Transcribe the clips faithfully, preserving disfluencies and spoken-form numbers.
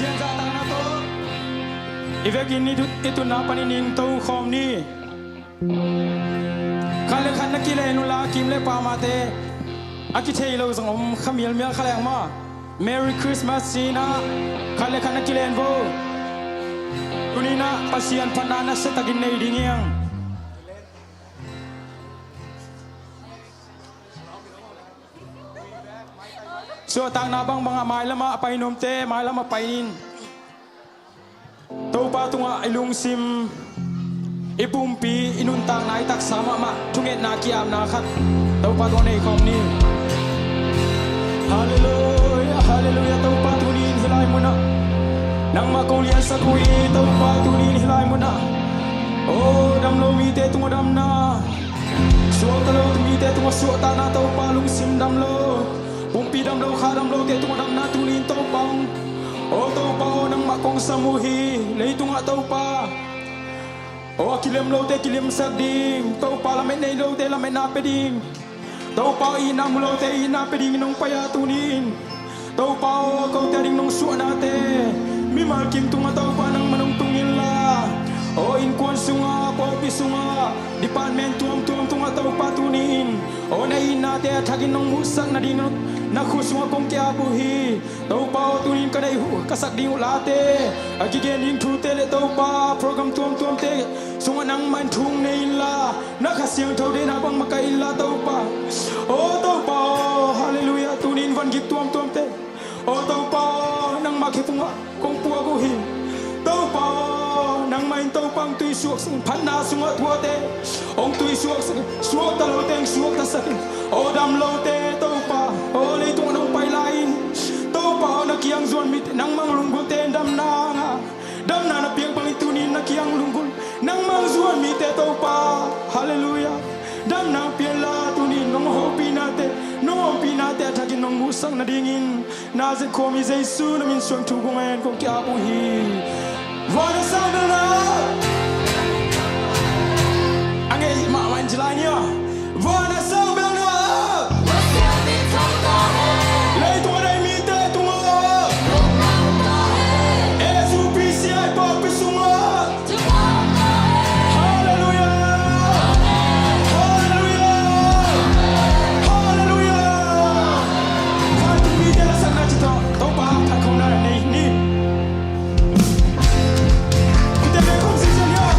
Pianzahtakna tawh i vekin i tut, i tutna panin i to khawm ni. Khat le khat na kilen unla, kim le pamate a kithei lo zong om kha mialmial kha leng maw. Merry Christmas ci-in ah khat le khat na kilen vo. Tuni-in ah Pasian phatna nasia takin nei ding hi hang. Suahtakna bangbang a mailam ah a pai nuamte mailam ah pai in. Topa tungah i lungsim, i pumpi, i nuntakna, i taksa mahmah thungetna ki-apna khat Topa tungah nei khawm ni. Halleluia, halleluia. Topa, tuni-in hih lai munah nangmah kong liansak uh hi. Topa, tuni-in hih lai munah, o, dam lo mite tungah damna, suakta lo mite tungah suahtakna, Topa, lungsim dam lo, pumpi dam lo, kha dam lote tungah damna tuni-in Topa hong, o Topa aw, nangmah kong sam uh hi. Leitungah Topa aw, a kilem lote kilemsak ding, Topa, lamet nei lote lametna pia ding, Topa aw, itna mu lote itna pia dingin hong pai a, tuni-in Topa aw, kote a ding nong suahnate mimal kim tungah Topa nangmah hong tung inla, aw, innkuan sungah, pawlpi sungah, department tuamtuam tungah Topa, tuni-in aw, na itnate a thakin nong muhsak nading na khut sungah kong ki-ap uh hi. Topa aw, tuni-in ka neih uh, ka sak ding uh late, a kigen ding thute le Topa, program tuamtuamte sungah nangmah in thu hong nei inla, na Kha Siangtho deihna bang makaih inla Topa. Aw Topa aw, halleluia. Tuni-in vangik tuamtuamte, aw Topa aw, nangmah khe pungah kong puak uh hi. Topa aw, nangmah in Topa hong tuisuak sungah, phatna sungah tuate hong tuisuak sungah, suakta lote hong suaktasak in. Aw dam lote Topa aw, leitungah nong pai lai-in Topa aw, na kiang zuan mite, nangmah hong lunggulhte in damna hang a, damna na piak bangin tuni-in na kiang lunggulh, nangmah hong zuan mite Topa, halleluia, damna hong pia inla, tuni-in nong hopihnate, nong ompihnate a thakin nong muhsak nadingin Nazareth khuami Jesu na min suang thu kong ngen, kong ki-ap uh hi. Van a sang bel na, a ngeih mahmah in ci lai ni aw. Van a sang bel na, leitung a dai mite tungah, S U P C I pawlpi sungah, halleluia, halleluia, halleluia. Vantung mite la sakna ci tawh Topa phat khawmna nei ni. Khute bek khawm sisia ni aw.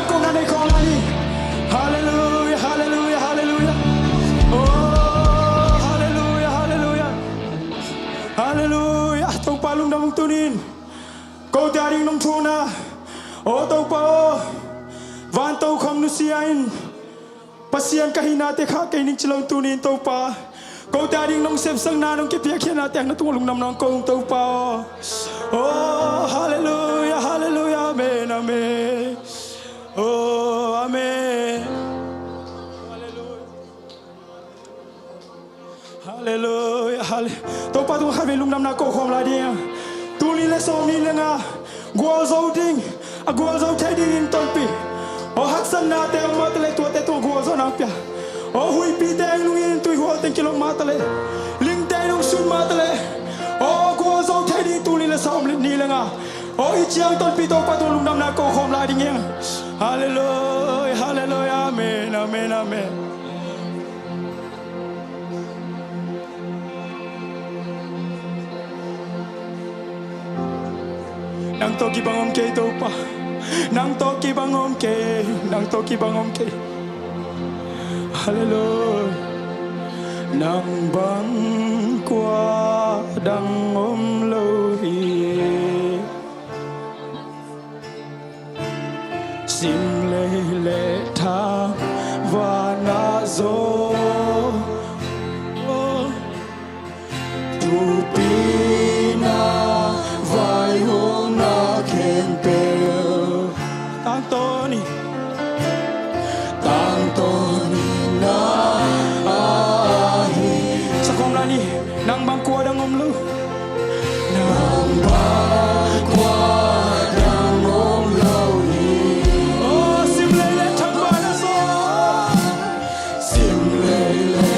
Kong na nei khawng lai ni. Halleluia, halleluia, halleluia. Oh, halleluia, halleluia. Halleluia. Topa lungdam ung tunin. Kote a ding nong thuna. Oh Topa aw. Van tokhom nusia in. Pasian ka hihnate khah kei ning ci lo tunin Topa. Kote a ding nong sepsakna nong kipiakkhiatnate na tungah lungdam nong ko ung Topa aw. Oh, halleluia, halleluia, amen, amen. Oh, amen. Halleluia, halle-, Topa tungah khatvei lungdamna ko khawm lai ding. Tul nih le sawmnih le nga gualzo ding, a gualzo thei dingin tonpih. Aw haksatnate om mah taleh tuate tungah gualzawhna pia. Aw huihpite eng lungin tuihual teng kilawm mah taleh, lingte in hong sun mah taleh, aw gualzo thei ding tul nih le sawmnih le nga. Aw i ciang tonpih Topa tungah lungdamna ko khawm lai ding hi ing. Halleluia, halleluia, amen, amen, amen. Nang tawh kibang om kei Topa. Nang tawh kibang om kei. Nang tawh kibang om kei. Halleluia. Nang bang kua dang om lo hi. Sim lei le thang vanah zaw. Thupina vaihawmna khempeuh. Tangtawn in. Tangtawn in na ahi. Sa khawm lai ni. Nang bang kua dang om lo. Nang bang kua dang om lo hi. Oh, sim lei le thang vanah zaw. Sim lei le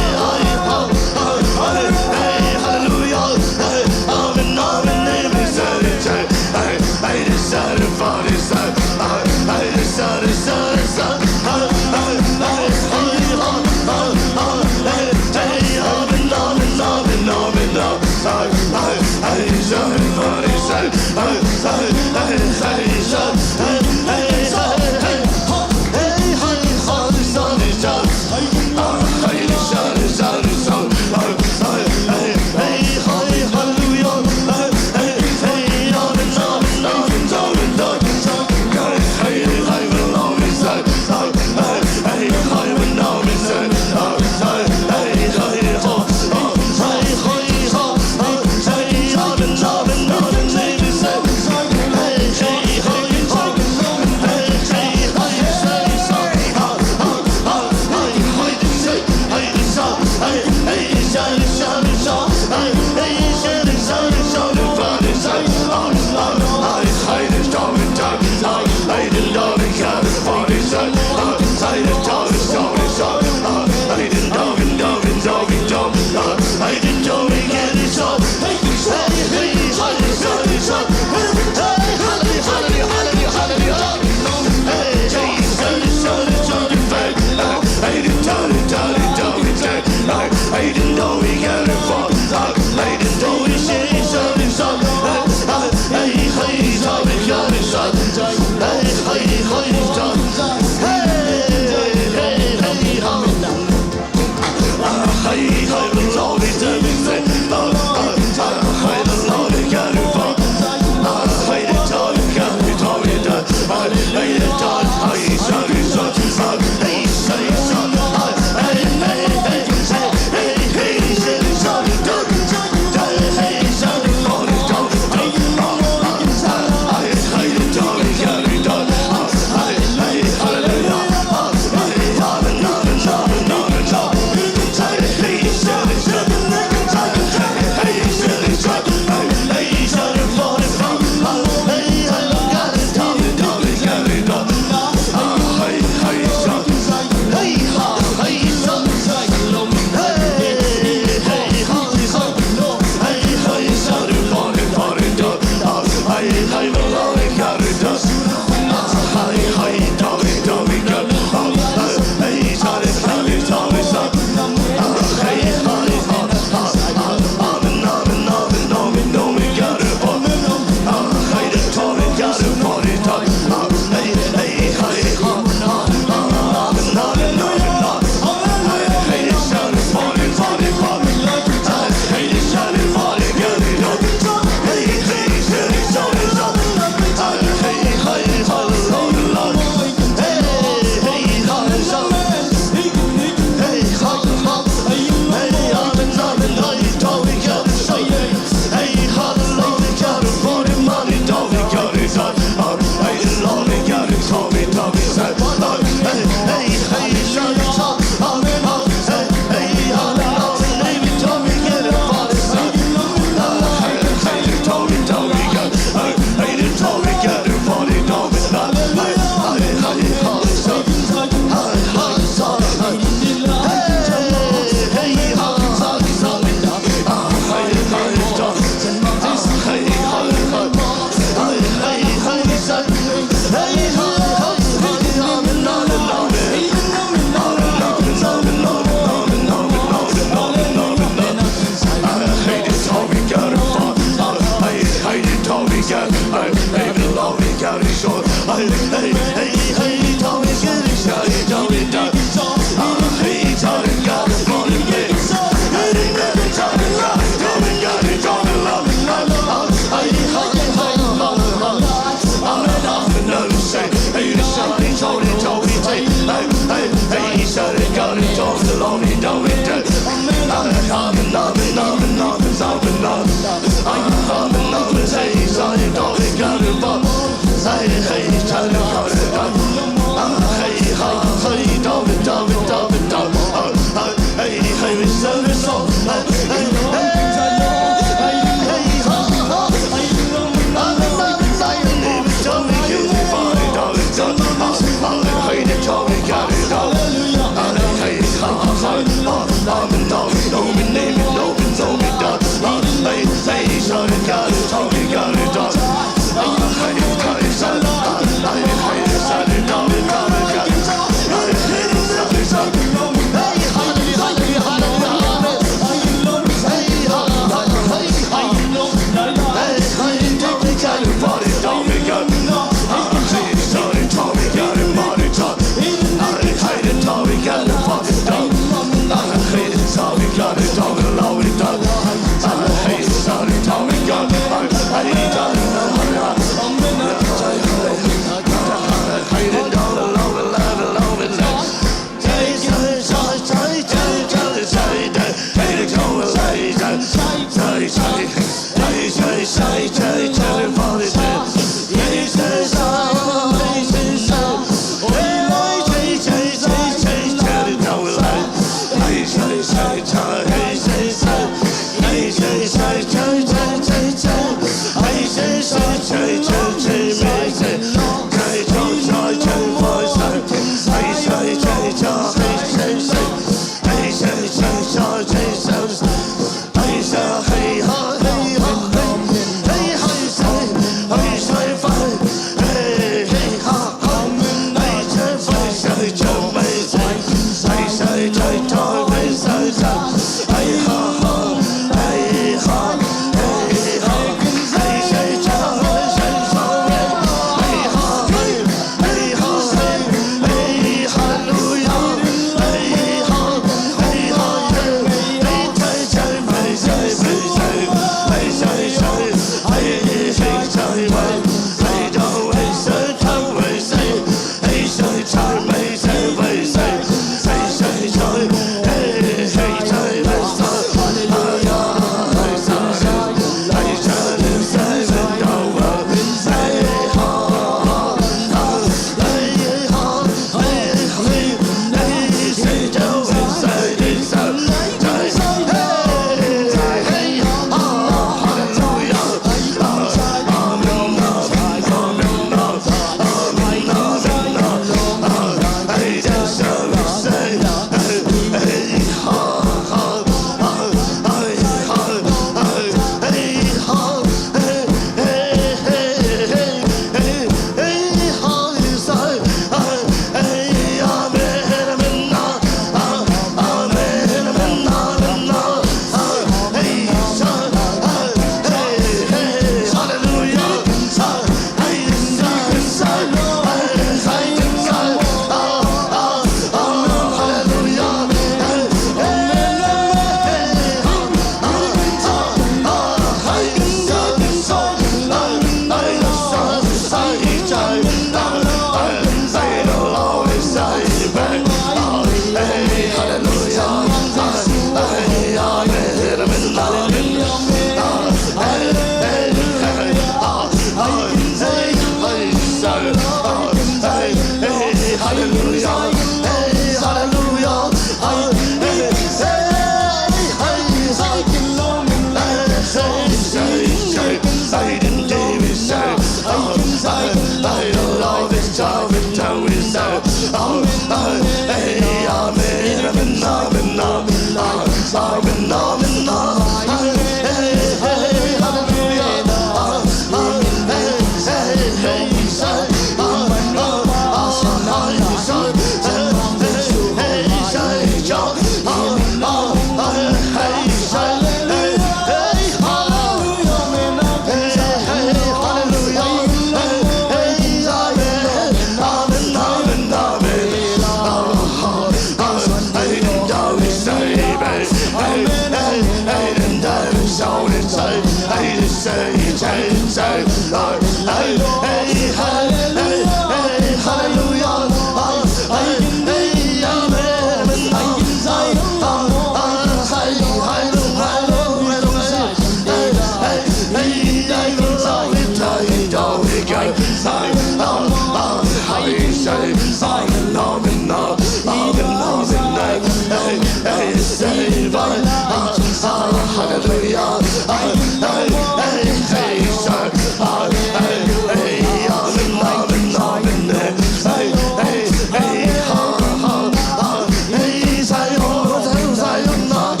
Hallelujah. Hey, hey, hey, hey, sir. Hey, hey, hey, amen, amen, amen. Hey, hey, hey, ha, ha, ha. Hey, Zion, Zion, Zion, ha.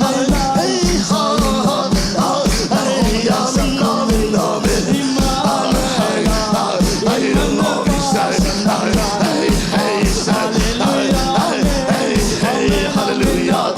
Hey, hey, ha, ha, ha. Hey, amen, amen, amen. Hey, hey, hey, sir. Hey, hey, hey, sir. Hey, hey, hey, hey, hallelujah.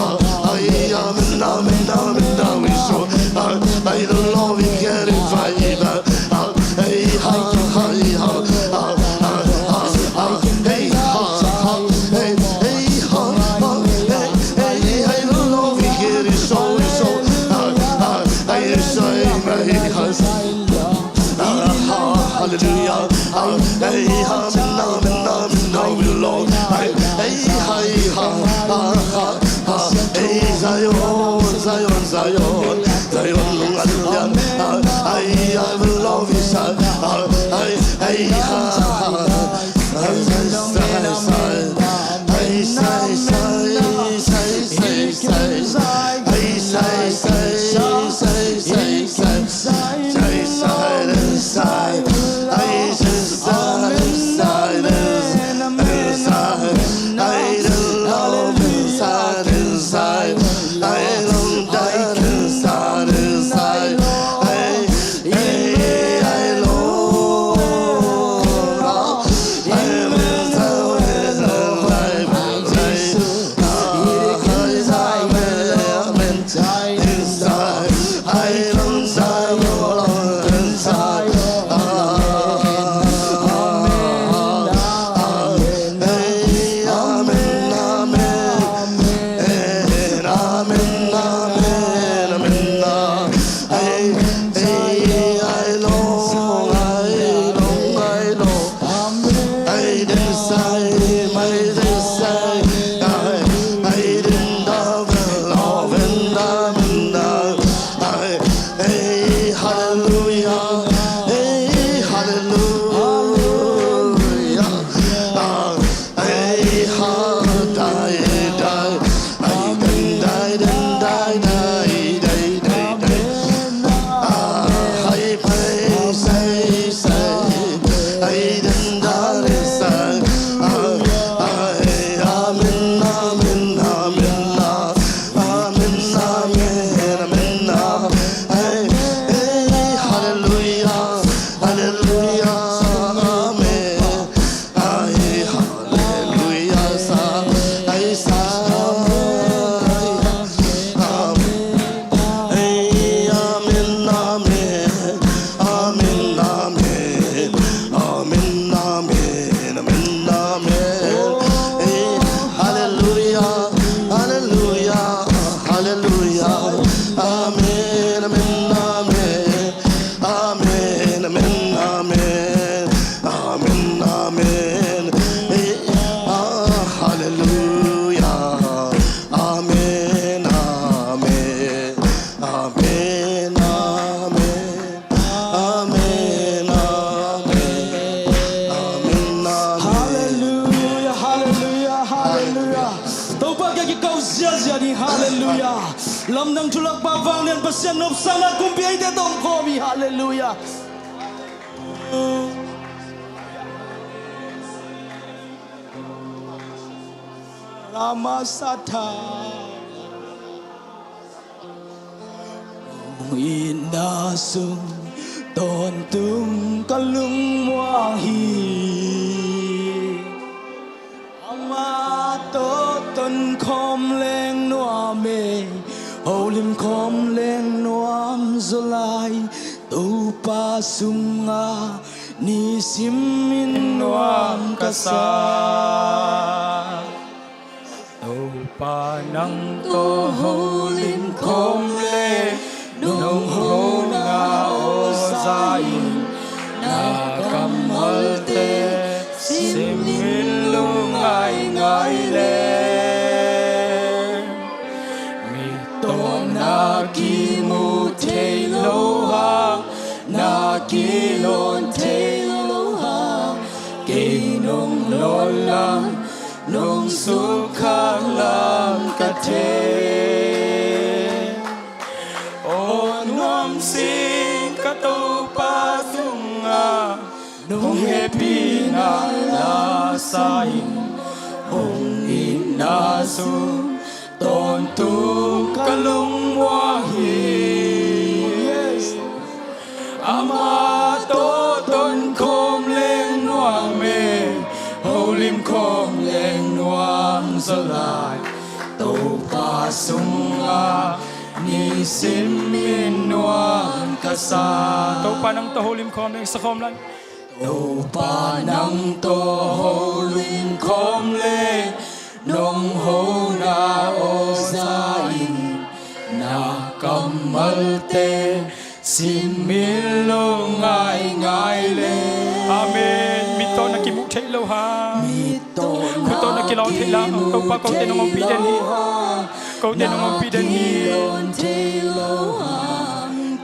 Hey, amen, amen, amen, amen, so, hey, hey, the love we get it, hey, hey, ha, hey, ha, ha, ha, ha, ha, hey, ha, ha, hey, hey, ha, ha, hey, hey, hey, the love we get it, so, so, ha, ha, hey, so, hey, ha, Hallelujah. Hey, ha, minna, minna, minna, we Lord. Hey, hey, hey, ha, ha, ha, ha. Hey, Zion, Zion, Zion. Zion, Zion. Hey, I will love you, son. Hey, hey, ha, ha, ha. Hey, say, say, say. Hey, say, say, say, say, say. Hey, say, say, say, say, say. Inside, inside, inside, inside, inside, inside, inside, inside, inside, inside, inside, inside, inside, inside, inside, Thulak pa vanglian Pasian nopsakna kumpi eite tawh om khawm hi. Halleluiah. Rama Satha. Hong itna sung tawntung ka lungmuang hi. Amah tawh tonkhawm leng nuam e, holimkhawm leng nuam zaw lai. Topa sungah nisim in nuam ka sa. Topa nang tawh holimkhawm le nong hona aw za in, na kammalte simin lungngaingai le. Mit tawh na kimu thei lo hang, na kilawn thei lo hang, kei nong lawn lam nong sukkhak lam ka thei. Aw nuamsing ka Topa sungah nong hehpihna la sa in, hong itna sung tawntung ka lungmuang hi. Amah tawh tonkhawm leng nuam e, holimkhawm leng nuam zaw lai. Topa sungah nisim in nuam ka sa. Topa nang tawh holimkhawm leng sakhawm lai. Topa nang tawh holimkhawm le nong hona aw za in, na kammalte simin lungngaingai le. Amen. Mit tawh na kimuh theih lo hang, khut tawh na kilawn theih lo hang, Topa kote nong ompih den hi. Kote nong ompih den hi.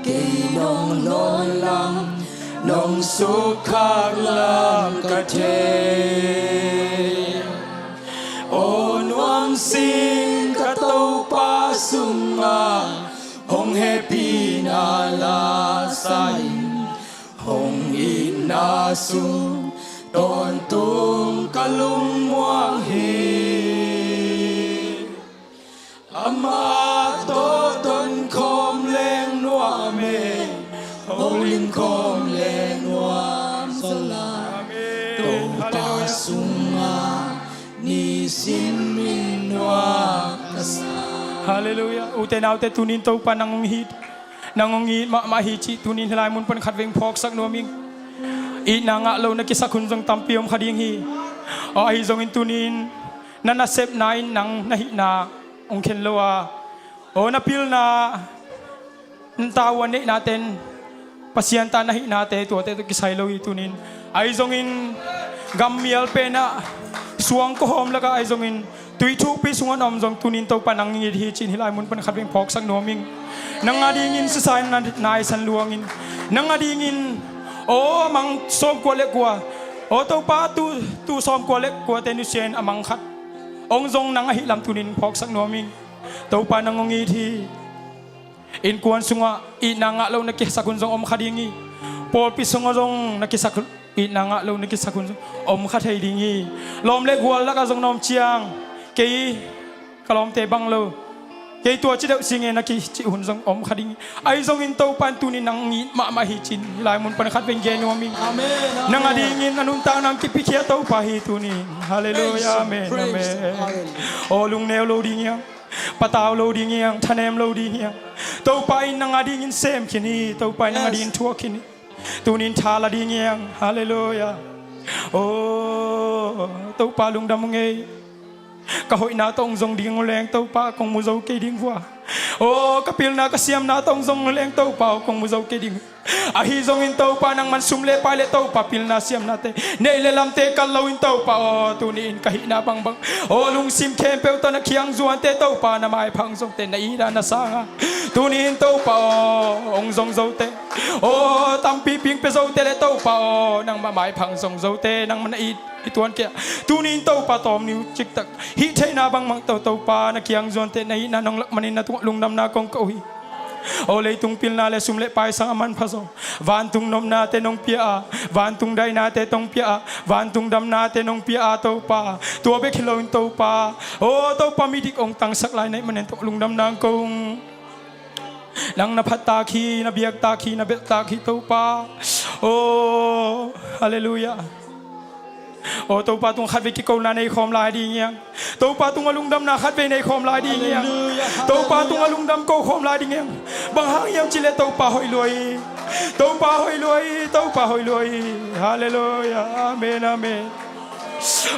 Kei nong lawn lam nong sukkhak lam ka thei. Aw nuamsing ka Topa sungah hong hehpihna la sa in, hong itna sung tawntung ka lungmuang hi. Amah tawh tonkhawm leng nuam e, holimkhawm leng nuam zaw lai. Amen. Topa sungah nisim in nuam ka sa. Halleluiah. Ute naute, tunin Topa nang hong it, nang hong it mahmah hi cih tunin hih lai mun pan khatvei phawksak nuam ing. Itna ngah lo na kisak hun zong tampi om kha ding hi. Aw ahi zongin tunin na nasepna in nang na hihna hong khen lo a, aw na pilna, na tavuan neihna ten Pasian ta na hihnate tuate tawh kisai lo hi tunin. Ahi zongin gammial penah suang kawhawm lakah ahi zongin tui thukpi sungah na om zong tunin Topa nang it hi cin hih lai mun pan khatvei phawksak nuam ing. Nang a dingin sisa in na naisan luangin, nang a dingin aw a mang sawmkua le kua, aw Topa tu, tu sawmkua le kuate nusia in a mang khat hong zong nang ahih lam tunin phawksak nuam ing. Topa nang hong it hi. Innkuan sungah itna ngah lo na kisak hun zong om kha ding hi. Pawlpi sungah zong na kisak, itna ngah lo na kisak hun zong om kha thei ding hi. Lawm le gual lakah zong na om ciang, kei ka lawmte bang lo, kei tua ci deuh si nge na kicih hun zong om kha ding hi. Ahi zongin Topa in tunin nang it mahmah hi cin hih lai mun pan khatvei gen nuam ing. Amen, amen. Nang a dingin a nuntak nang kipikhia Topa hi tunin. Halleluiah. Amen, amen. Aw lungneu lo ding hiang, patau lo ding hiang, thanem lo ding hiang. Topa in nang a dingin sem khin hi. Topa in nang a dingin thuak khin hi. Tunin tha la ding hiang. Halleluiah. Aw Topa lungdam ung ei. Ka hoihna tawh hong zong ding uh leng Topa kong mu zo kei ding vua. Aw ka pilna ka siamna tawh hong zong uh leng Topa aw kong mu zo kei ding. Ahi zongin Topa nangman sum le pai le Topa pilna siamnate, neih le lamte kal loin Topa aw, tuni-in ka hihna bangbang aw, lungsim khempeuh tawh na kiang zuante Topa na maipha hong zote, na ita na sanga tuni-in Topa aw, hong zong zote aw, tampi ping pia zote le Topa aw, nangmah maipha hong zong zote nangmah na it i tuan kei a, tuni-in Topa tawmniu ciktak hih theihna bangbang tawh Topa na kiang zuante na hihna nong lak manin na tungah lungdamna kong ko hi. Aw leitung pilna le sum le pai sang a manpha zong vantung nopnate nong pia a, vantung dainate nong pia a, vantung damnate nong pia a Topa, tua bek hi loin Topa aw Topa midik hong tangsak lai na hih manin tawh lungdamna kong ko. Nang na phattak hi, na biaktak hi, na belhtak hi Topa. Aw, halleluiah. Aw Topa tungah khatvei kikona nei khawm lai ding hiang. Topa tungah lungdamna khatvei nei khawm lai ding hiang. Halleluiah, Topa tungah lungdam ko khawm lai ding hiang. Bang hang hiam cih leh Topa hoih lua hi. Topa hoih lua hi, Topa hoih lua hi. Halleluiah. Amen, amen.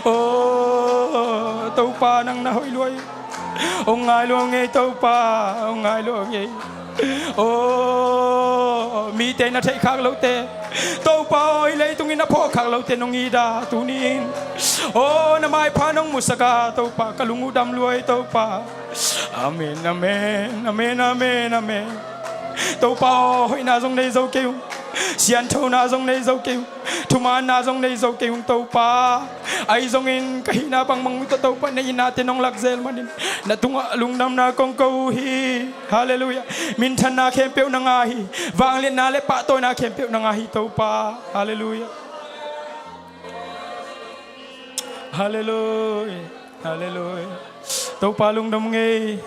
Aw Topa nang na hoih lua hi. Hong ngai lua ngei Topa, hong ngai lua ngei. Aw mite na theih khak lote Topa aw, hih leitungin a phawk khak lote nong it a, tuni-in aw na maipha nong musak a Topa, ka lung uh dam lua hi Topa. Amen, amen, amen, amen, amen. Topa aw, hoihna zong nei zo kei ung, sianthona zong nei zo kei ung, thumaanna zong nei zo kei ung Topa. Ahi zongin ka hihna bangbang uh tawh Topa na itnate nong lak zel manin na tungah lungdamna kong ko uh hi. Halleluiah. Minthanna khempeuh na ngah hi. Vangliatna le pahtawina khempeuh na ngah hi Topa. Halleluiah. Halleluiah. Halleluiah. Topa lungdam ngei.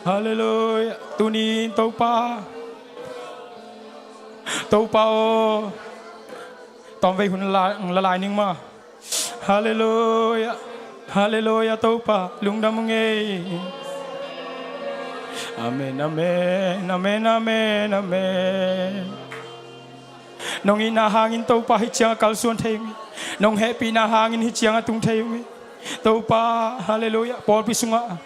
Halleluiah. Tuni-in Topa, Topa aw, tawmvei hun la, la lai ning maw. Halleluiah. Halleluiah Topa lungdam ngei. Amen, amen, amen, amen, amen. Nong itna hangin Topa hih ciang a kalsuan thei ung hi. Nong hehpihna hangin hih ciang a tung thei ung hi. Topa, halleluiah, pawlpi sungah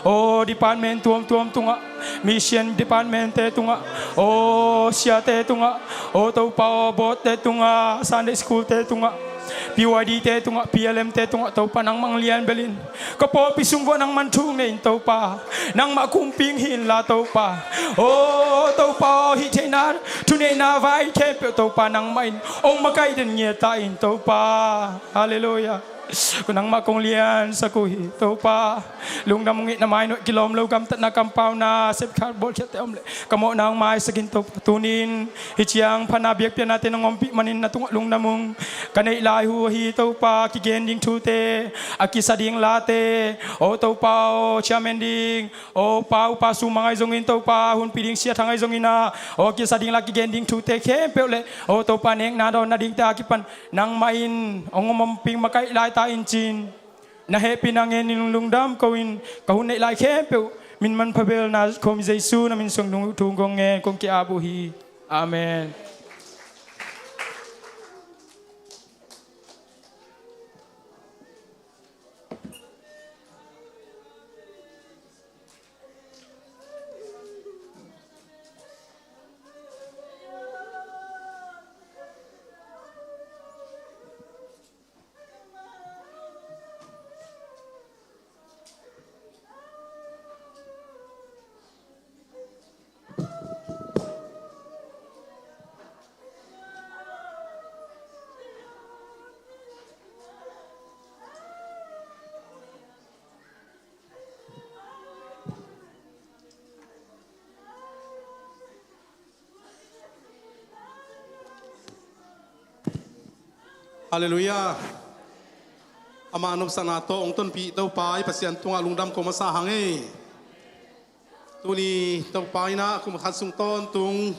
aw department tuamtuam tungah, mission departmentte tungah, aw siate tungah, aw Topa aw boardte tungah, Sunday schoolte tungah, P Y Dte tungah, P L Mte tungah Topa nangmah hong lianbelin. Ka pawlpi sung vuah nangman thuk nei in Topa, nangmah kumping hi inla Topa. Aw Topa aw, hih theihna thuneihna vai khempeuh Topa nangmah in hong makaih den ngiat ta in Topa. Halleluiah. Nangmah kong liansak uh hi Topa. Lungdam ung hi. Na mainawh kilawm lo gamtatna kampauna sepkhat bawlkhiatte om leh ka mawhna hong maisak in Topa. Tuni-in hih ciang phatna biakpiaknate nong ompih manin na tungah lungdam ung. Ka neih lai uh ahi Topa, kigen ding thute, a kisa ding late, aw Topa aw chairman ding, aw pa upa sumang ahi zongin Topa, hunpi ding siathang ahi zongin ah, aw kisa ding la kigen ding thute khempeuh le, aw Topa nekna dawnna dingte a kipan nangmah in hong om ompih makaih lai ta in cin. Na hehpihna ngenin lungdam ko-in ka hun neih lai khempeuh min manpha belna khawm Jesu na min suang dong thu kong ngen kong ki-ap uh hi. Amen. Halleluiah. Ama nopsakna tawh hong tonpih Topa i Pasian tungah lungdam ko masa hang ei. Tuni Topa innah kum khat sung tawntung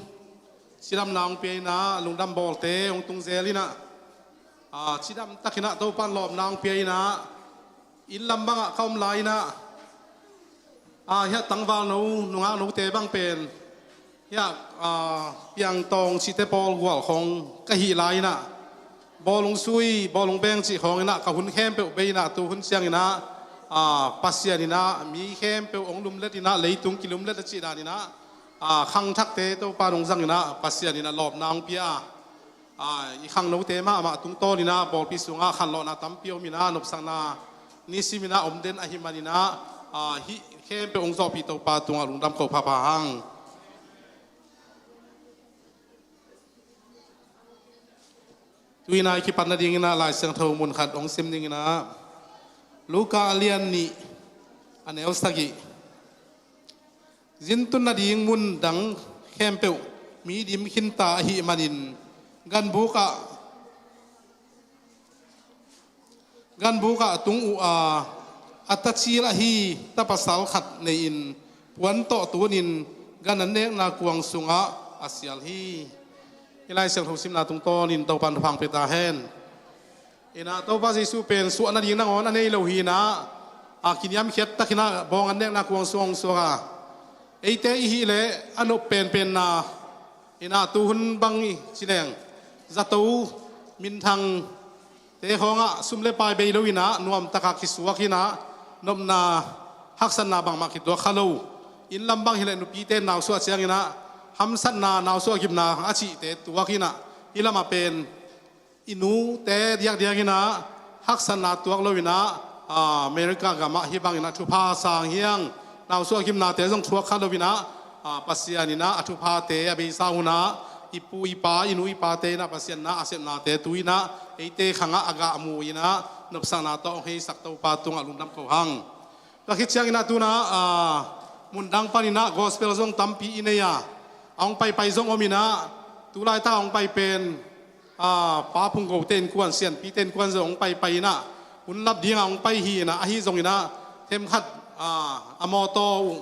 cidamna hong pia innah lungdam bawlte hong tung zel innah, a, cidam takinnah Topa in lawpna hong pia innah inn lam bangah ka om lai innah, a, hiah tangval no, nungak note bang pen hiah, a, piangtawng cihte pawl gual khong ka hih lai innah bawlung sui, bawlung beng cih khawng innah ka hun khempeuh bei innah tu hun ciang innah, a, Pasian innah mi khempeuh hong lumlet innah leitung kilumlet a cih dan innah A, khangthakte Topa nong zang inah Pasian inah lawpna hong pia a, a, i khangnote mahmah tungtawn inah pawlpi sungah khanlawhna tampi om inah nopsakna nisim inah om den ahih man inah, a, hih khempeuh hong zawhpih Topa tungah lungdam ko phapha hang. Tu inah i kipat nading inah Lai Siangtho mun khat hong sim ding inah Luka a lian nih a neu sagih. Zintun nading mun dang khempeuh mi dim khinta ahih manin ganbuk ah ganbuk ah tung uh a, a tacil ahi tapasal khat nei-in puan tawh tunin gan an nekna kuang sungah a sial hi. I Lai Siangtho simna tungtawnin Topan thupha pia ta hen. Inah Topa Jesu pen suah nading nangawn a nei lo hi inah, a, kiniamkhiat tak inah bawng an nekna kuang sung hong suak a, eite i hih leh a nop penpenna inah tuhun bang i ci leng zato minthang te khawngah sum le pai bei lo inah nuamtaka kisuak inah nopna haksatna bangmah kituak kha lo. Inn lam bang hileh nupite nausuah ciang inah hamsatna nausuah gimna a cihte tuak inah hih lamah pen i nute diakdiak inah haksatna tuak lo inah, a, America gamah hih bang inah thupha sang hiang nausuah gimnate zong thuak kha lo inah, a, Pasian inah a thuphate a beisa hunah i pu i pa i nu i pate inah Pasian na a sepnate tu inah eite khangah a gahmu inah nopsakna tawh hong heisak Topa tungah lungdam ko hang. Tua khit ciang inah tu inah, a, mundang pan inah gospel zong tampi i nei a, a hong paipai zong om inah tu laitak a hong pai pen, a, Pa Phung Go te innkuan Sianpi te innkuan zong hong paipai inah hun lap ding a hong pai hi inah ahi zong inah themkhat, a, a mawtaw uh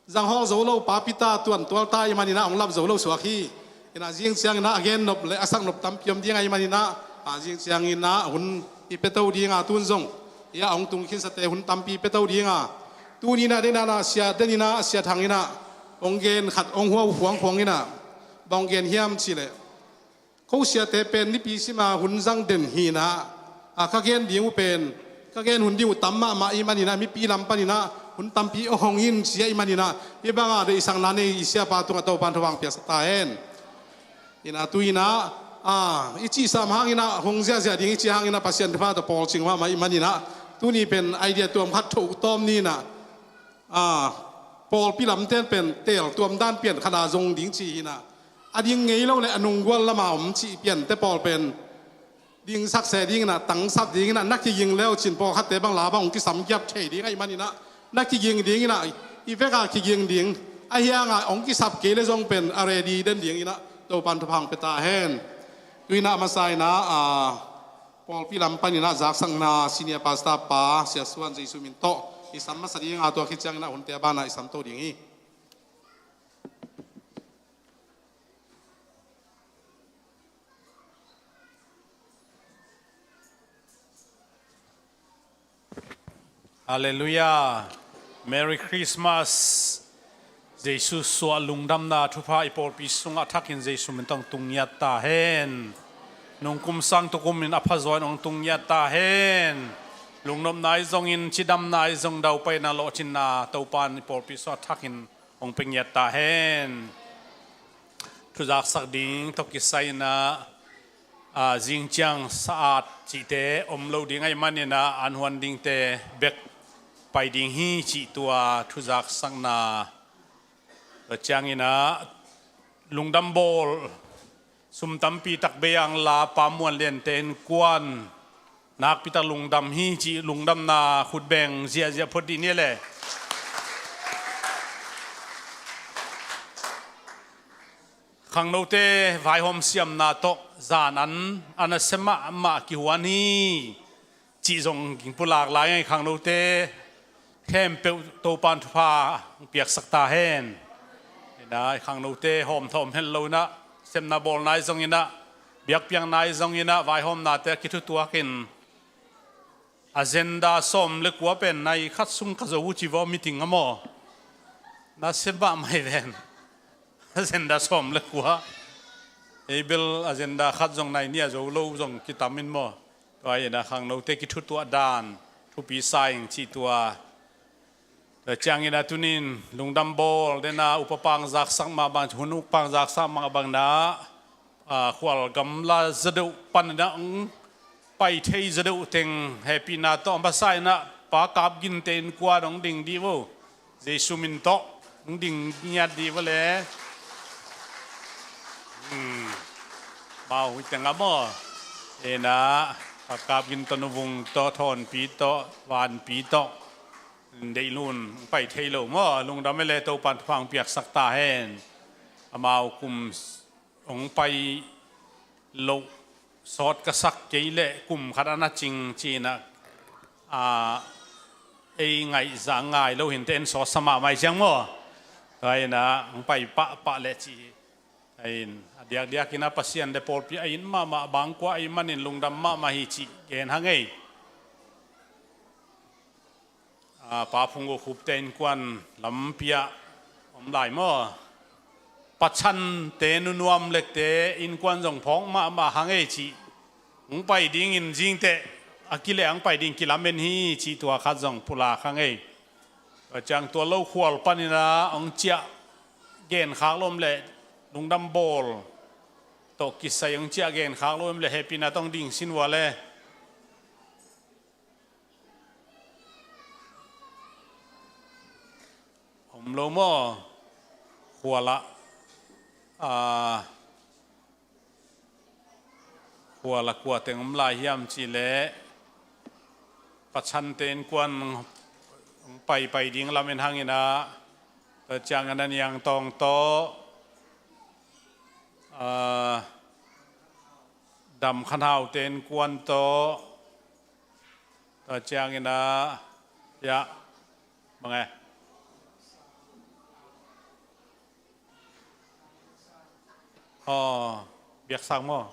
zang hawk zo lo pa Peter tuan tualta ahih man inah hong lap zo lo suak hi. Inah zing ciang inah a gen nop le a sak nop tampi om ding ahih man inah, a, zing ciang inah hun i pia to ding a tun zong ia hong tung khinsate hun tampi pia to ding a, tuni inah den inah Sia, den inah Sia Thang inah hong gen khat hong huau huang huang inah bang hong gen hiam cih leh, ko siate pen nipi sima hun zang den hi inah, a, ka gen ding uh pen ka gen hun ding uh tam mahmah ahih man inah mipi lam pan inah hun tampi hong hong in ci ahih man inah hih banga deihsakna nei i siapa tungah Topan thupha piaksak ta hen. Inah tu inah, a, i cihsam hang inah hong ziahziah ding i cih hang inah Pasian thupha tawh pawlcing mahmah ahih man inah tuni pen idea tuam khat thoh tawm ni inah, a, pawlpi lamte pen tel tuam dan pian khat a zong ding ci hi inah, a ding ngei lo le a nunggual lama om cih piante pawl pen dingsak se ding inah tangsap ding inah na kiging leu cin pawlkhatte bang la bang hong kisam giap thei ding ahih man inah na kiging ding inah i veka kiging ding ahi hanga hong kisap kei le zong pen a ready den ding inah Topan thupha pia ta hen. Tu inah a masa inah, a, pawlpi lam pan inah zaksakna senior pastor pa Sia Suan Jesu min tawh i sam masa ding a, tua khit ciang inah hunte a banah i sam to ding hi. Halleluiah. Merry Christmas. Jesu suah lungdamna thupha i pawlpi sungah thakin Jesu min tawh tung ngiat ta hen. Nungkum sang tukum in a phazaw in hong tung ngiat ta hen. Lungnopna i zongin cidamna i zong daupaina lawhcinna Topan i pawlpi sungah thakin hong pia ngiat ta hen. Thuzaksak ding tawh kisai inah, a, zing ciang sa-at cihte om lo ding ahih man inah an huan dingte bek pai ding hi cih tua thuzaksakna. Tua ciang inah lungdam bawl sum tampi tak bei ang la Pa Muan Lian te innkuan nakpi tak lungdam hi cih lungdamna khutbeng ziahziah phot dih ni le. Khangnote vaihawm siamna tawh zan an a nasia mahmah kihuan hi cih zong ging pulak lai ngai. Khangnote khempeuh Topan thupha piaksak ta hen. Inah khangnote hawm thawm hen lo inah sepna bawlna i zong inah biakpiakna i zong inah vaihawmnate a kithutuakin agenda sawm le kua pen nai khat sung ka zo uh ci vaw meeting a maw? Na sem pah mai ven. Agenda sawm le kua. Ei bel agenda khat zong nai nih a zo lo zong kitam in maw? Tua inah khangnote kithutuah dan thupi sa ing cih tua Tua ciangin a tunin lungdam bawl dena upa pangzaksak mah bang, hun uk pangzaksak mah bang na, a, khual gamla zadeuh pan na ong pai thei zadeuh teng hehpihna tawh hong pasa inah Pa Kap Ginte innkuan hong ding dih vo. Jesu min tawh hong ding ngiat dih vo le. Hmm. Mau hi teng a maw. Ena Pa Kap Ginte tawh, Nu Vung tawh, Thawnpi tawh, Vanpi tawh deih lun hong pai thei lo maw. Lungdam e le, Topan thupha hong piaksak ta hen. Amau kum hong pai loh sawt ka sak kei leh kum khat a na cing ci-inah, a, ei ngaihzah ngai lo hinte, en sawt sa mahmah hi ciang maw. Tua inah hong pai pahpah leh ci hi. A in a diakdiakin a Pasian le pawlpi a it mahmah, bangkua a it manin lungdam mahmah hi cih gen hang ei. A, Pa Phung Go Khup te innkuan lampi ah om lai maw. Pa Chan te, Nu Nuam Lek te innkuan zong phawk mahmah hang ei cih. Hong pai dingin zingteh a kileh hong pai ding kilamen hi cih tua khat zong pulak hang ei. Tua ciang tua lo khual panin a hong ciah genkhak lo om leh, lungdam bawl tawh kisai hong ciah genkhak lo om leh, hehpihna tawh hong ding sin vua le. Om lo maw? Khual ah, a, khual ah kua teng om lai hiam cih leh, Pa Chan te innkuan hong pai, pai ding lamen hang inah, tua ciangin a Niang Tawng tawh, a, Dam Khan Hau te innkuan tawh, tua ciangin a, ya, bang e? Aw, Biak Sang maw?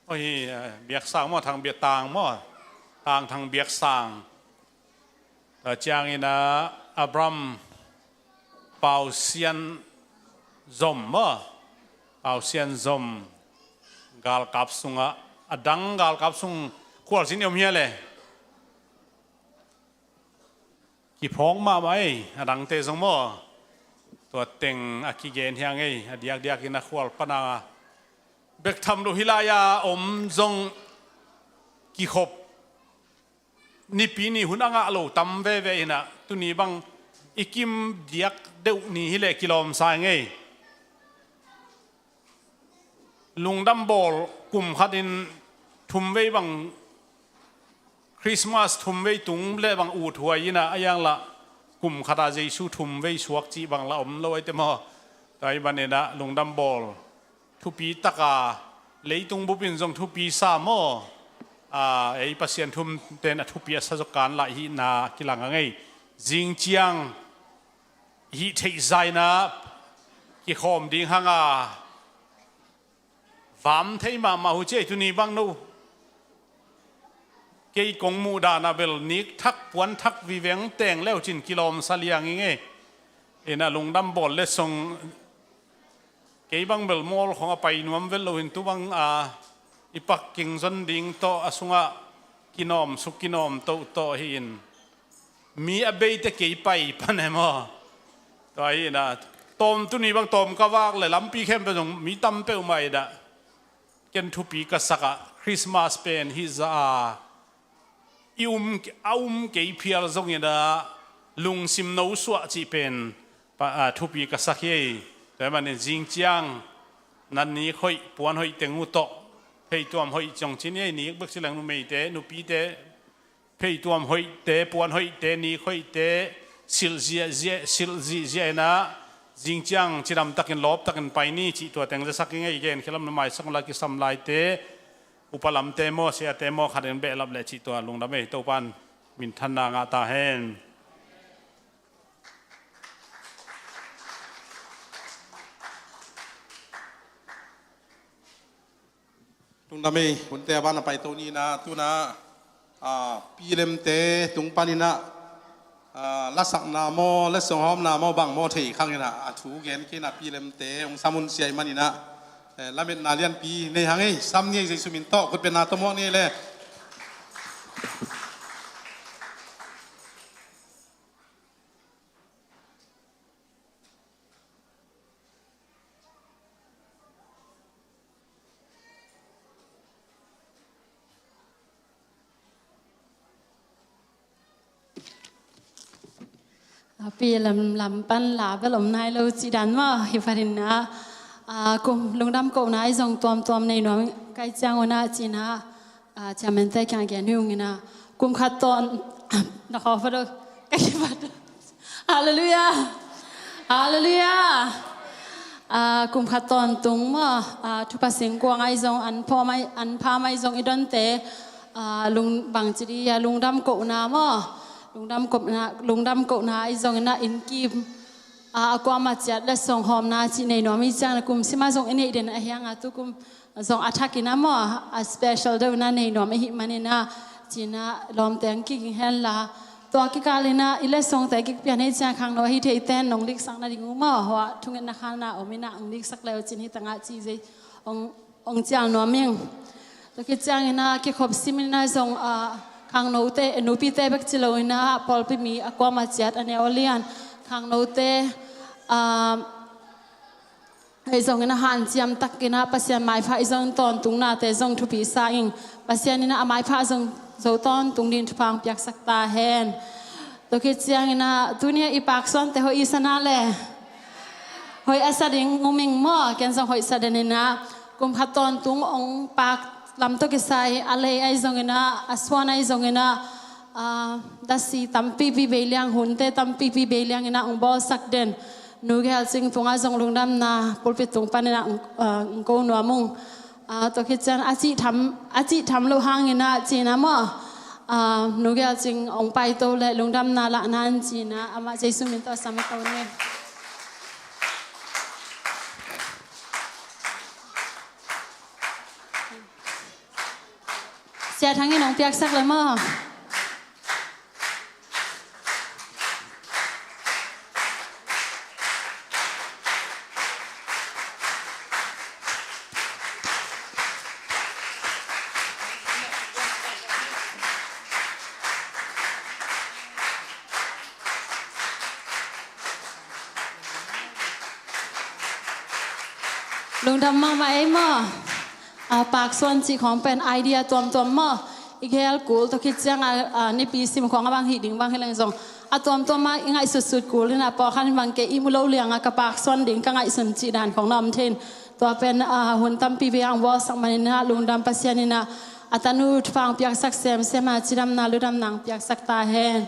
Aw hi, eh, Biak Sang maw, Thang Biak Tang maw? Tang Thang Biak Sang. Tua ciangin a Abraham Pau Sian Zom maw? Pau Sian Zom galkap sungah, a dang galkap sung khualzin i om hia le? Kiphawk mahmah ei, a dangte zong maw? Tua teng a kigen hiang ei, a diakdiakin a khual pana bek tham lo hi lai-a om zong kikhop nipi ni hun a ngah lo tam veve inah, tuni bang i kim diak deuh ni hileh kilawmsa ing ei. Lungdam bawl kum khatin thumvei bang, Christmas thumvei tung le bang uthuai inah, a iang lah kum khata Jesu thumvei suak cih bang lah om lo aite maw? Tua i ban inah lungdam bawl thupi taka, leitung bupin zong thupi sa maw? A, ei Pasian thumten a thupi a sa zawkan lah hihna kilang a ngei. Zing ciang hih theih zaina kikhawm ding hanga vam thei mahmah uh ci ei, tuni bang no. Kei kong muhdana bel nik thak puan thak viveng teng leucin kilawmsa liang i ngei. Inah lungdam bawl le song kei bang bel mawl khong a pai nuam vel lo hin tu bang a i pak king zon ding tawh a sungah kinawm suk kinawm toh tawh hi in. Mi a beite kei pai pan e maw? Tua hi inah tawm tuni bang tawm ka vak le lampi khempeuh zong mi tam peuhmah inah ken thupi ka sakah Christmas pen hih za a i um, a um kei phial zong inah lungsim no suah cih pen pa, a, thupi ka sak hi ei. Tua hi manin zing ciang nan nik hoih puan hoih teng uh tawh, pheituam hoih ciang cin hi ei, nik bek ci leng numeite nupite pheituam hoihte, puan hoihte, nik hoihte silh ziahziah, silh zihziah inah zing ciang cidamtakin lawptakin pai ni cih tua teng zasak i ngei. Gen khilam na maisak la kisam laite, upa lamte maw, siate maw khatin behlap leh cih tua lungdam ei, Topan minthanna ngah ta hen. Lungdam ei, hunte a ban a paito ni inah, tu inah, a, pilemte tung pan inah, a, lasakna maw, letsong hawmna maw, bang maw thei khang inah, a thu gen kei inah pilemte hong sam hun sia i man inah, eh, lametna lianpi nei hang ei, sam ni ei, Jesu min tawh, khutbetna tawh muak ni ei le. Pi lam lam pan la bel om nai lo ci dan maw, hi phatin ah, ah, kum lungdam kohna i zong tuamtuam nei nuam kai ciang un ah ci-in ah, ah, chairman te kiang gen hi ung in ah, kum khat tawn, na khaw pha do, ka ki pha do. Halleluiah. Halleluiah. Ah, kum khat tawntung maw, ah, thupha singkuang ah i zong an pha mai, an pha mai zong i donte, ah, lung, bangci di, ah, lungdam kohna maw, lungdam kohna, lungdam kohna i zong in ah innkim, ah, a kuamah ciat letsong hawmna cih nei nuam i ciang in ah kum sim ah zong i neih den a hi hang a, tu kum zong a thak in ah maw, a special deuh in ah nei nuam i hih manin ah ci-in ah lawmte hong kiging hen la. Tua kikal in ah i letsongte kikpian hi ciang khangno ahi thei ten nong liksak nading uh maw, hua thungetna khan ah om in ah hong liksak le uh cin hi tangah ci zei hong, hong cial nuam ing. Tua khit ciang in ah kikhop sim in ah zong, ah, khangnote, nupite bek ci lo in ah pawlpi mi a kuamah ciat a neu a lian khangnote, ah, ei zong in ah hanciam tak in ah Pasian maipha i zong tawntung nate zong thupi sa ing. Pasian in ah a maipha zong zo tawntung ding thupha hong piaksak ta hen. Tua khit ciang in ah tuni a i paksuante hoih i sa na le, hoih a sa ding um ing maw, ken zong hoih sa den in ah kum khat tawntung hong pak lam tawh kisai a lei ahi zong in ah, a suan ahi zong in ah, ah, dasi tampipi bei liang, hunte tampipi bei liang in ah hong bawlsak den Nu Gel Cing tungah zong lungdamna pulpit tung panin ah, ah, hong ko nuam ung. Ah, tua khit ciang a cih tham, a cih tham loh hangin ah ci-in ah maw, ah, Nu Gel Cing hong paito le lungdamna lahna in ci-in ah amah Jesu min tawh a sam i ko ni. Sia Thang in hong piaksak le maw. Lungdam mahmah ei maw. A, paksuan cih khawng pen idea tuamtuam maw. I gel kul tawh khit ciang a, a, nipi sim khawng a bang hih ding bang hi leng zong a tuamtuam ah i ngaihsutsut kul in ah pawlkhat in bang kei i mu lo liang a ka paksuan ding ka ngaihsun cih dan khawng na om thei in. Tua pen, a, hun tampi vei hong bawlsak manin ah lungdam Pasian in ah a tanu thupha hong piaksak semsem a cidamna ludamna hong piaksak ta hen.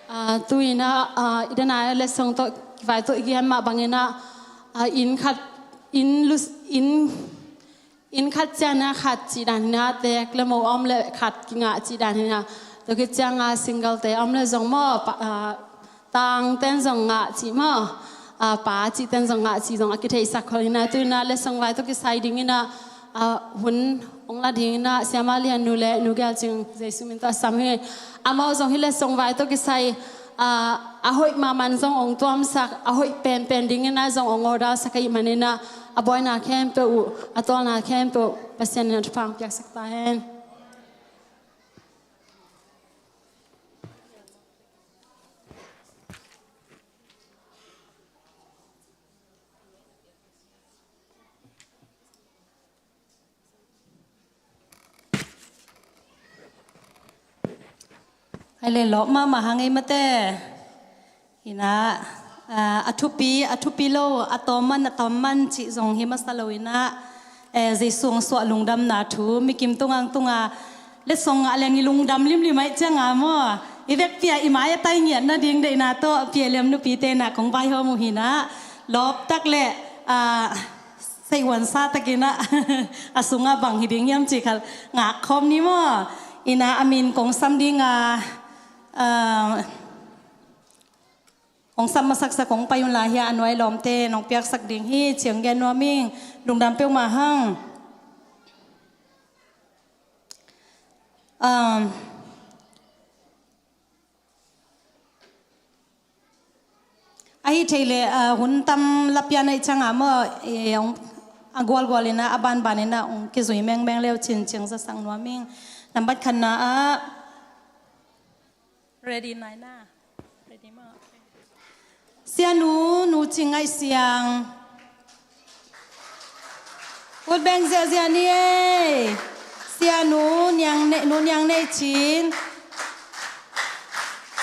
A, tu-in ah, a, i dana letsong tawh kivai tawh i gen mah bangin ah, a, inn khat, inn lus, inn, inn khat ciang ah khat cih dan hi-in ah, teek le mo a om le khat kingah cih dan hi-in ah, tua khit ciang ah single te a om le zong maw, pa, a, tangten zong ngah cih maw, a, pa cihten zong ngah cih zong a kitheihsak khol hi-in ah, tu-in ah letsong vai tawh kisai dingin ah, a, hun hong la dingin ah Siama Lian Nu le Nu Gel Cing Jesu min tawh a sam hi. Amau zong hih letsong vai tawh kisai, a, a hoih mahmah in zong hong tuamsak, a hoih penpen dingin ah zong hong awdalsak ahih manin ah a buaina khempeuh uh, a tawlna khempeuh Pasian in ah thupha hong piaksak ta hen. Ai le lawp mahmah hang ei mate. Hi-in ah, a, a thupi, a thupi lo, a tawm man, a tawm man cih zong hi masa lo-in ah, eh, Jesu hong suah lungdamna thu, mikim tungang tunga, letsong ngah leng i lungdam limlim ahih ciang a maw, i vekpi a i mai a tai ngiat nading deihna tawh P L M nupite in ah kong vaihawm uh hi-in ah, lawp tak le, a, seihuan sa takin ah, a sungah bang hi ding hiam cih khat ngak khawm ni maw. Hi-in ah a min kong sam ding a, a, hong sam masaksak hong pai un la hi-a, a nuai lawmte in hong piaksak ding hi, ci-in gen nuam ing. Lungdam peuhmah hang. Um, ahi thei leh, ah, hun tam la pian ahih ciang a maw, eh, hong, a gualgual in ah, a banban in ah hong kizui mengmeng le uh cin, ci-in zasak nuam ing. Nambat khatna ah, ready nai na. Ready maw? Sianu, Nu Cing Ngaih Siang. Ut beng ziahziah ni ei. Sianu, Niang Ne-, Nu Niang Nei Cin.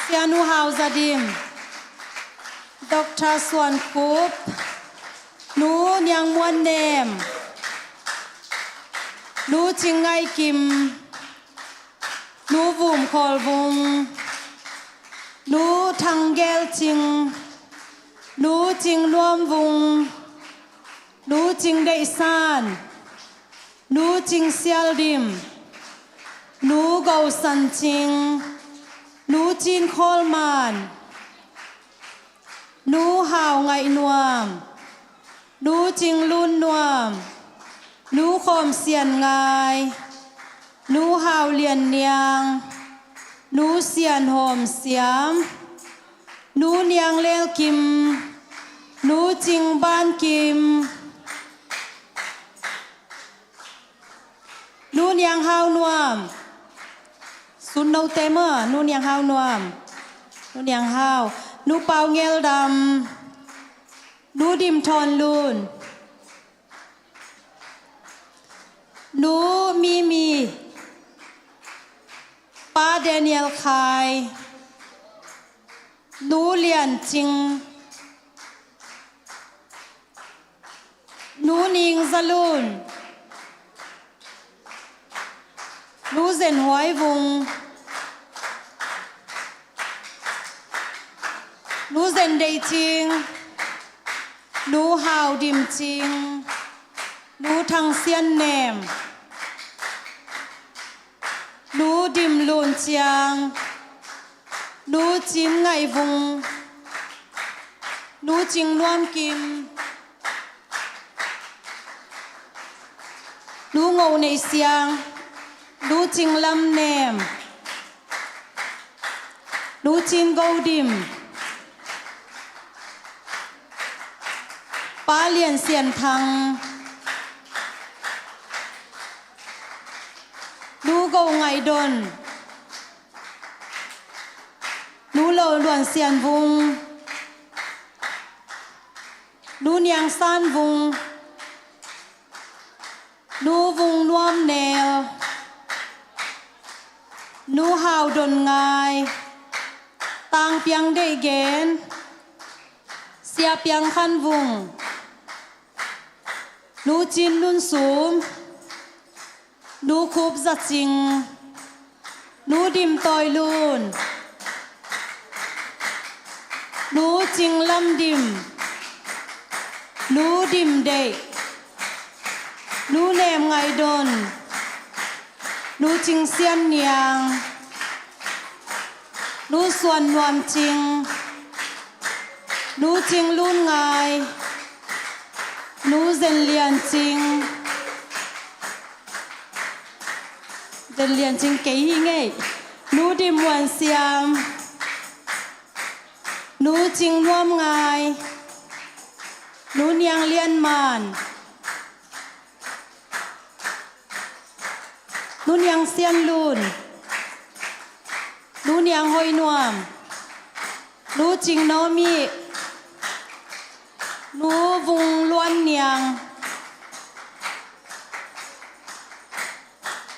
Sianu Hau Za Dim. Doctor Suan Khup, Nu Niang Muan Nem, Nu Cing Ngaih Kim, Nu Vum Khawl Vung, Nu Thang Gel Cing, Nu Cing Nuam Vung, Nu Cing Deih San, Nu Cing Sial Dim, Nu Go San Cing, Nu Cin Khawl Man, Nu Hau Ngaih Nuam, Nu Cing Lun Nuam, Nu Khawm Sian Ngai, Nu Hau Lian Niang, Nu Sian Hawm Siam, Nu Niang Lel Kim, Nu Cing Ban Kim, Nu Niang Hau Nuam, Sun No Te maw, Nu Niang Hau Nuam, Nu Niang Hau, Nu Pau Ngel Dam, Nu Dim Thawn Lun, Nu Mimi, Pa Daniel Khai, Nu Lian Cing, Nu Ning Za Lun, Nu Zen Huai Vung, Nu Zen Deih Cing, Nu Hau Dim Cing, Nu Thang Sian Nem, Nu Dim Lun Ciang, Nu Cin Ngaih Vung, Nu Cing Nuam Kim, Nu Ngo Neih Siang, Nu Cing Lam Nem, Nu Cin Go Dim, Pa Lian Sian Thang, Nu Go Ngaih Don, Nu Lo Luan Sian Vung, Nu Niang San Vung, Nu Vung Nuam Nel, Nu Hau Don Ngai, Tang Piang Deih Gen, Sia Piang Khan Vung, Nu Cin Nun Sum, Nu Khup Za Cing, Nu Dim Tawi Lun, Nu Cing Lam Dim, Nu Dim Deih, Nu Nem Ngaih Don, Nu Cing Sian Niang, Nu Suan Nuam Cing, Nu Cing Lun Ngai, Nu Zen Lian Cing, Zen Lian Cing kei hi ngei, Nu Dim Muan Siam, Nu Cing Nuam Ngai, Nu Niang Lian Man, Nu Niang Sian Lun, Nu Niang Hoih Nuam, Nu Cing Naw Mih, Nu Vung Luan Niang,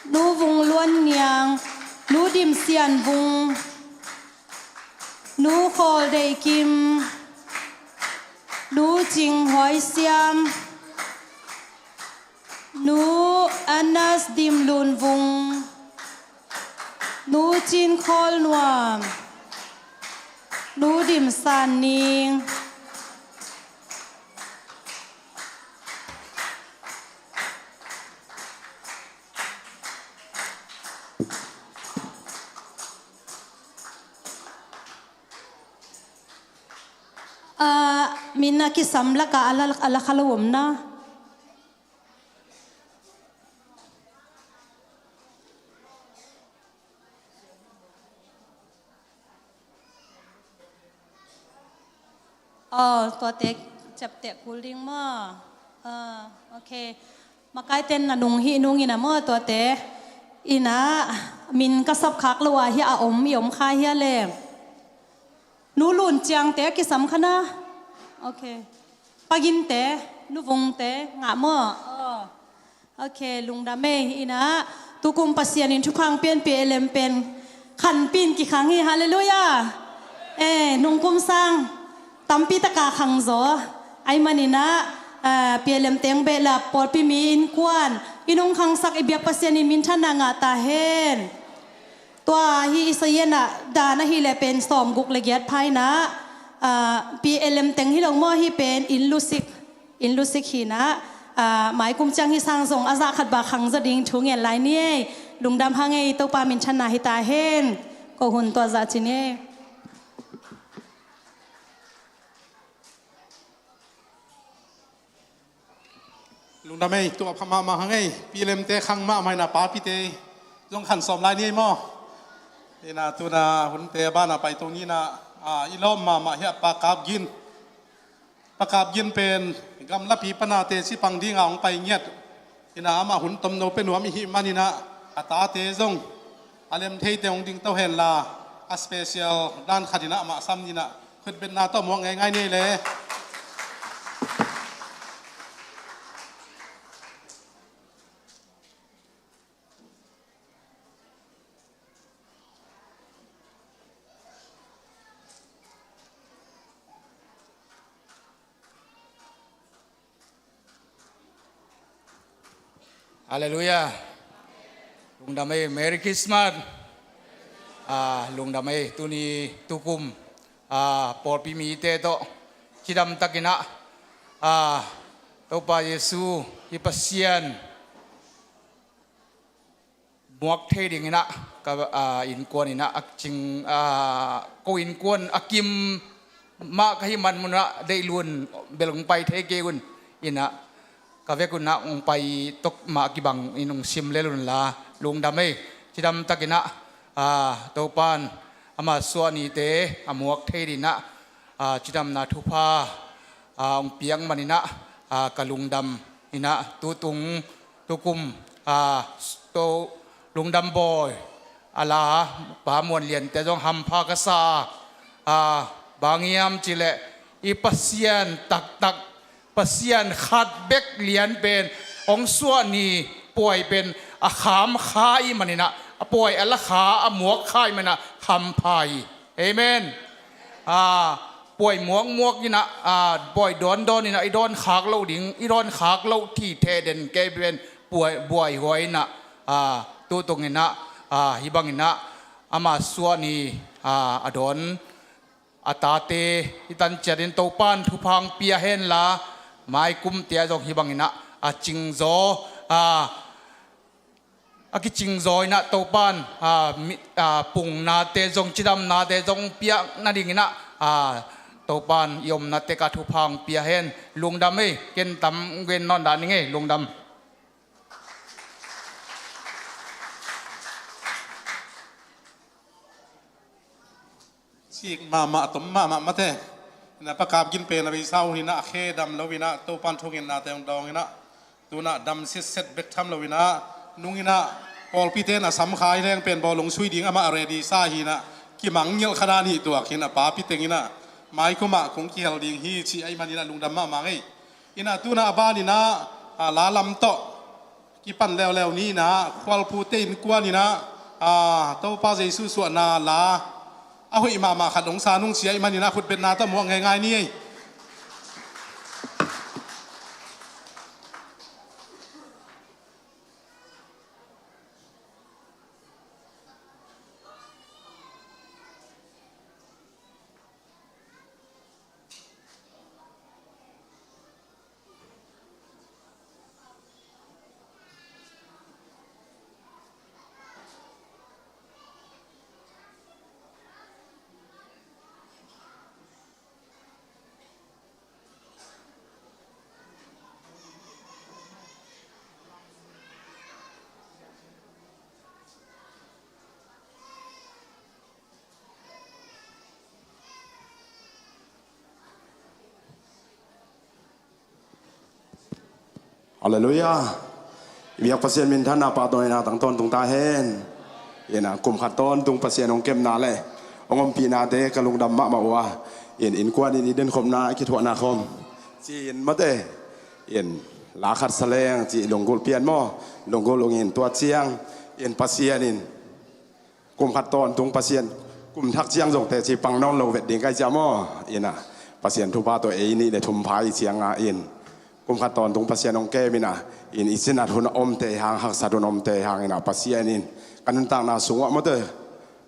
Nu Vung Luan Niang, Nu Dim Sian Vung, Nu Khawl Deih Kim, Nu Cing Huai Siam, Nu Anas Dim Lun Vung, Nu Cin Khawl Nuam, Nu Dim San Ning. Ah, min a kisam lakah a la, a la kha lo om na. Oh, tuate ciapteh kul ding maw? Ah, ok. Makaite na nung hih nung ina maw tuate. Ina min ka sapkhak lo ah hia a om, i om kha hia le. Nu Lun Ciangte a kisam kha na. Ok. Pa Ginte, Nu Vungte ngah maw? Oh. Ok, lungdam ei. Ina tukum Pasian in thupha pianpih e lem pen khanpih in kikhang hi. Halleluiah. Eh, nungkum sang tampi taka khangzaw. Ahih maninah, ah, P L M teng behlap pawlpi mi innkuan i nung khangsak i biak Pasian in minthanna ngah ta hen. Tua hi i sayenah dan ahih leh pen sawmguk le giat phainah, ah, P L M teng hi lo maw, hih pen inn lusik, inn lusik hinah, ah, maikum ciang hih sang zong a zah khat bak khangzaw ding thu ngen lai ni ei. Lungdam hang ei, Topa minthanna hi ta hen. Ko hun tua zah ci ni ei. Lungdam ei, tua pha mahmah hang ei, P L M te khang mahmah inah papite zong khan sawm lai ni ei maw. Inah tuna hunte a banah pai to ninah, ah, i lawm mahmah hiah Pa Kap Gin. Pa Kap Gin pen gamlapi pana teci pang dinga hong pai ngiat. Inah amah hun tomno pia nuam i hih maninah a tate zong a lem theite hong ding to henla, a special dan khat inah amah sam ninah khutbetna tawh muak ngeingai ni ei le. Halleluiah. Lungdam ei, Merry Christmas. Ah, lungdam ei, tuni tukum, ah, pawlpi mite tawh cidam takinah, ah, Topa Jesu i Pasian muak thei dinginah ka, ah, innkuan inah a cing, ah, ko innkuan a kim mah ka hih man munah deih lun bel hong pai thei kei un. Inah ka vek unah hong pai tok mah kibang in hong sim lel unla, lungdam ei. Cidam takinah, ah, Topan ama suahnite a muak thei dinah, ah, cidamna thupha, ah, hong piak maninah, ah, ka lungdam inah tutung tukum, ah, to lungdam bawi a la Pa Muan Liante zong hampha ka sa. Ah, bang hiam cileh i Pasian taktak, Pasian khat bek lian pen hong suah ni, puai pen a kham kha i maninah, a puai a la kha, a muak kha i maninah hampha hi. Amen. Ah, puai muakmuak inah, ah, puai dawndawn inah i dawn khak loh ding, i dawn khak loh thitheh den kei pen puai buaihuai inah, ah, tutung inah, ah, hih bang inah ama suah ni, ah, a dawn a tate i tanciat in Topan thupha hong pia henla, maikum tia zong hih bang inah a cingzaw, ah, a kicingzaw inah Topan, ah, mi, ah, pungnate zong cidamnate zong piak nadinginah, ah, Topan i omna tekah thupha hong pia hen. Lungdam ei, ken tam gen nawn dah ning ei, lungdam. Cik mahmah, tom mahmah mate. Inah Pa Kap Gin pen a beisa uh hinah a khe dam lo inah Topan thungetnate hong dawng inah tunah dam sitset bek tham lo inah nung inah pawlpite na sam kha hi leng pen bawl hong sui ding amah ready sa hinah kimang ngelh kha dan hi tuak hinah papi teng inah maikumah kong kihel ding hi ci ahih maninah lungdam mahmah ngei. Inah tunah a ban inah, ah, la lam tawh kipan leuleu ni inah khualpute innkuan inah, ah, Topa Jesu suahna la a hoih mahmah khat hong sa nung ci ahih maninah khutbetna tawh muak ngeingai ni ei. Halleluiah. I biak Pasian minthanna pahtawi inah tang tawntung ta hen. Inah kum khat tawntung Pasian hong kepna le hong ompihnate ka lungdam mahmah uh a. In innkuan in i dinkhopna a kithuahna khawm ci-in mate, in la khat sa leng ci lunggulh pian maw? Lunggulh ung in tua ciang in Pasian in kum khat tawntung Pasian kum thak ciang zong teci pang nawn lo vet ding kai cia maw? Inah Pasian thupha tawh ei nih le thum pha i cianga in kum khat tawntung Pasian hong kem in ah, in i cinat hun a omte hang, haksat hun a omte hang in ah, Pasian in ka nuntakna sungah mawte,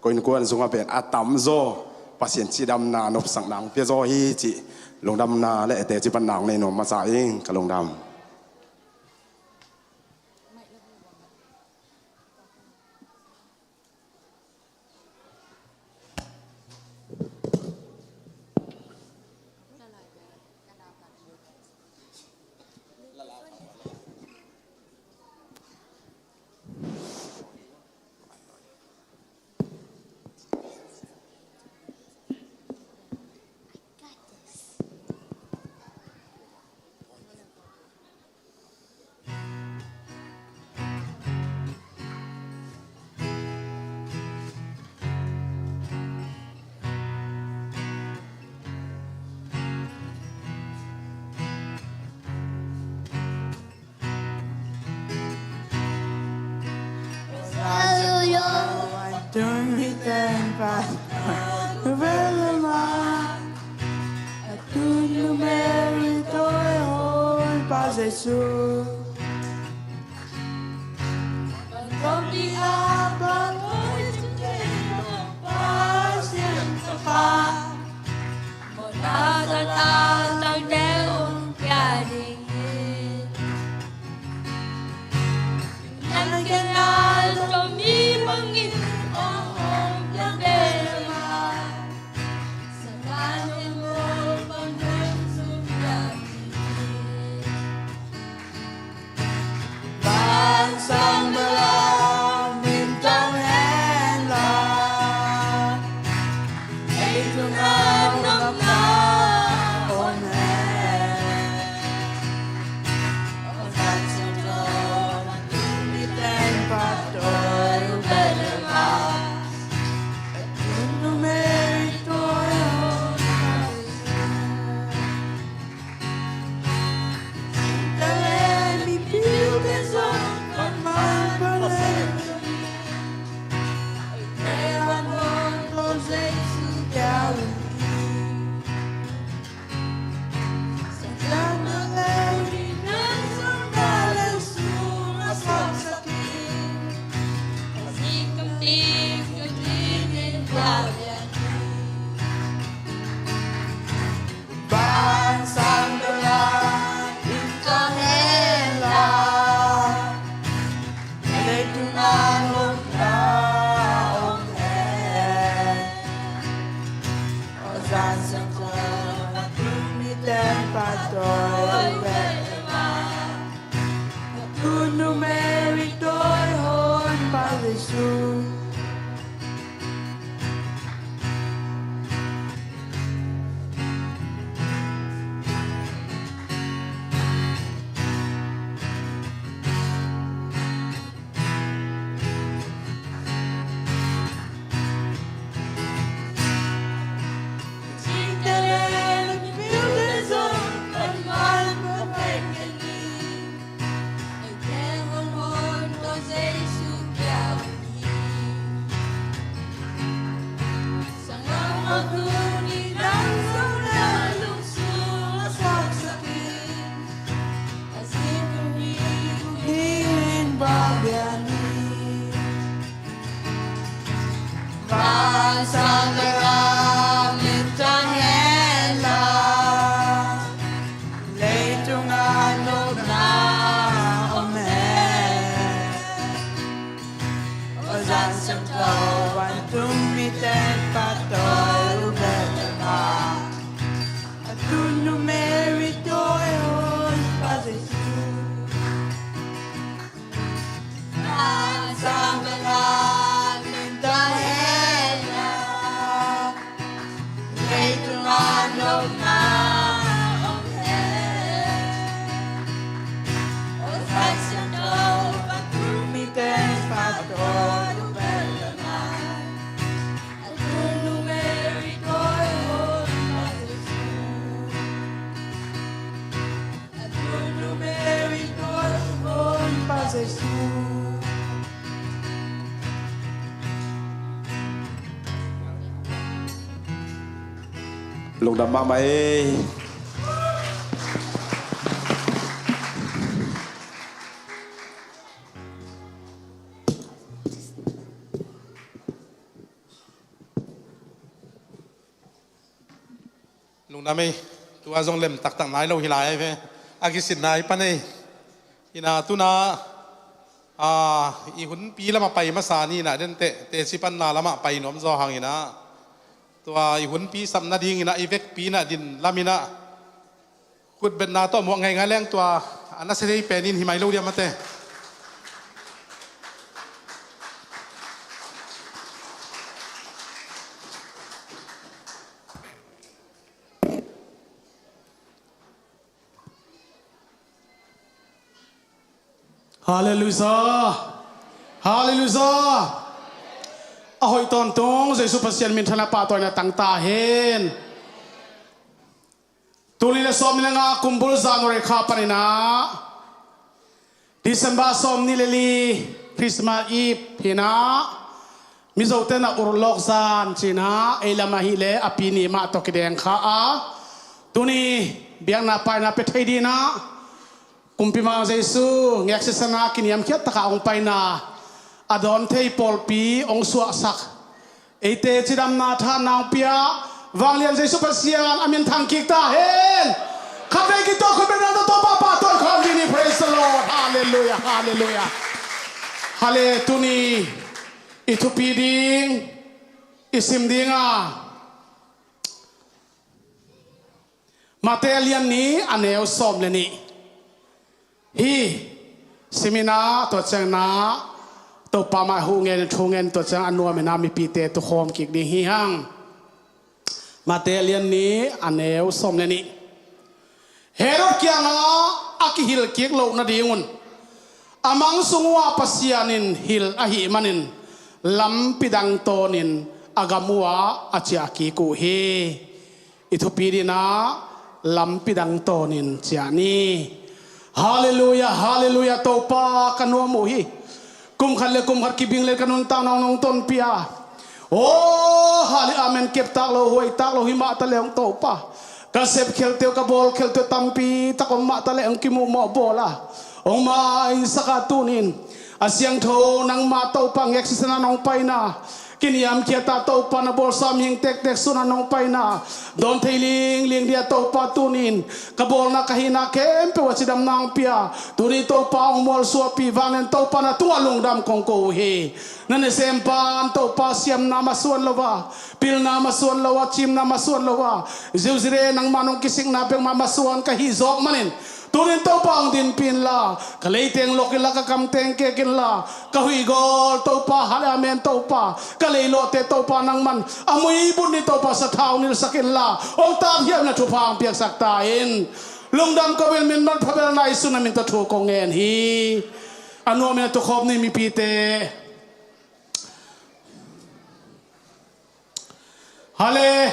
ko innkuan sungah pen a tamzaw Pasian cidamna nopsakna hong piazaw hi cih lungdamna le teci panna hong nei nuam masa ing. Ka lungdam. Atu numeri toi hon pa Jesu. Pangkompi a pangkoi sungkei lo Pasian Tapa. Mona sa ta tang deu kia ding. Nan kia na lo mi bangin ong hong kia bema. Sa ta ding lo pang deu sung kia ding. Ban sang bel a min tang hen la, ei tung a nopna on hen. Ong ban sang bel a min tang pa toi u bel a. Atu numeri toi hon pa Jesu. Ban sang bel a min tang hen la, leitung a nopna om hen. Ong ban sang bel a min tang pa toi u bel a. Atu numeri toi hon pa Jesu. Lungdam mahmah ei. Lungdam ei. Tua zong lem taktak nai lo hi lai ai ve. A kisin nai pan ei. Ina tuna, a, i hunpi lamah pai masa ni ina den teh, teci panna lamah pai nuam zaw hang ina. Tua i hunpi sap nading ina i vekpi ina din lam ina. Khutbetna tawh muak ngaingai leng tua a nasia thei pen in hi mai lo diam mate. Halleluiah. Halleluiah. A hoih tawntung Jesu Pasian minthanna pahtawina tangta hen. Tuni le sawm ni le nga kumbul January kha panina December sawm ni le li Christmas Eve hina. Mizote na urlawk zan cina ei lam ahih le a pi ni mah tawh kideng kha a tuni biakna paina pe thei dina. Kumpi Mang Jesu ngek sisana kiniamkhiat taka hong paina a dawn thei pawlpi hong suahsak eite cidamna thanna hong pia vanglian Jesu Pasian a min thang kik ta hen. Khatvei kito khutbetna tawh Topa pahtawi khawm ding hi. Praise the Lord. Halleluiah. Halleluiah. Hale tuni i thupi ding i sim dinga Mate a lian ni a neu sawm le nih hi. Simina tua ciangina Topa mah huh ngen thu ngen tua ciang a nuamina mipite tukhawm kik ding hi hang. Mate a lian ni a neu sawm le nih. Herod kiangah a kihilh kik loh nadingun a mang sung uh ah Pasian in hilh ahih manin lampi dang tawnin a gam uhah a ciah kik uh hi. I thupi dinah lampi dang tawnin ciah ni. Halleluiah, halleluiah, Topa ka nuam uh hi. Kum khat le kum khat kibing le ka nuntakna hong tonpih a. Aw, hale amen, keptak lo, huaitak lo hi mah ta le hong Topa. Ka sepkhialte uh, ka bawlkhialte uh tampi tak om mah ta le hong kimuhmawh bawl a. Hong maisak a tunin a siangtho nangma Topa ngek sisana nong paina. Kiniamkhiat a Topa na bawlsa mihing tektek suna nong paina. Dawn thei lingling dia Topa tunin ka bawlna ka hihna khempeuh a cidamna hong pia. Tuni Topa hong mualsuahpih vangin Topa na tungah lungdam kong ko uh hi. Na nasempan Topa siamna masuan lo a, pilna masuan lo a, cimna masuan lo a, ziuzire nangma nong kisikna peuhmah masuan ka hih zawk manin tunin Topa hong dinpih inla, ka leiteng lok inla, ka kamteng kek inla, ka huih gawl Topa, hale amen Topa, ka leilawhte Topa nangman a muibun ni Topa sathau nilsak inla, hong tapiakna thupha hong piaksak ta in. Lungdam ko in min manpha belna Jesu na min tawh thu kong ngen hi. A nuamin a tukhawm ni mipite. Hale,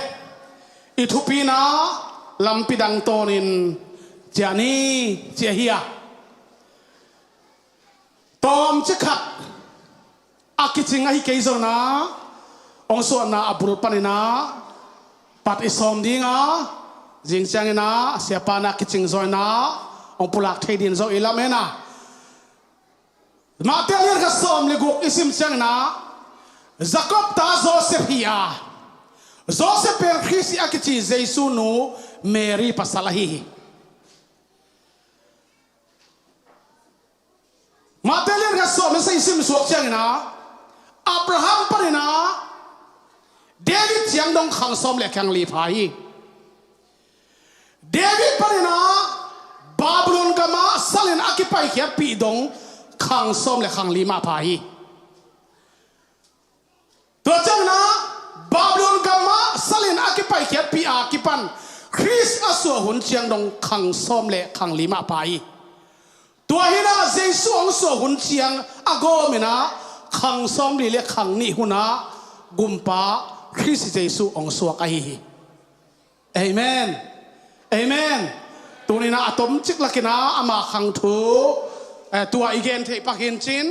i thupina lampi dang tawnin ciah ni, ciah hi a. Tawmcik khat a kicing ahi kei zawina hong suahna a bul panina pat i sawm dinga, zing ciangina siapa na kicing zawina hong pulak thei din zaw i lam hena. Mate a lian khat sawm le guk i sim ciangina Jacob ta Joseph hi a, Joseph pen Khrist a kici Jesu nu Mary pasal ahi hi. Mate a lian khat sawm le sagih i sim suak ciangina Abraham panina David ciang dong khang sawm le khang li pha hi. David panina Babylon gamah salin a kipaikhiatpih dong khang sawm le khang li mah pha hi. Tua ciangina Babylon gamah salin a kipaikhiatpih a kipan Khrist a suah hun ciang dong khang sawm le khang li mah pha hi. Tua hina Jesu hong suah hun ciang a gawmina khang sawm li le khang nih huna gumpa Khrist Jesu hong suak ahi hi. Amen. Amen. Tunina a tomcik lakina ama khang thu, eh, tua i gen theih pak hi in cin.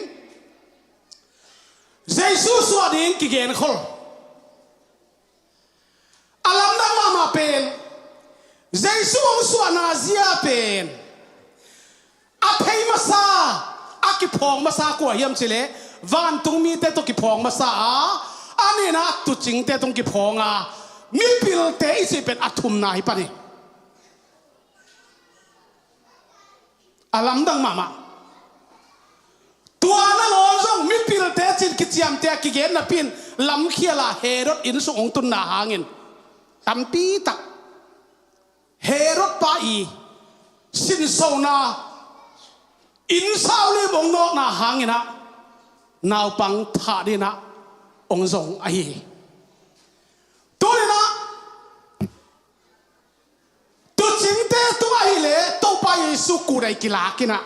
Jesu suah ding kigen khol. A lamdang mahmah pen, Jesu hong suahna zia pen a thei masa, a kiphawng masa kua hiam cih leh vantungmite tawh kiphawng masa a, a nihna tuucingte tawh kiphawng a, mipilte i cih pen a thumna hi pan hi. A lamdang mahmah. Tua nangawn zong mipilte cih kiciamteh a kigen napi in lamkhial ah Herod inn sung hong tunna hangin tampi tak Herod pa i sinsona, inn saulim hong nawkna hangin ah naupang thah dingin ah hong zong ahi hi. Tuni-in ah tuucingte tungah ahih leh Topa Jesu kut ah kilak in ah,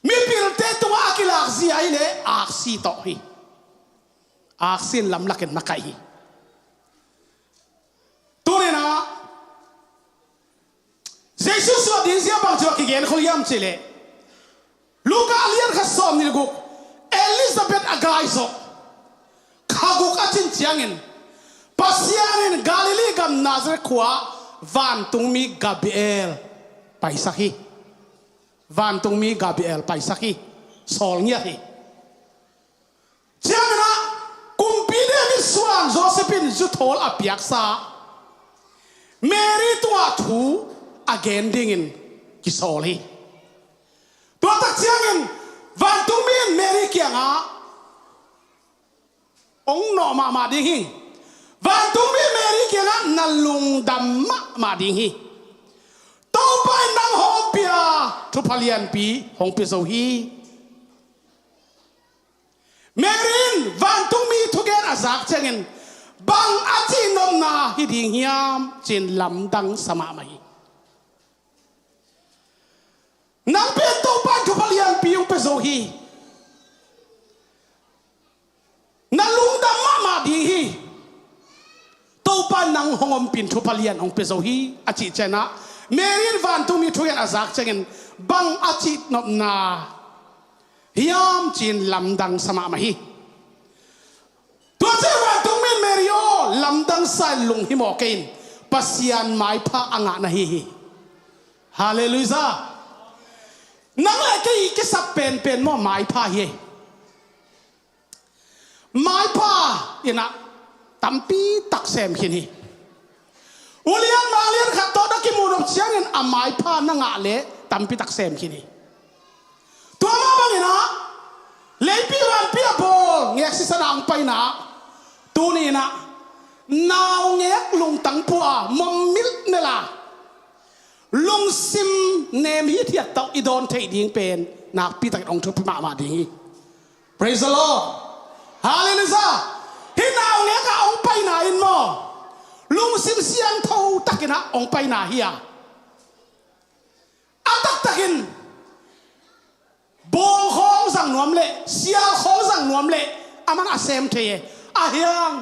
mipilte tungah a kilak zia ahih leh aksi tawh hi. Aksi in lamlak in na kaih hi. Tuni-in ah Jesu suah ding zia bangci a kigen khol hiam cih leh, Luka a lian khat sawmnih le guk, Elizabeth a gai zawh kha guk a cin ciangin Pasian in Galilee gam Nazareth khua-ah vantungmi Gabriel paisak hi. Vantungmi Gabriel paisak hi. Sawl ngiat hi. Ciangin ah kumpi David suan Joseph in zuthawl a piaksa Mary tungah thu a gen dingin kisawl hi. Tua tak ciangin vantungmi in Mary kiangah hong nawh mahmah ding hi. Vantungmi Mary kiangah na lungdam mahmah ding hi. Topa in nang hong pia thupha lianpi hong pia zo hi. Mary in vantungmi thugen a zak ciangin bang a cihnopna hi ding hiam ci-in lamdang sa mahmah hi. Nang pen Topa in thupha lianpi hong pia zo hi. Na lungdam mahmah ding hi. Topa in nang hong ompih in thupha lian hong pia zo hi a cih ciangin ah Mary in vantungmi thugen a zak ciangin bang a cihnopna hiam ci-in lamdang sa mahmah hi. Tua ciang vantungmi in Mary aw, lamdang sa in lunghimawh kei in, Pasian maipha a ngah na hi hi. Halleluiah. Nang le kei i kisap penpen maw maipha hi. Maipha in ah tampi tak sem khin hi. Ulian malian khat tawh na kimuh nop ciangin a maipha na ngah leh tampi tak sem khin hi. Tua mah bangin ah leipi vanpi a bawl ngek sisan a hong paina ah tuni-in ah naungek lungtang pua a mawm milh mel a lungsim nem hithiat tawh i dawn theih ding pen nakpi takin hong thupi mahmah ding hi. Praise the Lord. Halleluiah. Hih naungek ah hong paina in maw lungsim siangtho takin ah hong paina hi a, a taktakin bawl khawng zang nuam leh sial khawng zang nuam leh amah a sem thei e. Ahi hang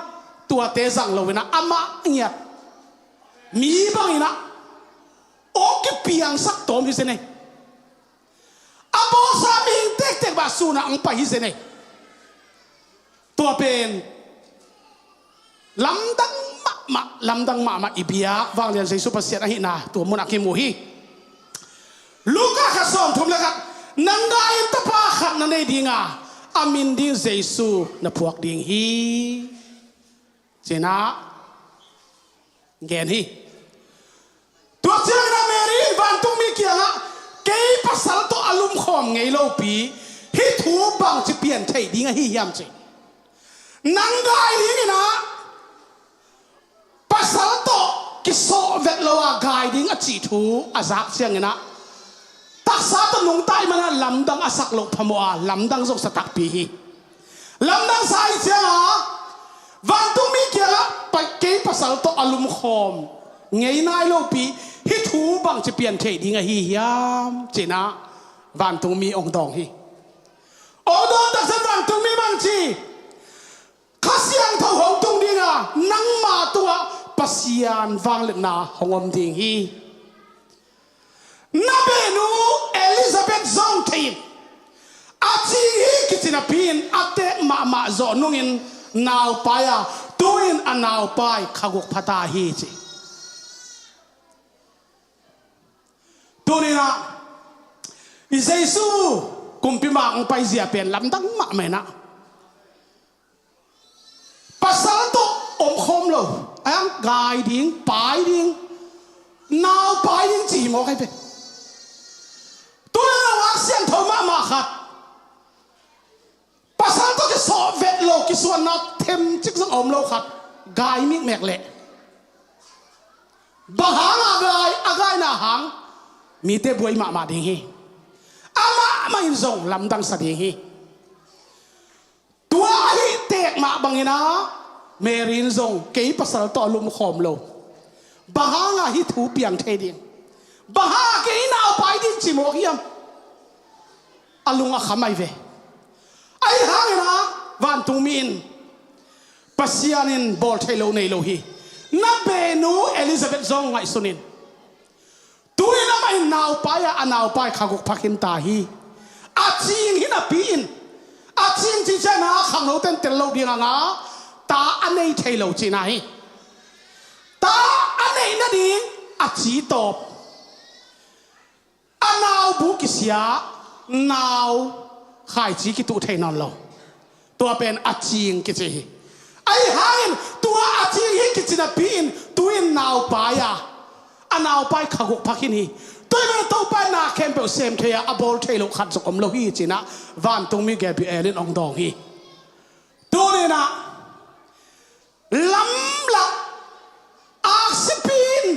tuate zang lo-in ah amah ngiat mi bangin ah hong kipiangsak tawm hi zen e. A bawlsa mihing tektek bah sun ah hong pai hi zen e. Tua pen lamdang mahmah, lamdang mahmah i biak vanglian Jesu Pasian ahihna tua munah kimu hi. Luka khat sawmthum le khat, nang gai-in tapa khat na nei ding a, a min ding Jesu na phuak ding hi, ci-in ah gen hi. Tua ciangin ah Mary in vantungmi kiangah kei pasal tawh a lumkhawm ngei lopi hih thu bangci pian thei ding ahi hiam ci. Nang gai dingin ah pasal tawh kisawh vet lo a gai ding a cih thu a zak ciangin ah taksa tawh nungta ahih manin ah lamdang a sak loh phamawh a lamdang zong sa takpi hi. Lamdang sa ahih ciangin ah vantungmi kiangah pa- kei pasal tawh a lumkhawm ngei nai lopi hih thu bangci pian thei ding ahi hiam ci-in ah vantungmi hong dawng hi. Hong dawng tak ciang vantungmi bangci, Kha Siangtho hong tung ding a, nangma tungah Pasian vangliatna hong om ding hi. Na behnu Elizabeth zong thei in, a cing hi kici napi in a teek mahmah zawh nungin nau pai a, tu-in a naupai kha guk pha ta hi ci. Tuninah i Jesu kumpi mang paizia pen lamdang mahmah inah, pasal tawh om khawm lo, a gai ding, pai ding, naupai ding ci hi mawk ahi ve. Tuninah a siangtho mahmah khat, pasal tawh kisawh vet lo, kisuanna themcik zong a om lo khat gai mikmek leh, bang hang a gai, a gaina hang mite buai mahmah ding hi. Amah mah in zong lamdangsa ding hi. Tua ahi tek mah banginah Mary in zong kei pasal tawh a lumkhawm lo, bang hanga hih thu piang thei ding, bang hanga kei naupai ding ci mawk hiam? A lung a kham ahi ve. Ahi hanginah vantungmi in, Pasian in bawl theih loh nei lo hi. Na benu Elizabeth zong ngaihsun in. Tu-in amah in naupai a, a naupai kha guk pha khin ta hi. A cing hi napi in, a cing cih ciangin a khangnote in tel lo ding a ngah, ta a nei thei lo cihna hi. Ta a neih nading a ci tawp, a nau bu kisia, nau khaici kituh thei nawn lo. Tua pen a cing kici hi. Ahi hangin tua a cing hi kici napi in tu-in naupai a, a naupai kha guk pha khin hi. Tua ahih manin Topa in na khempeuh sem thei a, a bawl thei loh khat zong om lo hi cinah vantungmi Gabriel in hong dawng hi. Tuninah lam lah aksipi in,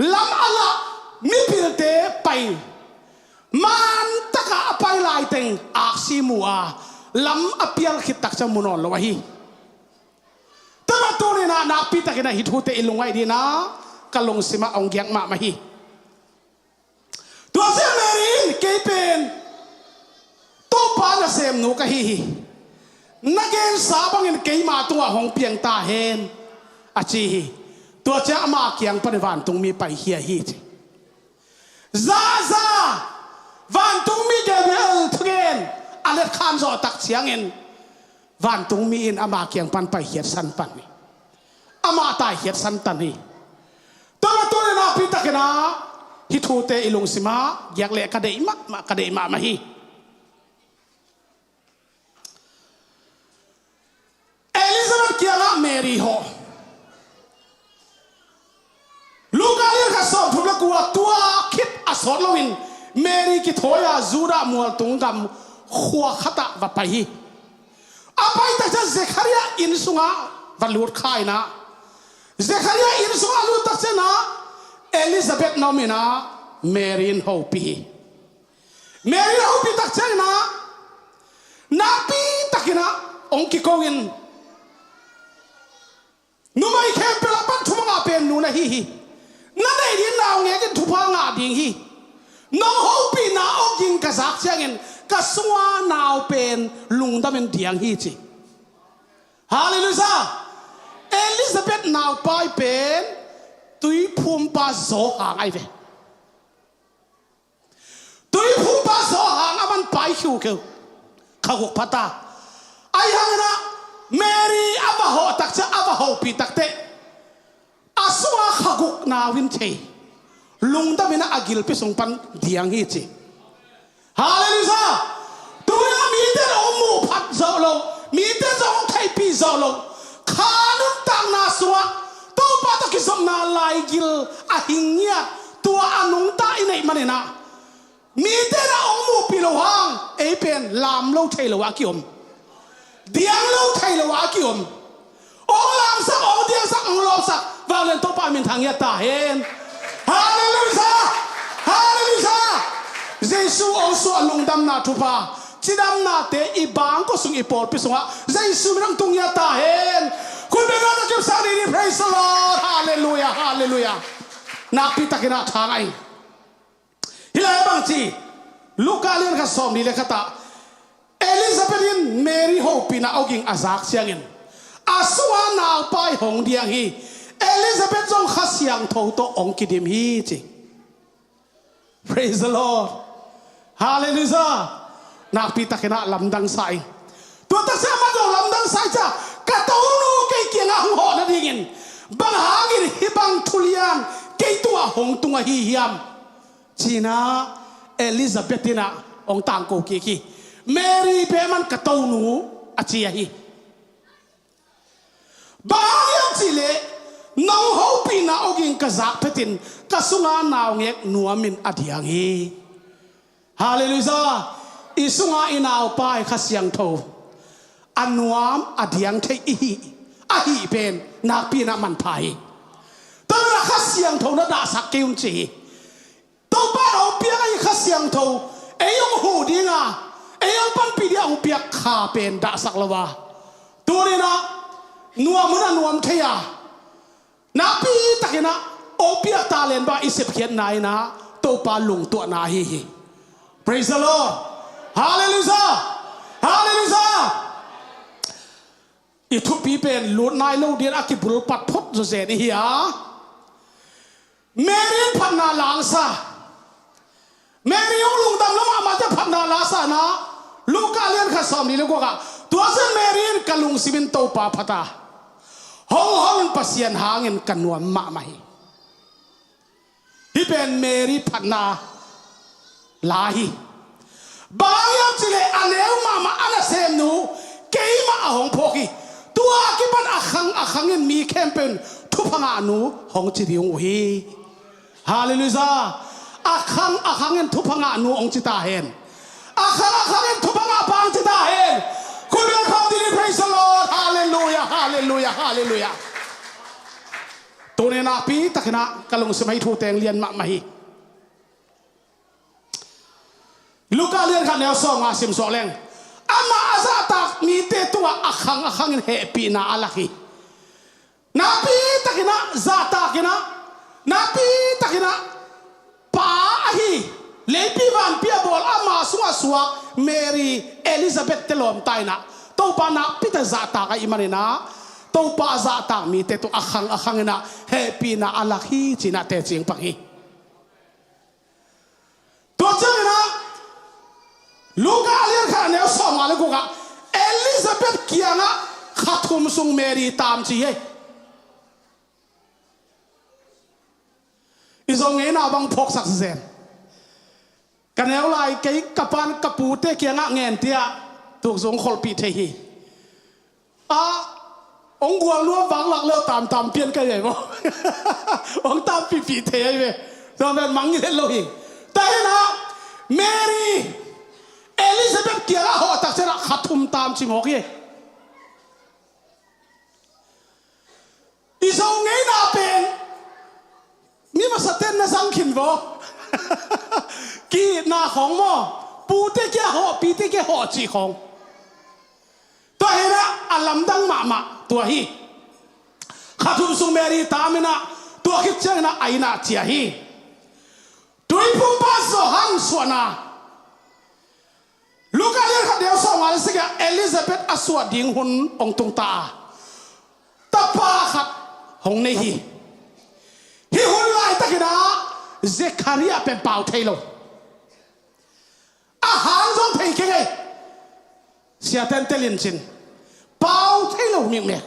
lam a lah mipilte pai, mantakah a pai laiteng aksi mu a, lam a pial khit takciang mu nawn lo ahi. Tua mah tuninah nakpitakinah hih thute i lungngaih dinah ka lungsimah hong giak mahmah hi. Tua ciang Mary in, kei pen Topa nasemnu ka hi hi. Na gensa bangin keima tungah hong piang ta hen, a ci hi. Tua ciang ama kiang panin vantungmi paikhia hi ci. Zaza vantungmi Gabriel thugen a letkhan zawh tak ciangin vantungmi in ama kiang pan paikhiat san pan hi. Ama taikhiat san tan hi. Tua mah tuninah nakpitakinah hih thute i lungsimah giak leh ka deih mahmah, ka deih mahmah hi. Elizabeth kiangah Mary hawh. Luka lian khat sawmthum le kua, tua khit a sawt loin Mary kithawi a Judah mualtung gam khua khatah va pai hi. A pai takciang Zechariah inn sungah va lut kha inah, Zechariah inn sungah a lut takcianginah Elizabeth na om inah Mary in hopih hi. Mary in a hopih takcianginah nakpitakinah hong kiko in, numei khempeuh lak pan thumang a pen nu na hi hi. Na neih ding naungek in thupha ngah ding hi. Nong hopihna awging ka zak ciangin ka sunga nau pen lungdamin diang hi ci. Halleluiah. Elizabeth naupai pen tuiphumpa Johan ahi ve. Tuiphumpa Johan a man pai khiukheu, kha guk pha ta. Ahi hanginah Mary a va hawh takciang, a va hopih takteh a sunga kha guk nau in thei, lungdamin a gilpi sung pan diang hi ci. Halleluiah. Tuinah mite in hong muh phat zawh loh, mite in zong hong theihpih zawh loh, kha nuntakna sungah Topa tawh kizopna laigil a hing ngiat, tua a nungta i neih maninah mite in a hong muhpih loh hang ei pen lam lo thei lo a kiom, diang lo thei lo a kiom. Hong lamsak, hong diangsak, hong lawpsak vanglian Topa minthang ngiat ta hen. Halleluiah. Halleluiah. Jesu hong suah lungdamna thupha, cidamnate i bangkua sung, i pawlpi sungah Jesu min hong tung ngiat ta hen. Khut beng a na kipsak ni ni. Praise the Lord. Halleluiah. Halleluiah. Nakpitakinah tha ngah ing. Hih lai a bang ci, Luka lian khat sawmli le khatah Elizabeth in Mary hopihna awging a zak ciangin a sunga naupai hong diang hi. Elizabeth zong Kha Siangtho tawh hong kidim hi ci. Praise the Lord. Halleluiah. Nakpitakinah lamdangsa ing. Tua taksa amah zong lamdangsa ing cia, ka tonu kei kiangah hong hawh nadingin, bang hangin hih bang thulian kei tungah hong tung ahi hiam? Ci-in ah Elizabeth in ah hong tangko kik hi. Mary pen man ka tonu a ci ahi. Bang hang hiam cih leh nong hopihna ogin ka zak phetin ka sunga naungek nuamin a diang hi. Halleluiah. I sunga i naupa i Kha Siangtho a nuam a diang thei i hih, ahih pen nakpi-in ah manpha hi. Tua pen a Kha Siangtho na dahsak kei un ci hi. Topa in hong piak ahi Kha Siangtho ei hong huh dinga, ei hong panpih dinga hong piak Kha pen dahsak lo a, tuni-in ah nuam hun a nuam thei a, nakpi takin ah hong piak talent bang i sepkhiatna in ah Topa lungtuahna ahi hi. Praise the Lord. Halleluiah. Halleluiah. I thupi pen lut nai lo dingin a kibulpat phot zawzen i hi a, Mary in phatna la sa. Mary hong lungdam lo mahmah teh phatna la sa-in ah, Luka lian khat sawmli le guak ah, tua ciang Mary in, ka lungsim in Topa phat a, hong hon Pasian hangin ka nuam mahmah hi. Hih pen Mary phatna la hi. Bang hang hiam cih leh a neu mahmah a nasemnu keimah a hong phawk hi. Tua kipan a khang a khangin mi khempeuh in thupha ngahnu hong ci ding uh hi. Halleluiah. A khang a khangin thupha ngahnu hong ci ta hen. A khang a khangin thupha ngahpa hong ci ta hen. Khut beng khawm dih ni. Praise the Lord. Halleluiah. Halleluiah. Halleluiah. Tuni nakpi takin ah ka lungsim ah hih thu teng lian mahmah hi. Luka lian khat neu sawmnga sim suak leng, amah a zahtak mite tungah a khang a khangin hehpihna a lak hi. Nakpi takin ah zahtak in ah, nakpi takin ah pa ahi, leipi vanpi a bawl ama sungah suak Mary, Elizabeth te lawmta in ah Topa nakpi tak zahtak ahih manin ah, Topa a zahtak mite tung a khang a khangin ah hehpihna a lak hi ci-in ah teci hong pang hi. Tua ciangin ah Luka a lian khat a neu sawmnga le guk ah Elizabeth kiangah kha thum sung Mary tam ci hi. I Zo ngeina bang phawksak zen. Ka neu lai kei ka pa'n ka pute kiangah ngen tiah tukzung kholhpih thei hi. A, hong gual nuam vang lak leu tamtam pian ka hi ve maw. Hong tampihpih thei ahi ve. Tua pen mangngilh het lo hi. Tua hi-in ah Mary Elizabeth kiangah hawh tak ciangin ah kha thum tam ci mawk hi. I Zo ngeina pen mi masate'n na zang khin vaw. Ki-itna khawng maw, pute kiang hawh, pite kiang hawh cih khawng. Tua hi-in ah a lamdang mahmah tua hi. Kha thum sung Mary tam in ah, tua khit ciangin ah a inn ah ciah hi. Tuiphumpa Johan suahna. Luka lian khat neu sawmnga le sagih ah Elizabeth a suah ding hun hong tung ta a, tapa khat hong nei hi. Hih hun laitakin ah Zekhariah pen pau thei lo. A hang zong thei keng ei. Siate'n tel in cin. Pau thei lo mikmek.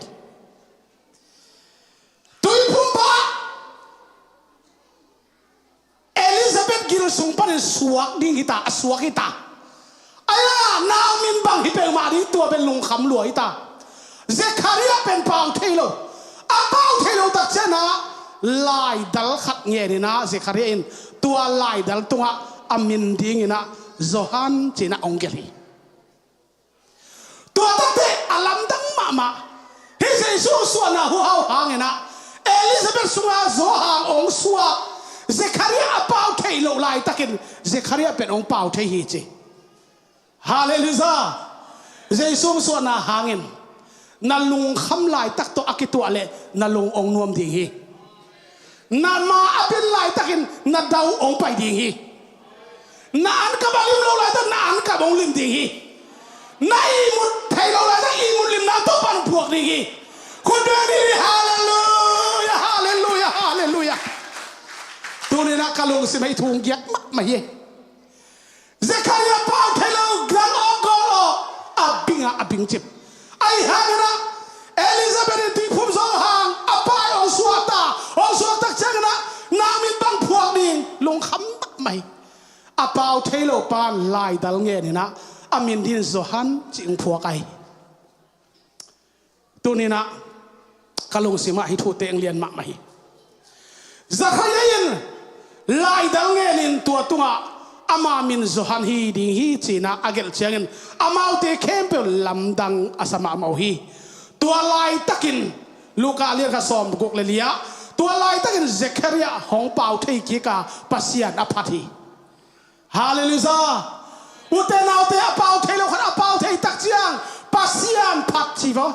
Tuiphumpa Elizabeth gil sung panin suak ding hi ta, a suak hi ta. Ai-a, nau min bang hi peuhmah ding, tua pen lungkham lua hi ta. Zekhariah pen pau thei lo. A pau thei lo tak ciangin ah laidal khat ngen in ah Zekhariah in tua laidal tungah a min dingin ah Johan ci-in ah hong gelh hi. Tua takte a lamdang mahmah. Hih Jesu suahna huhau hangin ah Elizabeth sungah Johan hong suak, Zekhariah a pau thei loh laitakin Zekhariah pen hong pau thei hi ci. Halleluiah. Jesu suahna hangin na lungkham laitak tawh a kituah leh na lung hong nuam ding hi. Na ma a bin laitakin na dau hong pai ding hi. Na ankap a lim lo laitak na ankap hong lim ding hi. Na ihmut thei lo laitak ihmut limna Topa'n hong puak ding hi. Khut beng dih ni. Halleluiah, halleluiah, halleluiah. Tuni-in ah ka lungsim ah hih thu hong giak mahmah hi. Zekhariah pau thei lo, gam awk gawl aw, a bing a, a bing cip. Ahi hangin ah, Elizabeth in tui thei lo pan laidal ngen in ah a min ding Johan ci-in phuak ahi. Tuni-in ah ka lungsim ah hih thute ong lian mahmah hi. Zakaria in laidal ngen in tua tungah ama min Johan hi ding hi ci-in ah a gelh ciangin amaute khempeuh lamdang a sa mahmah uh hi. Tua laitakin Luka lian khat sawm guk le li-ah tua laitakin Zakaria hong pau thei kik a Pasian a phat hi. Halleluiah. Ute naute, a pau thei lo khat a pau thei tak ciang Pasian phat ci vo.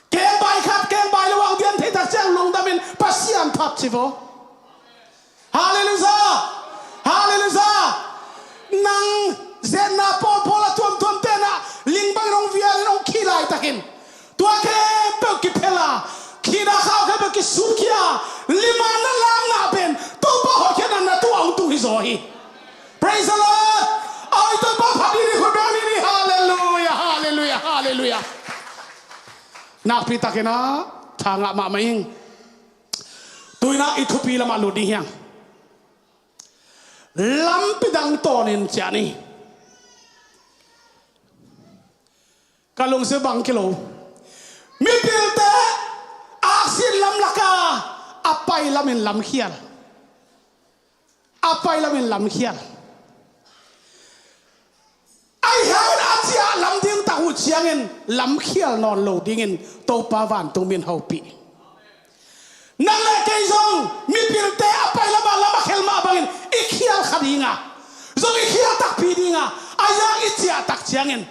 Kengbai khat kengbai lo a ong dian thei tak ciang lungdam in Pasian phat ci vo. Halleluiah. Halleluiah. Nang zetna pawlpawl a tuamtuam tenah ling bangin ong vialin ong khih laitakin tua khempeuh kiphel a, khihna khau khempeuh kisutkhia a, limna lamna pen Topa hotkhiatna na tungah hong tung hi zaw hi. Praise the Lord. Awi, Topa phat ding hi, khut beng ding hi. Halleluiah, halleluiah, halleluiah. Nakpi takin ah tha ngah mahmah ing. Tu-in ah i thupi lamah lut ding hi hang. Lampi dang tawnin ciah ni. Ka lungsim bang kilo. Mipilte aksi in lamlak a, a pai lamin lamkhial. A pai lamin lamkhial. Ahi hangin a ciah lam ding tak uh ciangin lamkhial nawn lo dingin Topa vantung mi in hopih. Nang le kei zong mipilte a pai lamah lam a khel mah bangin i khial kha ding a, zong i khial takpi ding a, ahi hang i ciah tak ciangin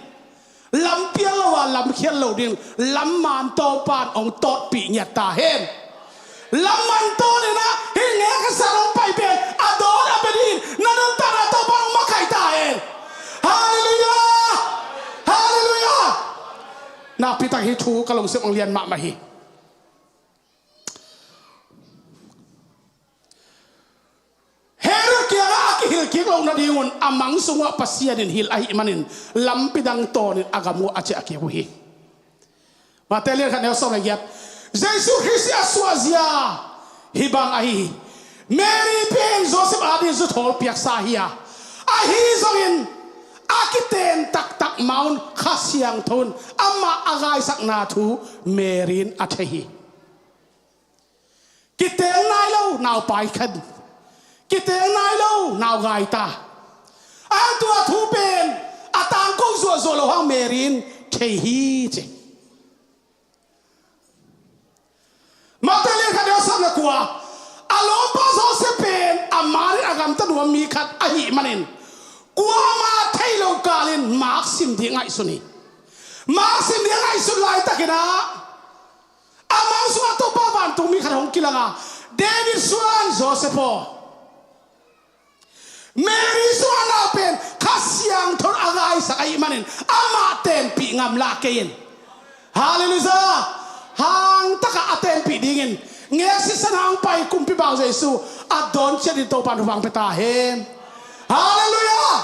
lam pial lo a lam khial lo ding, lam man Topa in hong tawtpih ngiat ta hen. Lam man tawnin ah hih ngek a san hong pai pen a dawn a bia dingin na nuntakna Topa in hong makaih ta hen. Halleluiah. Halleluiah. Nakpi tak hih thu ka lungsim hong lian mahmah hi. Herod kiangah a kihilh kik loh nadingun a mang sungah Pasian in hilh ahih manin lampi dang tawnin a gam uh a ciah kik uh hi. Mate lian khat neu sawm le giat. Jesu Khrist i a suahzia hih bang ahi hi. Mary pen Joseph ading zuthawl piaksa hi a, ahi zongin a kiten taktak ma-un Kha Siangtho in amah a gaisakna thu Mary in a thei hi. Kiteng nai lo naupai khen, kiteng nai lo naugaita. A tua thu pen a tangko zuahzuah lo hang Mary in thei hi ci. Mate lian khat neu sawm le kua. A lawmpa Joseph pen a manin a gamta nuam mi khat ahih manin kuama thei lo kalin maksim ding ngaihsun hi. Maksim ding ngaihsun laitakin ah a mang sungah Topa vantung mi khat hong kilang a, David suan Joseph aw, Mary sungah nau pen Kha Siangtho in a gaisak ahih manin amah tenpih ngam la kei in. Halleluiah. Hangtakah a tenpih dingin ngek sisan hang pai kumpi bau Jesu a dawn ciat in Topa in thupha pia ta hen. Halleluiah.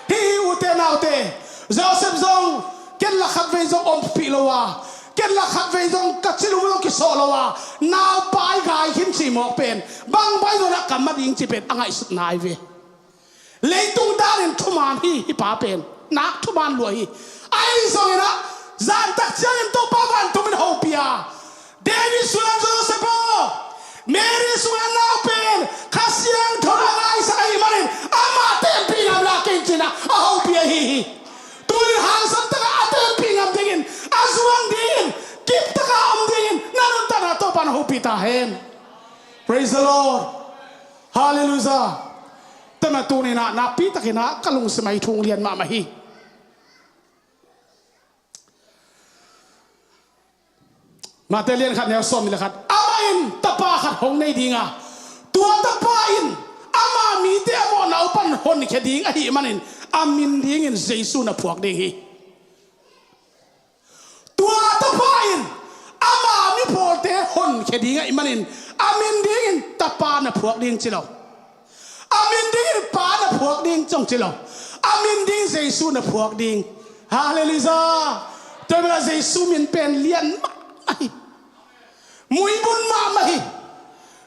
Hih hi ute naute, Joseph zong ken la khatvei zong ompih lo a, ken la khatvei zong ka cilum zong kisawh lo a, naupai gai khin cih mawk pen bang bai zong ah ka ma ding cih pen a ngaihsutna ahi ve. Leitung danin thuman hi, hih pa pen nak thuman lua hi. Ahi zongin ah zan tak ciangin Topa vantung in hopih a, David suan Joseph aw, Mary sungah nau pen Kha Siangtho in a gaisak ahih manin amah tenpih ngam la kei in ci-in ah a hopih ahi hi. Tunin hangsan takah a tenpih ngam dingin, a zuang dingin, kip takah a om dingin na nuntakna Topa in hopih ta hen. Praise the Lord. Halleluiah. Tua manin tunin ah nakpi takin ah ka lungsim ah hih thu hong lian mahmah hi. Mate lian khat neu sawm le khat. Amah in tapa khat hong nei ding a, tua tapa in ama mite a mawhna uh pan honkhia ding ahih manin a min dingin Jesu na phuak ding hi. Tua tapa in ama mipawlte honkhia ding ahih manin a min dingin tapa na phuak ding ci lo. A min dingin pa na phuak ding zong ci lo. A min dingin Jesu na phuak ding. Halleluiah. Tua bel ah Jesu min pen lian mahmah hi. Muibun mahmah hi.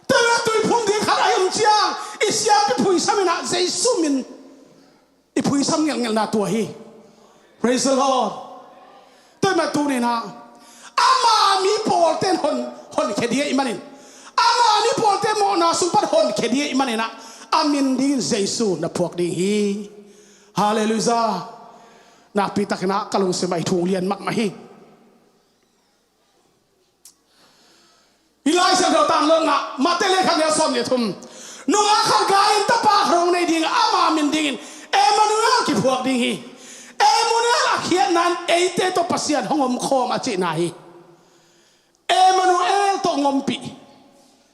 Tua bel ah tuiphum ding khat a hi om ciang i siampi phuisam in ah Jesu min i phuisam ngelhngelhna tua hi. Praise the Lord. Tua ahih manin tuni-in ah, ama mi pawlte'n hon, honkhia ding ahih manin, ama mi pawlte'n mawhna sung pan honkhia ding ahih manin ah, a min dingin Jesu na phuak ding hi. Halleluiah. Nakpi takin ah ka lungsim ah hong lian mahmah hi. I Lai Siangtho tang lo ngah, Mate lekha neu sawm le thum. Nungak khat gai-in tapa khat hong nei ding a, ama min dingin Emmanuel kiphuak ding hi. Emmanuel a khiatna in eite tawh Pasian hong omkhawm a cihna hi. Emmanuel tawh hong ompih.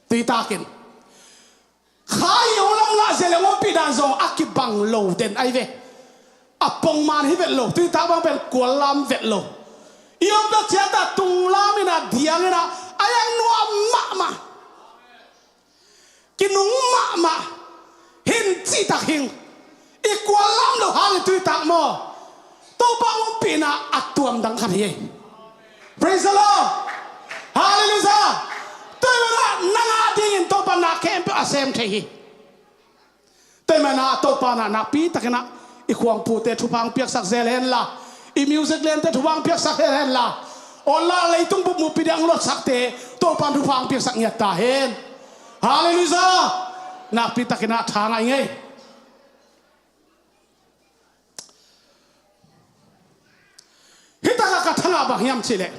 Tua ahih takin kha i hong lamlahzia le hong ompih dan zong a kibang lo den ahi ve. A pongman hi vet lo, tuitak bang pen kual lam vet lo. I omna ciat ah tung lam in ah, diang in ah, a yang nuam mahmah. Kinung mahmah. Hin cihtak hing. I kual lam lo hangin tuitak maw, Topa hong ompihna a tuamdang khat hi. Praise the Lord. Halleluiah. Tua ahih manin ah nang a dingin Topa na khempeuh a sem thei hi. Tua ahih manin ah Topa in ah nakpi takin ah i khuangpute thupha hong piaksak zel hen la, i music lente thupha hong piaksak zel hen la, online leitung bup mupi ding a hong lotsakte Topa in thupha hong piaksak ngiat ta hen. Halleluiah. Nakpi takin ah tha ngah ing ei. Hih takah ka tha ngah bang hiam cih leh,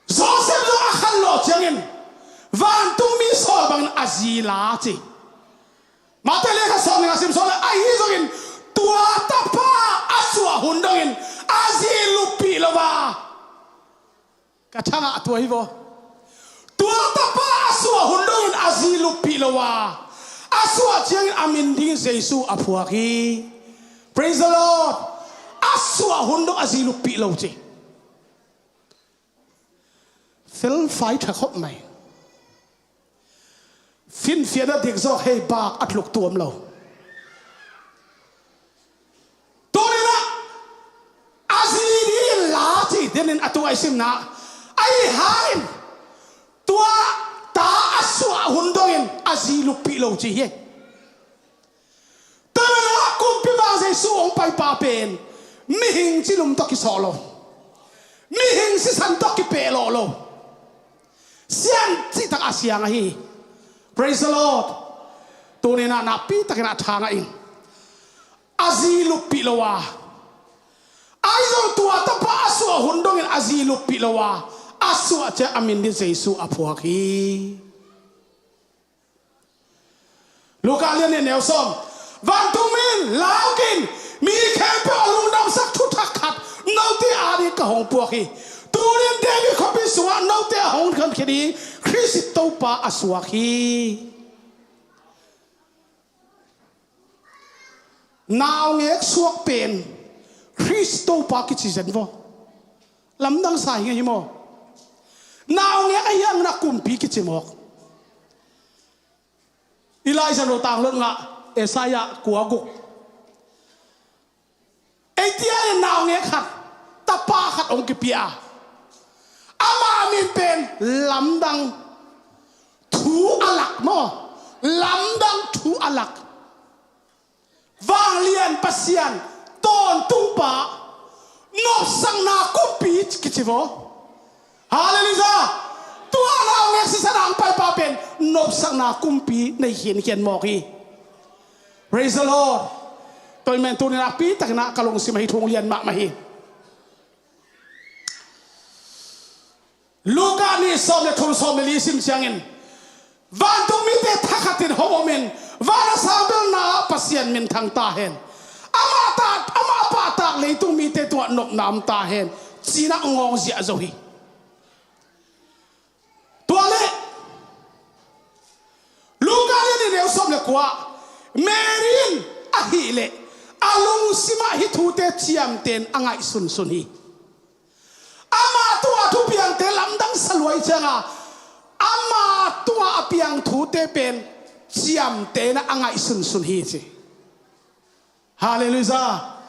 Josef zong a khanlawh ciangin vantungmi sawl bangin a zi la ci. Mate lekha sawm le nga sim sawm le, ahi zongin tua tapa a suah hun dongin a zi luppih lo a, ka tha ngah tua hi vaw. Tua tapa a suah hun dongin a zi luppih lo a, a suah ciangin a min dingin Jesu a phuak hi. Praise the Lord. A suah hun dong a zi luppih lo ci. Felfai tha khop mai. Finfian a dik zawk hei, bak a tluk tuam lo. Tuni-in ah a zi dingin la ci denin a tua i simna ahi hangin tua ta a suah hun dongin a zi luppih lo ci hi. Tua ahih manin ah kumpi vang Jesu hong paipa pen mihing cinum tawh kisawh lo, mihing sisan tawh kipeh lawh lo, sian cihtak a siang ahi. Praise the Lord. Tuni-in ah nakpi takin ah tha ngah in. A zi luppih lo a, ahi zong tua tapa a suah hun dongin a zi luppih lo a, a suah ciang a min dingin Jesu a phuak hi. Luka lian nih neu sawm. Vantungmi in, lau kei in, mi khempeuh a lungdamsak thuthak khat note ading ka hong puak hi. Tuni-in David khuapi sungah note a hong honkhia ding Khrist Topa a suak hi. Naungek suak pen Khrist Topa kici zen vaw. Lamdang sa hi ngei hi maw. Naungek ahi hangin a kumpi kici mawk. I Lai Siangtho tang lo ngah, Isaiah kua guk. Ei tia in naungek khat, tapa khat hong kipia a, ama min pen Lamdang Thu a lak maw. Lamdang Thu a lak. Vanglian Pasian, Tawntungpa, Nopsakna Kumpi kici vaw. Halleluiah. Tua naungek sisan a hong paipa pen nopsakna kumpi nei khinkhian mawk hi. Praise the Lord. Tua ahih manin tuni-in nakpi takin ah ka lungsim ah hih thu hong lian mahmah hi. Luka nih sawm le thum, sawm le li sim ciangin, vantungmite thakhatin hong omin, van a sang belna ah Pasian minthang ta hen. Amah ta, amah pahtak leitung mite tungah nopna om ta hen, ci-in ah ngawng ziahzo hi. Tua leh Luka lian nih neu sawm le kua, Mary in ahih leh a lungsim ah hih thute ciamteh in a ngaihsunsun hi. Ama tungah thupiangte lamdang sa lua ahih ciangin, ama tungah a piang thute pen ciamteh in a ngaihsunsun hi ci. Halleluiah.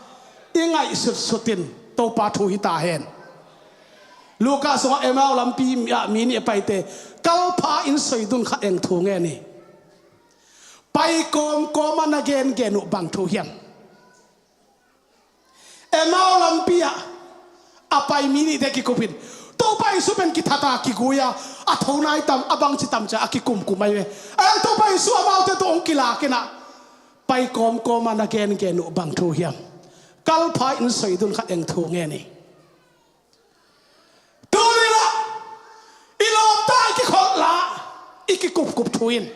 I ngaihsutsut in Topa thu hi ta hen. Luka sungah Emmaus lampi ah mi nih a paite, kalpha in soidun khat eng thu ngen hi. Pai kawmkawm a na gengen uh bang thu hiam? Emau lampi ah a pai mi nihte kikup in, Topa Jesu pen kithat a kigui a, a tho nai tam, a bangci tam ci a a kikumkum ahi ve. Ahi hang Topa Jesu amaute tawh hong kilak in ah, pai kawmkawm a na gengen uh bang thu hiam? Kalpha in soidun khat eng thu ngen hi. Tuni-in ah i lawmta i kikholhna i kikupkup thu in,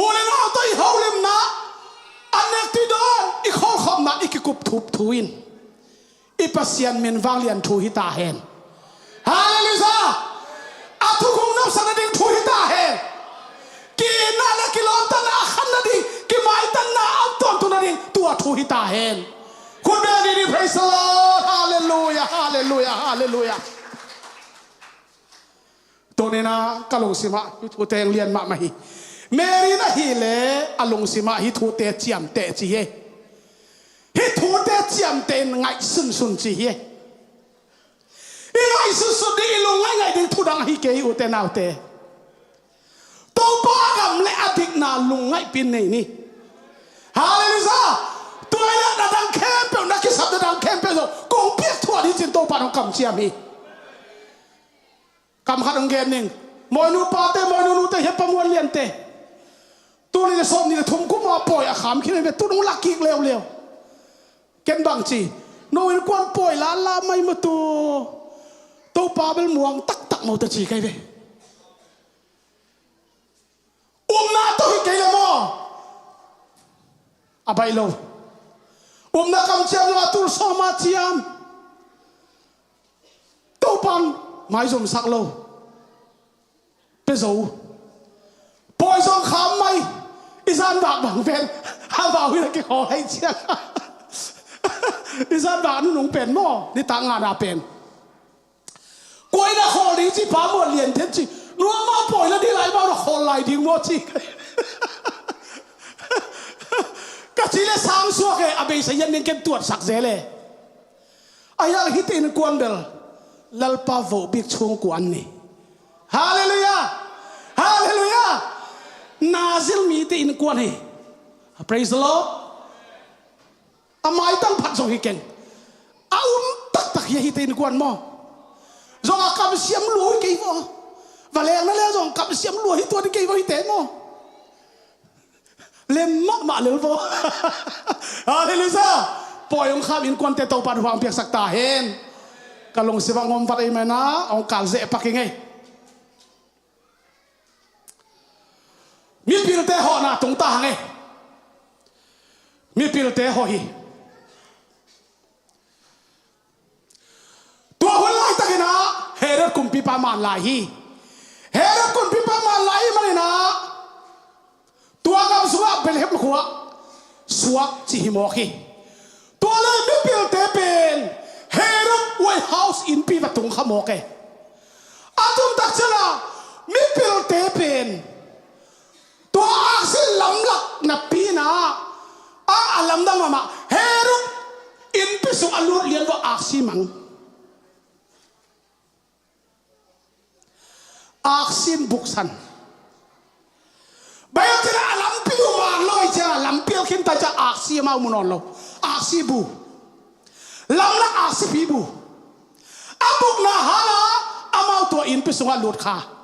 u le nau tawh i holimna, an nek tui dawn i kholhkhopna i kikupkup thu in, i Pasian min vanglian thu hi ta hen. Hallelujah! A thukhun nopsak nading thu hi ta hen. Ki-itna le kilawmtatna a khan nading, kimaitanna a om tawntung nading tua thu hi ta hen. Khut beng ni ni, praise the Lord. Hallelujah, hallelujah, hallelujah. Tuni-in ah ka lungsim ah hih thute lian mahmah hi. Mary in ahih leh a lungsim ah hih thute ciamteh ci hi. Hih thute ciamteh in ngaihsunsun ci hi. I ngaihsunsun ding, i lungngaingai ding thu dang ahi kei, ute naute. Topa gam le a dikna lungngaihpih in nei ni. Hallelujah! Tua hi leh na dang khempeuh, na kisap na dang khempeuh zong kong piak thuah ding ci-in Topa in hong kamciam hi. Kam khat hong gen ning. Mawinu pate, Mawinu nute, hi a, Pa Muan Liante. Tul nih le sawmnih le thum kum a pawi a kham khin hi ve, tu-in hong lak kik leuleu. Ken bang ci, no innkuan pawi lala mai maw tu. Topa bel muang taktak maw ta ci ka hi ve. Upna tawh hi kei leh maw, a baih lo. Upna kamciam zong a tul sawm a ciam. Topa in maizumsak lo. Pia zo. Pawi zong kham mai. I zanvak bang pen, a vau hi na kikhawl hi ciang. I zanvak nunung pen maw, nitak ngana pen. Kua in na khawl ding ci, Pa Muan Liante in ci. Nua, amau pawi la ding lai, amau na khawl lai ding maw ci. Ka cih leh sang suak e, a beisa hian ding ken tuatsak zel e. Ahi hang hihte innkuan bel Lalpa vohbik chungkuan ni. Hallelujah! Hallelujah! Nazil mite innkuan hi. Praise the Lord. A maitang phat zong hi keng. A um taktak hi a, hihte innkuan maw. Zong a kamsiam lua hi kei vaw. Va lengna le zong kamsiam lua hi tuan hi kei vaw hihte maw. Lem mahmah lel vaw. Hallelujah. Pawi hong kham innkuante Topa in hong piaksak ta hen. Ka lungsim ah ngom vat ei mena, hong kal zeh pak ing ei. Mipilte hawhna tung ta hang e. Mipilte hawh hi. Tua hun laitakin ah Herod kumpipa man lai hi. Herod kumpipa man lai hi manin ah tua gam sungah Bethlehem khua suak cih hi mawk hi. Tua lai mipilte pen Herod White House innpi va tung kha mawk e. A tun tak ciangin ah mipilte pen tua aksi lamlak napi-in ah a, a lamdang mahmah, Herod innpi sung a lut lian vua aksi mang. Aksi in buksan. Baih ciangin a lampi uh man lo ahih ciangin a lampi a khin ta ciang aksi amau mu nawn lo. Aksi bu. Lamlak aksi pi bu. A bukna hangin amau tua innpi sungah lut kha.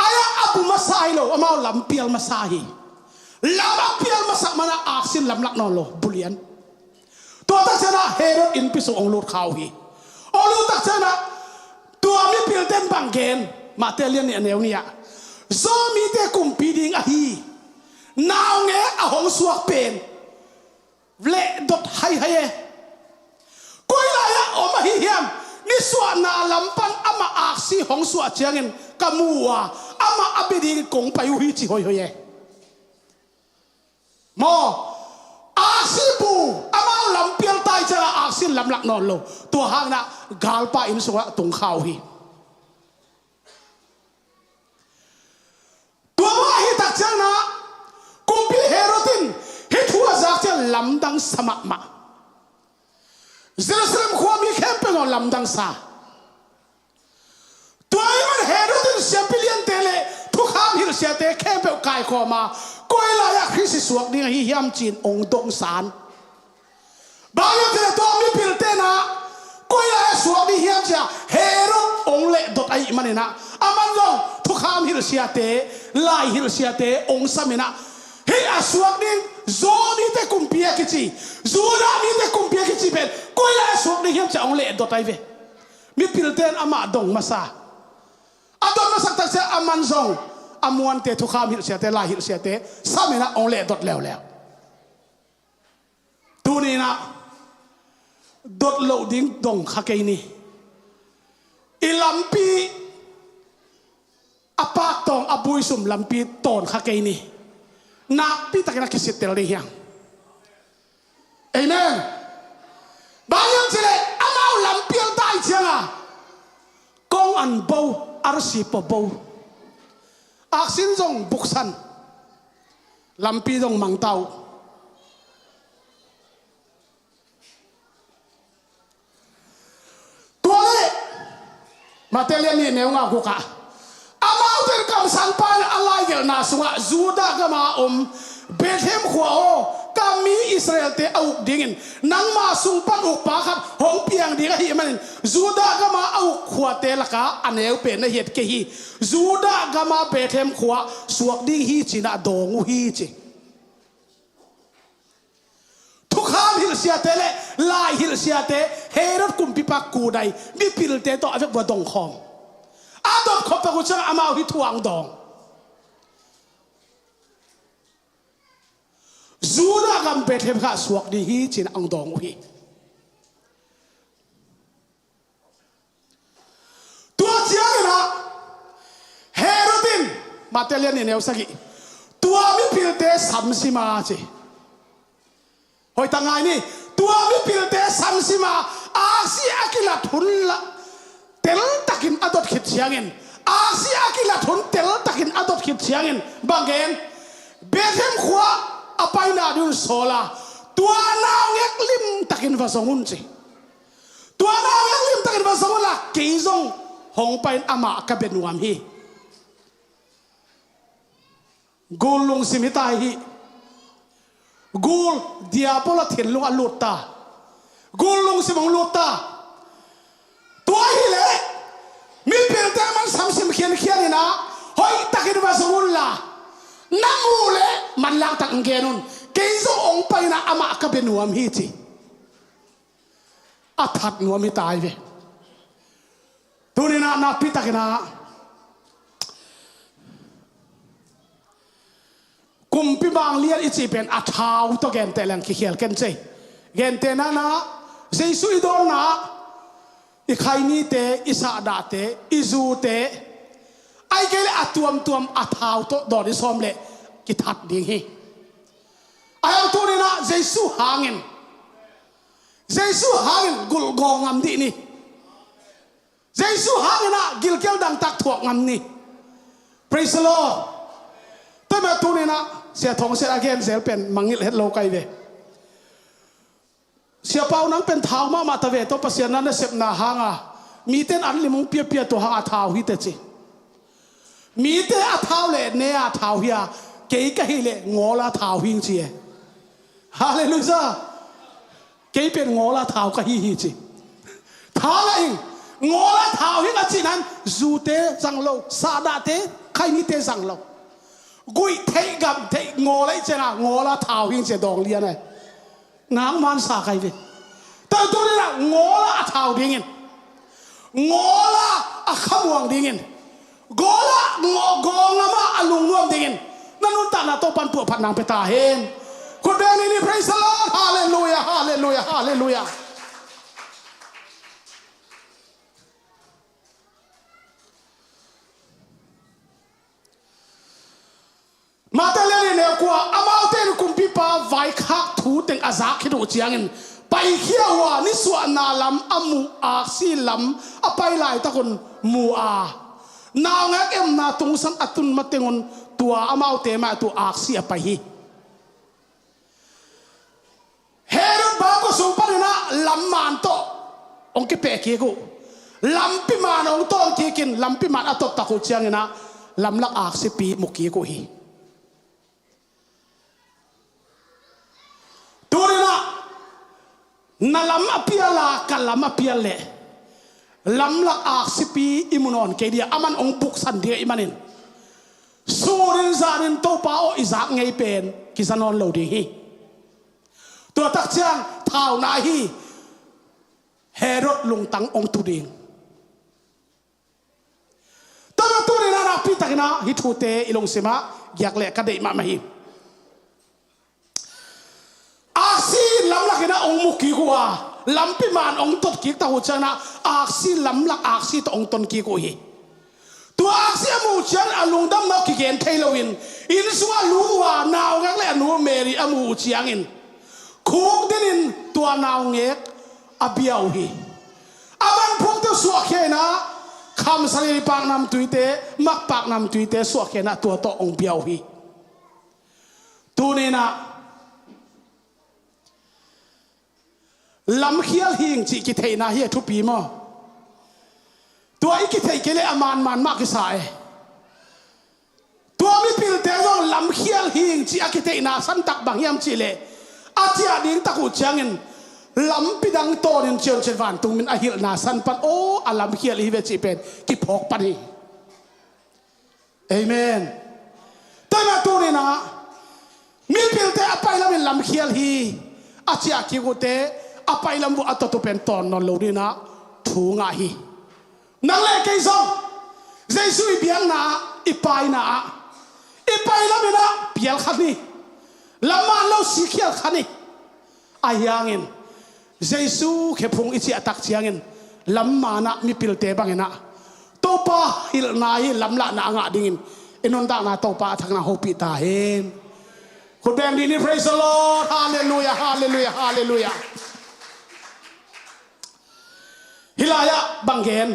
Ahi hang a bu masa hi lo, amau lampial masa hi. Lam a pial masak manin aksi in lamlak nawn lo, bulian. Tua tak ciangin ah Herod innpi sung hong lut kha uh hi. Hong lut tak ciangin ah tua mipilte in bang gen, Mate lian nih a neu nih ah, Jew mite kumpi ding ahi naungek a hong suak pen leh dot haihai e. Koi lai-ah om ahi hiam? Nisuahna lam pan amah aksi hong suah ciangin ka mu uh a, amah a bia dingin kong pai uh hi, ci hoihoi e. Maw, aksi bu, amau lampial ta ahih ciangin aksi in lamlak nawn lo. Tua hangin ah galpa inn sungah tung kha uh hi. Tua mah ahih tak ciangin ah kumpi Herod in hih thu a zak ciang lamdang sa mahmah. Jerusalem khuami khempeuh in lamdang sa. Tua ahih manin Herod in siampi liante le thuk Thukham hilhsiate khempeuh kaikhawm a, koi lai-ah Khrist i suak ding ahi hiam ci-in hong dongsan. Bang hiam cih leh tua mipilte in ah koi lai-ah suak ding hiam ci-a Herod hong lehdot ahih manin ah, aman zong thukham hilhsiate, lai hilhsiate hong sam in ah, hih a suak ding Jew mite kumpi a kici, Judah mite kumpi a kici pen koi lai-ah suak ding hiam ci-a hong lehdot ahi ve. Mipilte in amah dong masa. A dot masak tak ciang aman zong a muante, thukham hilhsiate, lai hilhsiate sam in ah hong lehdot leuleu. Tuni in ah dot loh ding dong kha kei ni. I lampi, a paktawng, a buisum lampi tawn kha kei ni. Nakpi takin a kisittel ding hi hang. Amen. Bang hiam cih leh amau lampi a tai ciang a, kong an bo, arsi pua bo, aksin zong buksan, lampi zong mangtau. Tua leh Matthai lian nih neu nga guk ah, amaute in kamsangpa in a laigelhna sungah, Judah gam a om Bethlehem khua aw, ka mi Israelte a uk dingin nangma sung pan ukpa khat hong piang ding ahih manin, Judah gam a a uk khuate lakah a neu pen na hiat kei hi. Judah gam a Bethlehem khua suak ding hi ci-in ah dawng uh hi ci. Thukham hilhsiate le lai hilhsiate, Herod kumpipa kudai mipilte tawh a vekpi-a dongkhawm. A dotkhop tak uh ciang amau hih thu a hong dawng. Judah gam Bethlehem khua suak ding hi ci-in a hong dawng uh hi. Tua ciangin ah Herod in, Matthai lian nih neu sagih, tua mipilte samsim a ci. Hoih tak ngai ni. Tua mipilte samsim a, aksi a kilat hun la teltakin a dot khit ciangin, aksi a kilat hun teltakin a dot khit ciangin, bang gen? Bethlehem khua a paina ding un sawl a, tua naungek limtakin va zong un ci. Tua naungek limtakin va zong un la, kei zong hong pai-in amah ka bia nuam hi. Gul lungsim hi ta hi. Gul, Diabol a thinlung a lut ta. Gul lungsim hong lut ta. Tua hileh mipilte man samsim khiankhian in ah, hoihtakin va zong un la, na muh leh manlang takin gen un. Kei zong hong pai-in ah amah ka bia nuam hi ci. A that nuam hi ta hi ve. Tuni-in ah nakpi takin ah Kumpi Manglian i cih pen a thau tawh genteh leng kikhial ken cei. Gentehna-in ah Jesu i dawnna ah i khainite, i sahdahte, i zute, ahih kei leh a tuamtuam a thau tawh dawn i sawm leh kithat ding hi. Ahi hang tuni-in ah Jesu hangin, Jesu hangin gulhgawh ngam dih ni. Jesu hangin ah gilkial dangtak thuak ngam ni. Praise the Lord. Tua mah tuni-in ah Sia Thawng Sian a gen zel pen mangngilh het lo ka hi ve. Sia Pau, nang pen thau mahmah ta ve, tua Pasian na nasepna hang a, mite in an lim hong piapia tua hang a thau hi teh ci. Mite a thau leh ne a thau hi a, kei ka hih leh ngawl a thau hi ing ci e. Halleluiah. Kei pen ngawl a thau ka hi hi ci. Tha la ing, ngawl a thau hi ing a cih nan, zute zang lo, sahdahte, khainite zang lo. Guih theih, gamh theih, ngawl ahih ciangin ngawl a thau hi ing ci a dawng lian e. Ngak man sa ka hi ve. Tua tuni-in ah ngawl a thau dingin, ngawl a khamuang dingin, ngawl a, ngaw, gawh ngam a a lungnuam dingin na nuntakna Topa'n puahphat nang pia ta hen. Khut beng ni, ni, praise the Lord. Halleluiah, halleluiah, halleluiah. Matthai lian nih neu kua, amaute in kumpipa vaikhak thu teng a zak khit uh ciangin, paikhia uh a, nisuahna lam a muh, aksi lam a pai laitak un mu a, naungek emna tungsan a tun mateng un tua amaute mai-ah tua aksi a pai hi. Herod bangkua sung panin ah lam man tawh hong kipeh kik uh. Lampi man hong tawn kikin, lampi man a tot tak uh ciangin ah, lamlak aksipi mu kik uh hi. Tuninah na lam a pial a ka lam a pial leh lamlak aksipi i mu nawn kei dih a, aman hong buksan ding ahih manin sunin zanin Topa aw i zak ngei pen kiza nawn lo ding hi. Tua tak ciang thauna hi. Herod lungtang hong tu ding. Tua tuninah nakpi takinah hih thute i lungsimah giak leh ka deih mahmah hi. Aksi in lamlakinah hong mu kik uh a, lampi man hong tot kik tak uh cianginah aksi lamlak aksi tawh hong ton kik uh hi. Tua aksi a muh uh ciangin a lungdamna uh kigen thei loin inn sungah a lu uh a, naungek le a nu Mary a muh uh ciangin khuk dinin tua naungek a bia uh hi. A van phukte uh suahkhia inah khamsali paknamtuite, makpaknamtuite suahkhia inah tua tawh hong bia uh hi. Tuninah lamkhial hing cih kitheihna hi a thupi maw? Tua i kitheih kei leh a manman mah kisa e. Tua mipilte zong lamkhial hing cih a kitheihna santak bang hiam cihleh a ciah ding tak uh ciangin lampi dang tawnin ciancian vantung min a hilhna san pan aw a lamkhial hi ve cih pen kiphawk pan hi. Amen. Tua mah tuninah mipilte a pailamin lamkhial hi a ciah kik uhte a pailam uh a tot uh pen tawn nawn lo dinah thu ngah hi. Nang le kei zong Jesu i biakna ah i paina ah i pailaminah pial khan hi. Lamman lo sikkhial khan hi. Ahi hangin Jesu khephung i ciah tak ciangin lammanah mipilte banginah Topa hilhna hi lamlahna a ngah dingin i nuntakna Topa a thakna hopih ta hen. Khut beng dih ni. Praise the Lord. Halleluiah, halleluiah, halleluiah. Hih lai-ah bang gen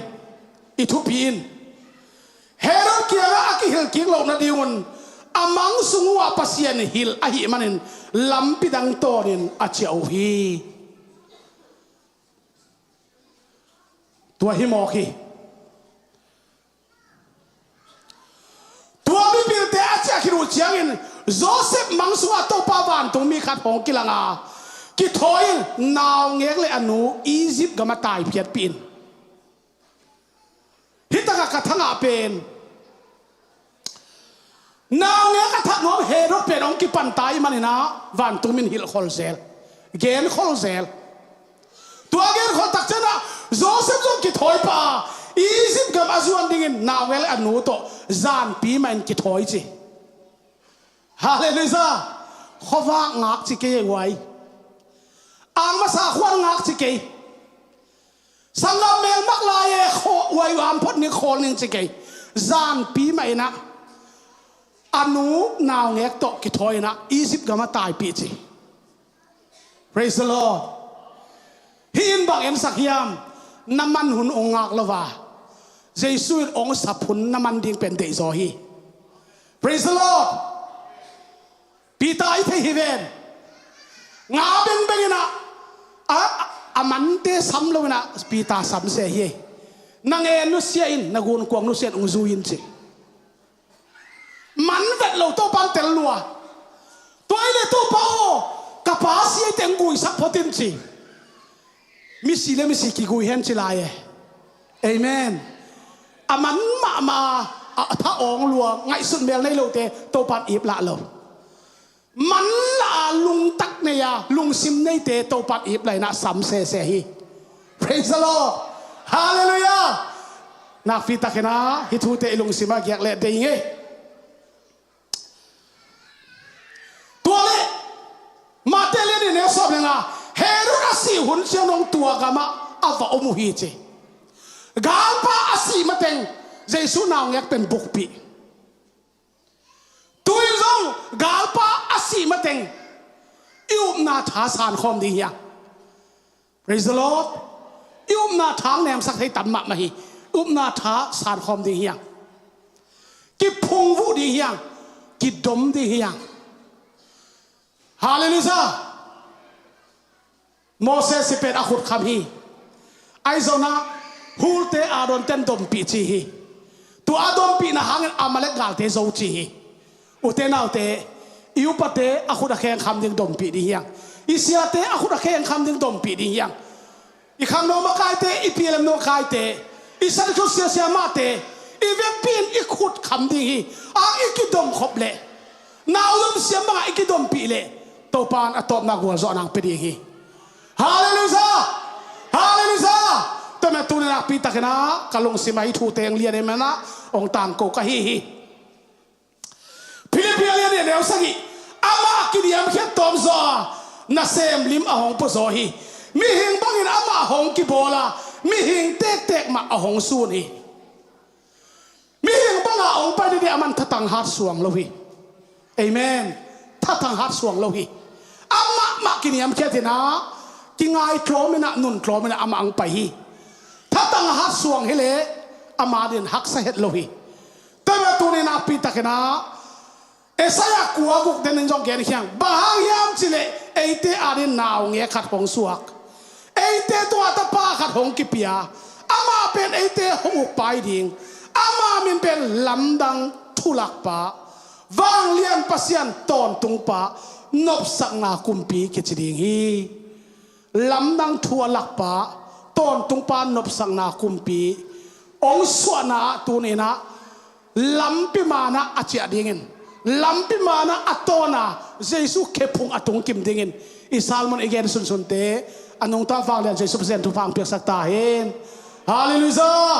i thupi in Herod kiangah a kihilh kik loh nadingun a mang sung uhah Pasian hilh ahih manin lampi dang tawnin a ciah uh hi. Tua hi mawk hi. Tua mipilte a ciah khit uh ciangin Josef mang sungah Topa vantung mi khat hong kilang a kithawi in naungek le a nu Egypt gamah taiphiatpih in. Hih takah ka thangah pen naungek a that nuam Herod pen hong kipan ta ahih maninah vantung min hilh khol zel, gen khol zel. Tua gen khol tak cianah Josef zong kithawi pah a Egypt gam a zuan dingin naungek le a nu tawh zanpi mahin kithawi ci. Halleluiah. Khuavak ngak ci kei ei uai. Ang masa khuan ngak ci kei. Sanggam melmak lai e khaw uai uam phot ning khawl ning ci kei. Zanpi mah inah a nu naungek tawh kithawi inah Egypt gamah taipih ci. Praise the Lord. Hih in bang ensak hiam? Na man hun hong ngak lo a Jesu in hong sap hun na man ding pen deihzaw hi. Praise the Lord. Peter i thei hi ven. Nga bengbeng inah a, a mante sam lo inah Peter sam se hi. Na ngen nusia in, na gunkuang nusia in hong zui in ci. Man vet lo Topa in tel lua. Tua i le Topa aw, ka pa si ei teng guisak phot in ci. Misi le misi kigui hen ci lai e. Amen. A man mahmah a, a tha awng lua ngaihsut mel nei lote Topa in ip lah lo. Man lah a lungtak nei a lungsim neite Topa in ip lah inah sam sese hi. Praise the Lord. Halleluiah. Nakpi takinah hih thute i lungsimah giak leh dei ngei. Tua leh Mate lian nih neu sawm le nga, Herod a sih hun ciang dong tua gamah a va om uh hi ci. Galpa a sih mateng Jesu naungek pen bukpih. Tu-in zong galpa a sih mateng i upna tha sankhawm ding hiang. Praise the Lord. I upna tha hong nemsak thei tam mahmah hi. Upna tha sankhawm ding hiang. Kiphungvuh ding hiang. Kidom ding hiang. Halleluiah. Moses i pen a khut kham hi. Ahi zongin hulte Aaron ten dompih ci hi. Tua a dompihna hangin Amalek galte zo ci hi. Ute naute, i upate a khut a kheng kham ding dompih ding hiang. I siate a khut a kheng kham ding dompih ding hiang. I khangno makaite, i pialem no kaite, i Sunday school siasia mahte, i vekpi in i khut kham ding hi. A i kidom khop leh, nau lom siam bangah i kidompih leh, Topan a tawpna gualzawhna hong pia ding hi. Halleluiah! Halleluiah! Tua mah tuni nakpi takin ah ka lungsim ah hih thute hong lian ahih manin ah hong tangko ka hi hi. Philippi a lian nih a neu sagih, amah kiniamkhiat tawm zaw a, nasem lim a hong pua zaw hi. Mihing bangin amah hong kibawl a, mihing tektek mah a hong sun hi. Mihing banga hong pai dede, aman thatang hat suang lo hi. Amen. Thatang hat suang lo hi. Amah mah kiniamkhiat in ah, kingai tlawm in ah, nun tlawm in ah amah hong pai hi. Thatang hat suang hi leh ama din haksa het lo hi. Tua mah tuni nakpi takin ah Isaiah kua guk den in zong gen hi hang. Bang hang hiam cih leh eite adingin naungek khat hong suak, eite tungah tapa khat hong kipia. Amah pen eite hong ukpa hi ding. Ama min pen Lamdang Thulakpa, Vanglian Pasian, Tawntungpa, Nopsakna Kumpi kici ding hi. Lamdang thu a lakpa, Tawntungpa, Nopsakna Kumpi hong suahna ah tuni in ah lampi man ah a ciah dingin, lampi man ah a tawn a, Jesu khephung a tungkim dingin i sermon i gen sunsunte a nungta Vanglian Jesu Pasian thupha hong piaksak ta hen. Halleluiah!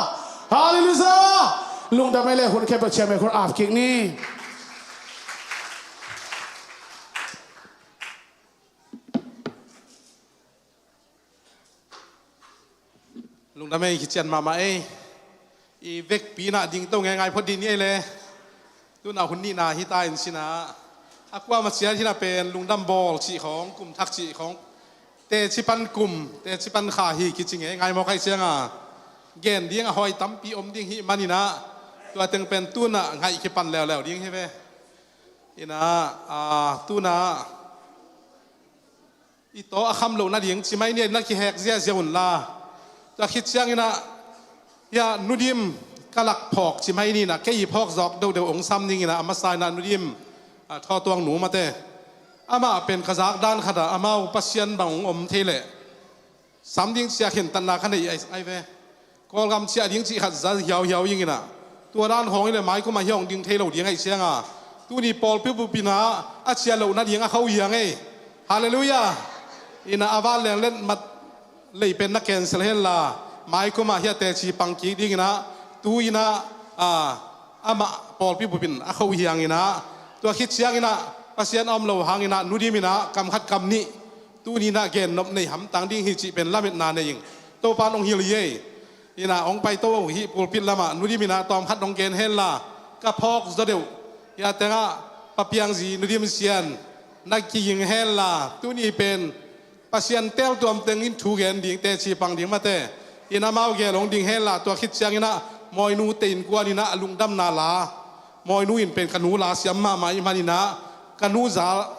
Halleluiah! Lungdam ei leh hun khempeuh ciang meh khut ap kik ni. Lungdam ei, kician mahmah ei. I vekpi in ah dingto ngeingai phot ding ni ei leh. Tu-in ah hun nihna hi ta in ci-in ah, a kuamah ciat hi-in ah pen lungdam bawl cih khawng, kum thak cih khawng, teci pan kum, teci pan kha hi kici ngeingai mawk ahih ciangin ah, gen ding a hoih tampi om ding hih manin ah, tua teng pen tu-in ah ngaih kipan leuleu ding hi ve. In ah, a, tu-in ah i tawh a kham loh nading ci mai ni, na kihek ziazia un la. Tua khit ciangin ah, hia Nu Dim ka lak phawk ci mai ni in ah, kei i phawk zawk deuhdeuh hong sam ning in ah, a masa in ah Nu Dim, a, Thawtuang nu mate. Amah pen ka zak dan khat ah, amau Pasian bang hong om thei leh sam ding ci-a khentatna ka nei ai, ai ve. Kawlgam ciah ding cih khat za hiauhiau ing in ah, tua dan khawng hi leh maikum ah hih hong ding thei lo ding ahih ciangin ah, tuni pawlpi bup in ah a ciah loh nading a kho hi hang ei. Halleluiah. In ah a vanleng letmat lei pen na cancel hen la, maikum ah hih a teci pang kik ding in ah, tu-in ah, a, amah pawlpi bup in a kho hi hang in ah, tua khit ciangin ah Pasian a om lo hangin ah Nu Dim in ah kam khat kam nih tuni in ah gennop nei hamtang ding hi cih pen lametna nei ing. Topan hong hilh hi ei. In ah hong paito hih pulpit lamah Nu Dim in ah tawm khat hong gen hen la, ka phawk zaw deuh. Hia teng ah Pa Piang zi Nu Dim Sian na kiging hen la, tuni pen Pasian teltuam teng in thu gen ding, teci pang ding mate. In ah amau gel hong ding hen la, tua khit ciangin ah Mawinute innkuan in ah a lungdamna la, Mawinu in pen ka nu la siam mahmah ahih manin ah, ka nu za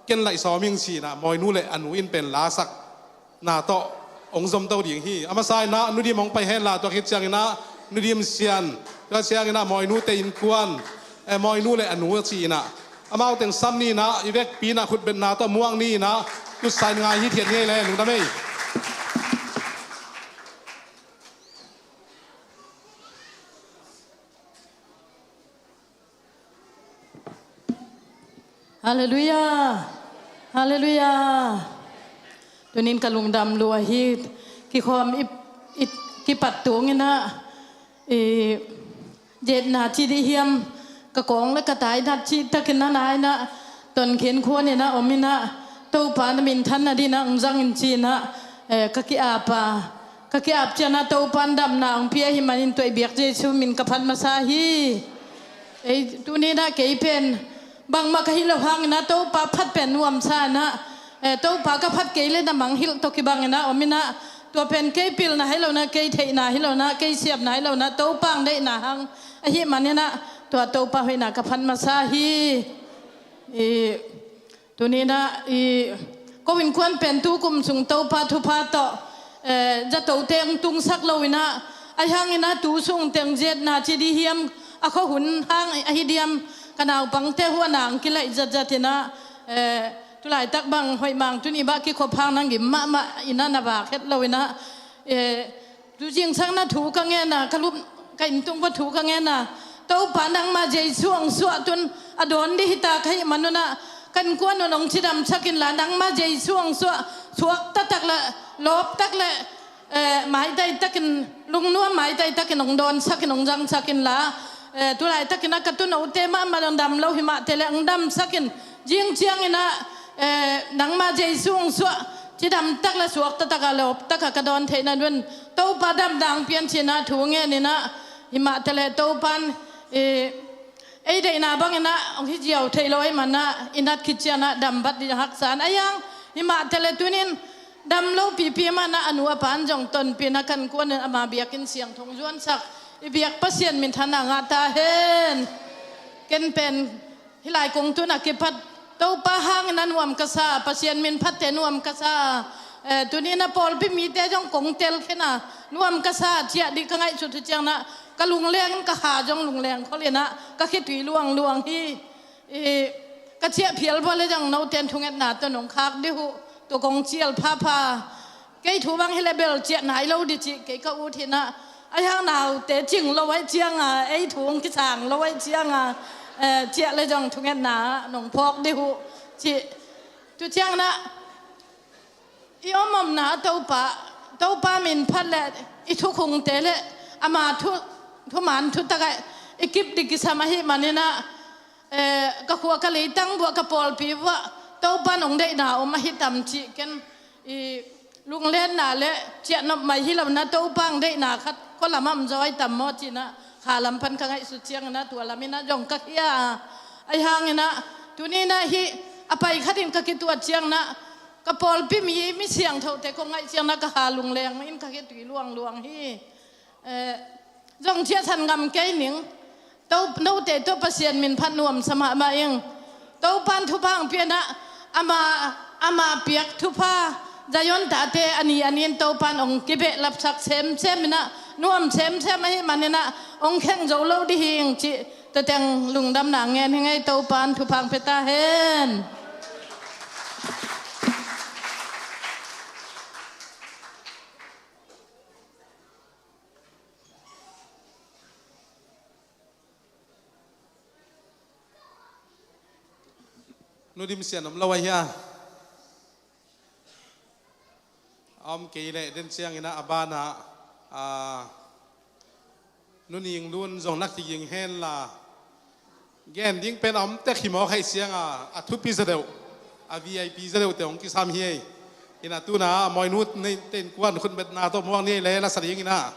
ken laih sawm ing ci-in ah, Mawinu le a nu in pen la sakna tawh hong zomto ding hi. A masa in ah Nu Dim hong pai hen la, tua khit ciangin ah Nu Dim Sian, tua ciangin ah Mawinute innkuan, eh, Mawinu le a nu ci-in ah, amau teng sam ni in ah, i vekpi in ah khutbetna tawh muak ni in ah, tu sa in ngai hithiat ni ei leh, lungdam ei. Halleluiah. Halleluiah. Tuni-in ka lungdam lua hi. Kikhawm i, i, kipat tung in ah, i, gennop ci dih hiam, ka kawng le ka tainat cihtakin a nai-in ah, Tonkhin khua-in ah om in ah, Topa na minthan nading in ah hong zang in ci-in ah, eh, ka ki-ap a, ka ki-ap ciangin ah Topan damna hong pia ahih manin tua i biak Jesu min ka phat masa hi. Ei, tuni-in ah kei pen bangmah ka hih loh hangin ah Topa phat pen nuamsa in ah, eh, Topa ka phat kei leh na mangngilh tawh kibangin ah om in ah, tua pen kei pilna hi lo-in ah, kei theihna hi lo-in ah, kei siamna hi lo-in ah, Topa hong deihna hang ahih manin ah, tua Topa hoihna ka phat masa hi. I, tuni-in ah, i, ko innkuan pen tu kum sung Topa thupha tawh, eh, zato teng tungsak lo-in ah, Ahi hangin ah tu sung teng ziatna ci dih hiam, a khuahun hang ahi diam, ka naupangte huan ang kilaih zatzat in ah, eh, tulaitak bang hoih mang tuni bah kikhop hang nang gim mahmah in ah na vak het lo in ah, eh, tu zingsang na thu ka ngen a, ka lup ka inntung pah thu ka ngen a, Topa nangmah Jesu hong suah tun a dawn dih hi ta ka hih manun ah, kan kuan un hong cidamsak inla nangmah Jesu hong suah, suakta tak le lawptak le eh, maitai takin, lungnuam maitai takin hong dawnsakin hong zangsakin la, eh, tulai takin ah ka tunote mahmah hong dam lo himah tele hong damsakin, zing ciangin ah, eh, nangmah Jesu hong suah cidamtak le suakta taka lawptaka ka dawn theihna dun Topa damna hong pian cin ah thu ngenin ah himah tele Topan, eh, ei deihna bangin ah hong hi ziau thei lo ahih man ah i nat khit ciang ah dam vat ding haksa in a iang himah tele tunin dam lo pipi man ah a nu a pan zong tonpih in ah kan kuan in ama biakinn siangtho hong zuansak i biak Pasian minthanna ngah ta hen. Ken pen hih lai kong tun a kipat Topa hangin a nuam ka sa, Pasian min phatte nuam ka sa. Eh, tunin ah pawlpi mite zong kong telkhen a nuam ka sa ciah dih ka ngaihsut hi ciangin ah ka lungleng in ka kha zong lungleng kholin ah ka khitui luangluang hi. I, ka ciah phial vua le zong noten thungetna tawh nong khak dih uh, tua kong cial phapha. Kei thu bang hi le bel ciah nai lo dih cih kei ka ut hi in ah, ahi hang naute cing lo ahih ciang a, ei thu hong kisang lo ahih ciang a, eh, ciah le zong thungetna ah nong phawk dih uh cih. Tu ciangin ah i om omna Topa, Topa min phat le i thukhungte le ama thu, thuman thutak ah i kip dih kisam ahih manin ah, eh, ka khua ka leitang vuah ka pawlpi vuah Topa nong deihna om ahi tam cih ken i lunglenna le ciahnop mai hi lo in ah Topa hong deihna khat khualam ah om zaw ahi tam maw cih in ah kha lam pan ka ngaihsut ciangin ah tua lam in ah zong ka khia a, ahi hangin ah tunin ah hih a pai khatin ka kituat ciangin ah ka pawlpi mi, mi siangthote kong ngaih ciangin ah ka kha lungleng in ka khitui luangluang hi. Eh, zong ciahsan ngam kei ning. To, note tawh Pasian min phat nuamsa mahmah ing. Topan thupha hong pian ah ama, ama piak thupha Zion tate a ni a ni in Topan hong kibehlapsak semsem in ah nuam semsem ahih manin ah hong kheng zo lo dih hi ing cih tua teng lungdamna ngen hi ing ei. Topan thupha hong pia ta hen. Nu Dim Sian om lo ahi a. A om kei leh den ciangin ah a banah, ah, Nu Ning Lun zong na kiging hen la. Gen ding pen a om tek hi mawk ahih ciang a, a thupi zaw deuh, a V I P zaw deuhte hong kisam hi ei. In ah tu-in ah a mawinu neite innkuan khutbetna tawh muak ni ei le la sa dingin ah.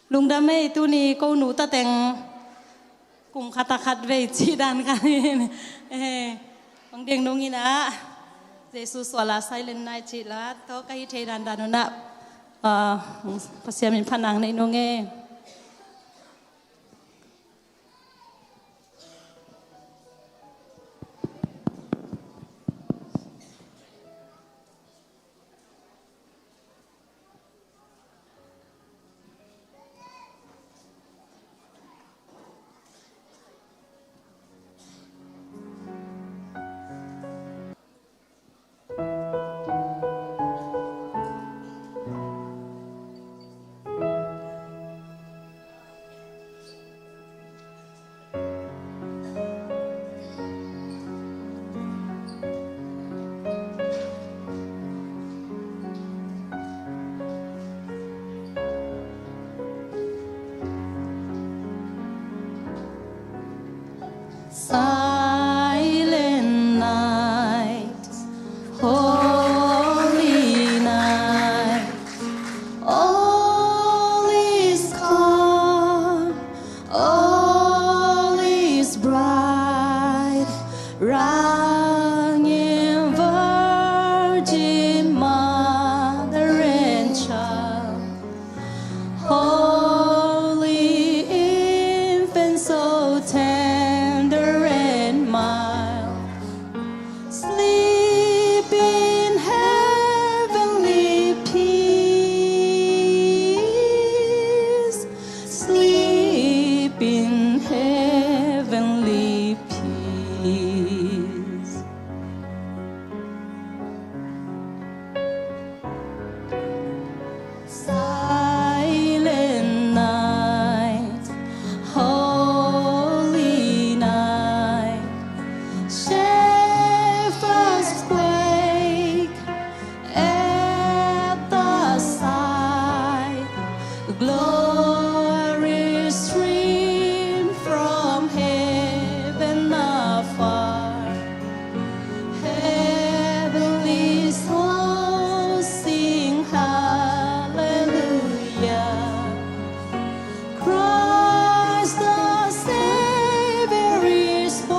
Lungdam ei, tuni ko nu ta teng kum khat a khat vei cih dan kha in. Eh, hong ding nung in ah, Jesu sual a Silent Night cih la tawh ka hih theih dan dan un ah, ah, Pasian min phatna nei nung ei. Silent night, holy night, all is calm, all is bright, round you, Virgin Mother and Child. Holy infant, so tender and mild, sleep in heavenly peace, sleep in heavenly peace. Silent night, holy night, shepherds quake at the sight. Glory stream from heaven afar. Heavenly hosts sing hallelujah. Christ the Savior is born.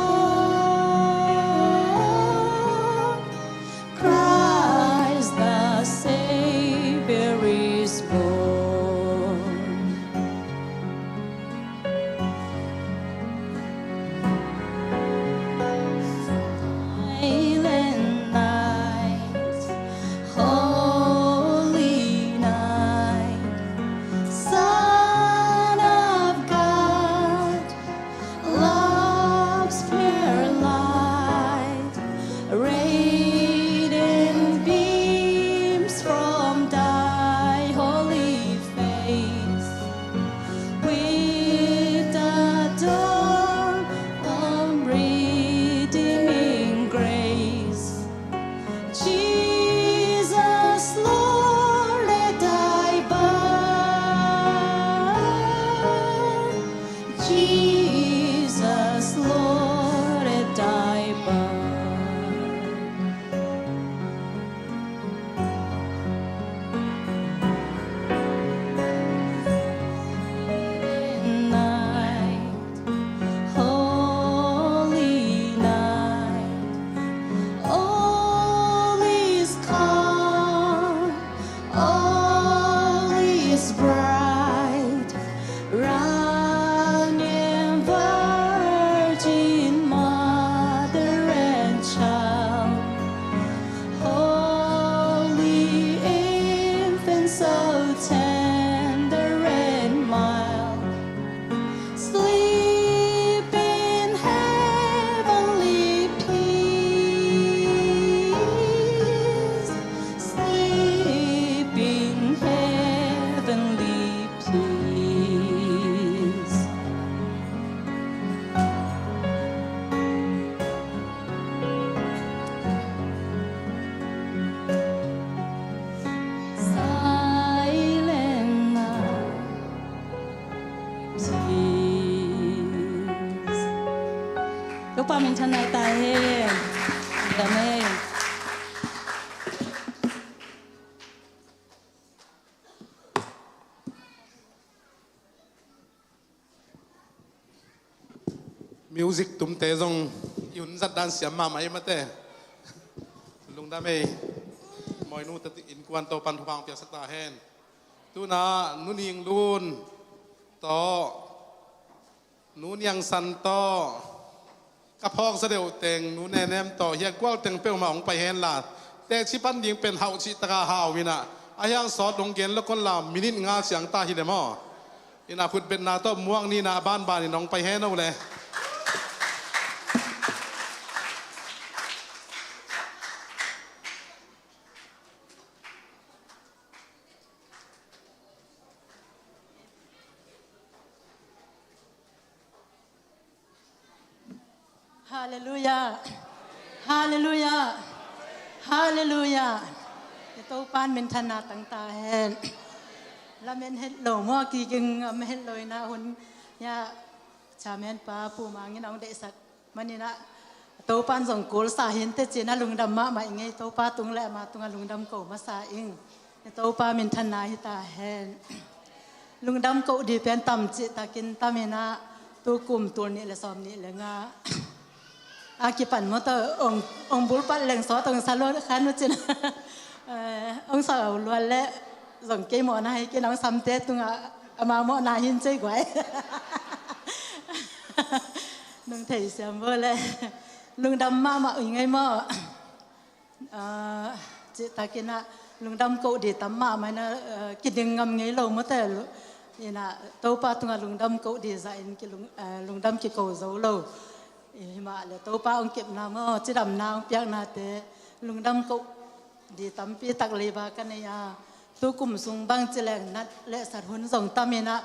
Christ the Savior is born. Silent night, holy night, Son of God, love's pure light, radiant beams from thy holy face. With the dawn of redeeming grace, Jesus, Lord, at thy birth. Jesus, Lord, at thy birth. Night, holy night, all is calm, all is bright, round you, Virgin Mother and Child. Holy infant, so tender and mild, sleep in heavenly peace, sleep in heavenly peace. Silent night, peace. Topa minthanna hi ta hen. Amen. Music tumte zong i hun zat dan siam mahmah i mate. Lungdam ei. Mawinu tati innkuan Topan thupha piaksak ta hen. Tuna Nu Ning Lun tawh, Nu Niang San tawh, ka phawk zaw deuh teng Nu Nenem tawh, hiah gual teng peuhmah hong pai henla, teci pan ding pen hauh cih taka hau inah, a hiang sawt hong gen lo kon la, minit nga ciang ta hi le maw. Inah khutbetna tawh muak ni inah a banban in hong pai hen uh le. Halleluiah. Halleluiah. Halleluiah. I Topan minthanna tang ta hen. Lamen het lo maw, kiging am het lo inah hun, ya, chairman pa Pu Mang in hong deihsak maninah, Topan zong kulsa hinte cina lungdam mahmah i ngei. Topa tung le ama tungah lungdam ko masa ing. Topa minthanna hi ta hen. Lungdam ko di pen tam cih takin taminah, tukum tul nih le sawm nih le nga a kipan mawtaw ong, ong bulpat leng sawt ong sa luat khan uh cin. Eh, ong sa luat le zong kei mawhna hi kin ong samte tungah ama mawhna hin cei guai. Nung thei siam bo le lungdam mahmah ui ngei maw? Ah, cih takinah lungdam ko di tam mahmah inah, ah, kiding ngam ngei lo mawte. Inah Topa tungah lungdam ko di zahin kilung, ah, lungdam kiko zo lo. Himah le Topa ong kepna maw, cidamna ong piaknate lungdam ko di tampi tak leiba ka nei a, tukum sung bang ci leng nat le sat hun zong taminah,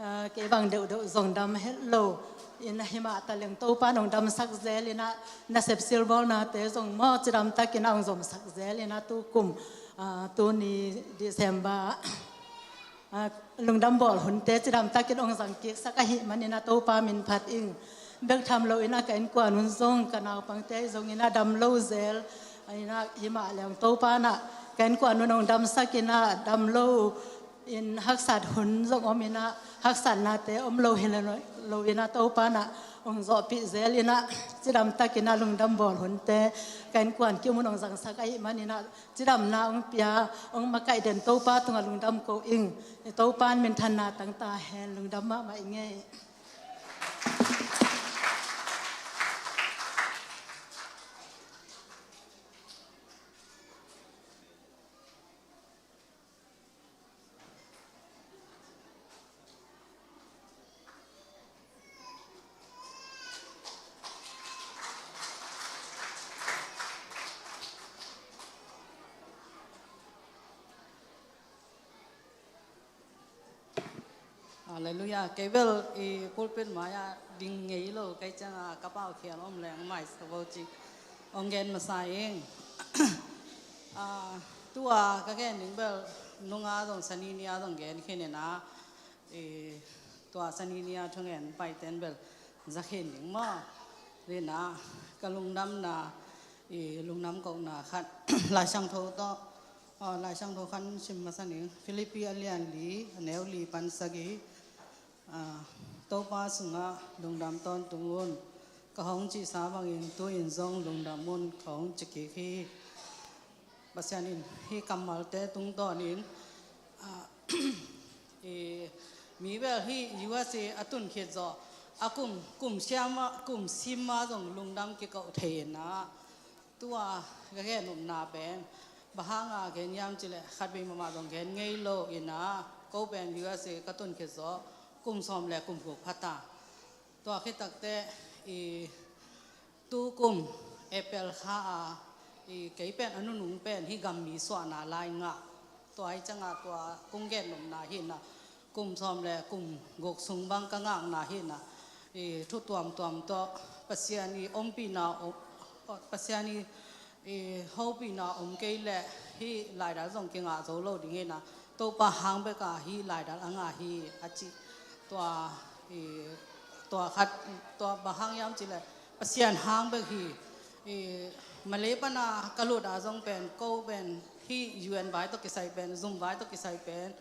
ah, kei bang deuhdeuh zong dam het lo. Inah himah ta leng Topa nong damsak zel inah, nasep silbawlnate zong maw cidam takinah ong zomsak zel inah tukum, ah, tuni December, ah, lungdam bawl hunte cidam takin ong zang kiksak ahih maninah Topa min phat ing. Bek tham lo inah ka innkuan hun zong ka naupangte zong inah dam lo zel. Inah himah leng Topa nah ka innkuan hun ong damsak inah dam lo in haksat hun zong om inah haksatnate om lo hi lo inah Topa nah ong zawhpih zel inah cidam takinah lungdam bawl hunte ka innkuan kim hun ong zangsak ahih maninah cidamna ong pia ong makaih den Topa tungah lungdam ko ing. Topan minthanna tang ta hen, lungdam mahmah i ngei. Halleluiah. Kei bel i pulpit mai-ah ding ngei lo, kei ciangah ka pau khial om leng mai sa vo ci. Ong gen masa ing. Ah, tua ka gen ding bel nunga zong sani ni-a zong gen khin inah, i tua sani ni-a thungen paiten bel za khin ding maw. Inah ka lungdamna, i lungdam kohna khat Lai Siangtho tawh, ah, Lai Siangtho khat sim masa ning. Philippi a lian li, a neu li pan sagih. Ah, Topa sungah lungdam tawntung un. Ka hong cihsa bangin tu-in zong lungdam un, ka hong ci kik hi. Pasian in hih kammalte tungtawnin, ah, i, mi bel hih U S A a tun khit zawh a kum, kum siam a, kum sim a zong lungdam kikoh thei inah, tua ka gen nopna pen bang hanga gen hiam cih leh khatvei mahmah zong gen ngei lo inah, ko pen U S A ka tun khit zawh kum sawm le kum guk pha ta. Tua khit takteh i tukum April kha a, i kei pen a nunung pen hih gammi suahna lai ngah. Tua hi ciangah tua kong gen nopna hi inah, kum sawm le kum guk sung bang ka ngakna hi inah, i thu tuamtuam tawh Pasian i ompihna om, Pasian i, i hopihna om kei leh hih laidal zong kingah zo lo ding hi inah, Topa hang beka hih laidal a ngah hi a ci. Tua, i, tua khat, tua bang hang hiam cih leh Pasian hang bek hi. I, Malay pana ka lut a zong pen, ko pen hih U N vai tawh kisai pen, zum vai tawh kisai pen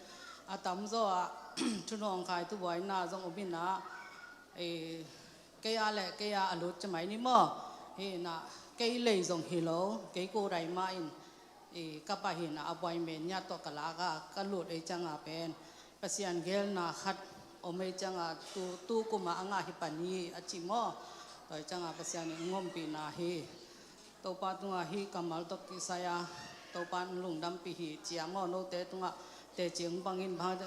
a tamzaw ah thunawng khai thubuaina zong om inah, i, kei a le kei a a lut ci mai ni maw. Hi na, kei lei zong hi lo, kei ko dai ma in, i ka pa hi na, a buai men nya tawh ka lak a ka lut ei cianga pen Pasian gelna khat om ei cianga tu, tu kuma a ngah hi pan hi a ci maw. Tua ei cianga Pasian in ngompihna hi. Topa tunga hih kammal tawh kisai a Topa in lungdampih hi ci a maw, note tunga teci hong pangin bang,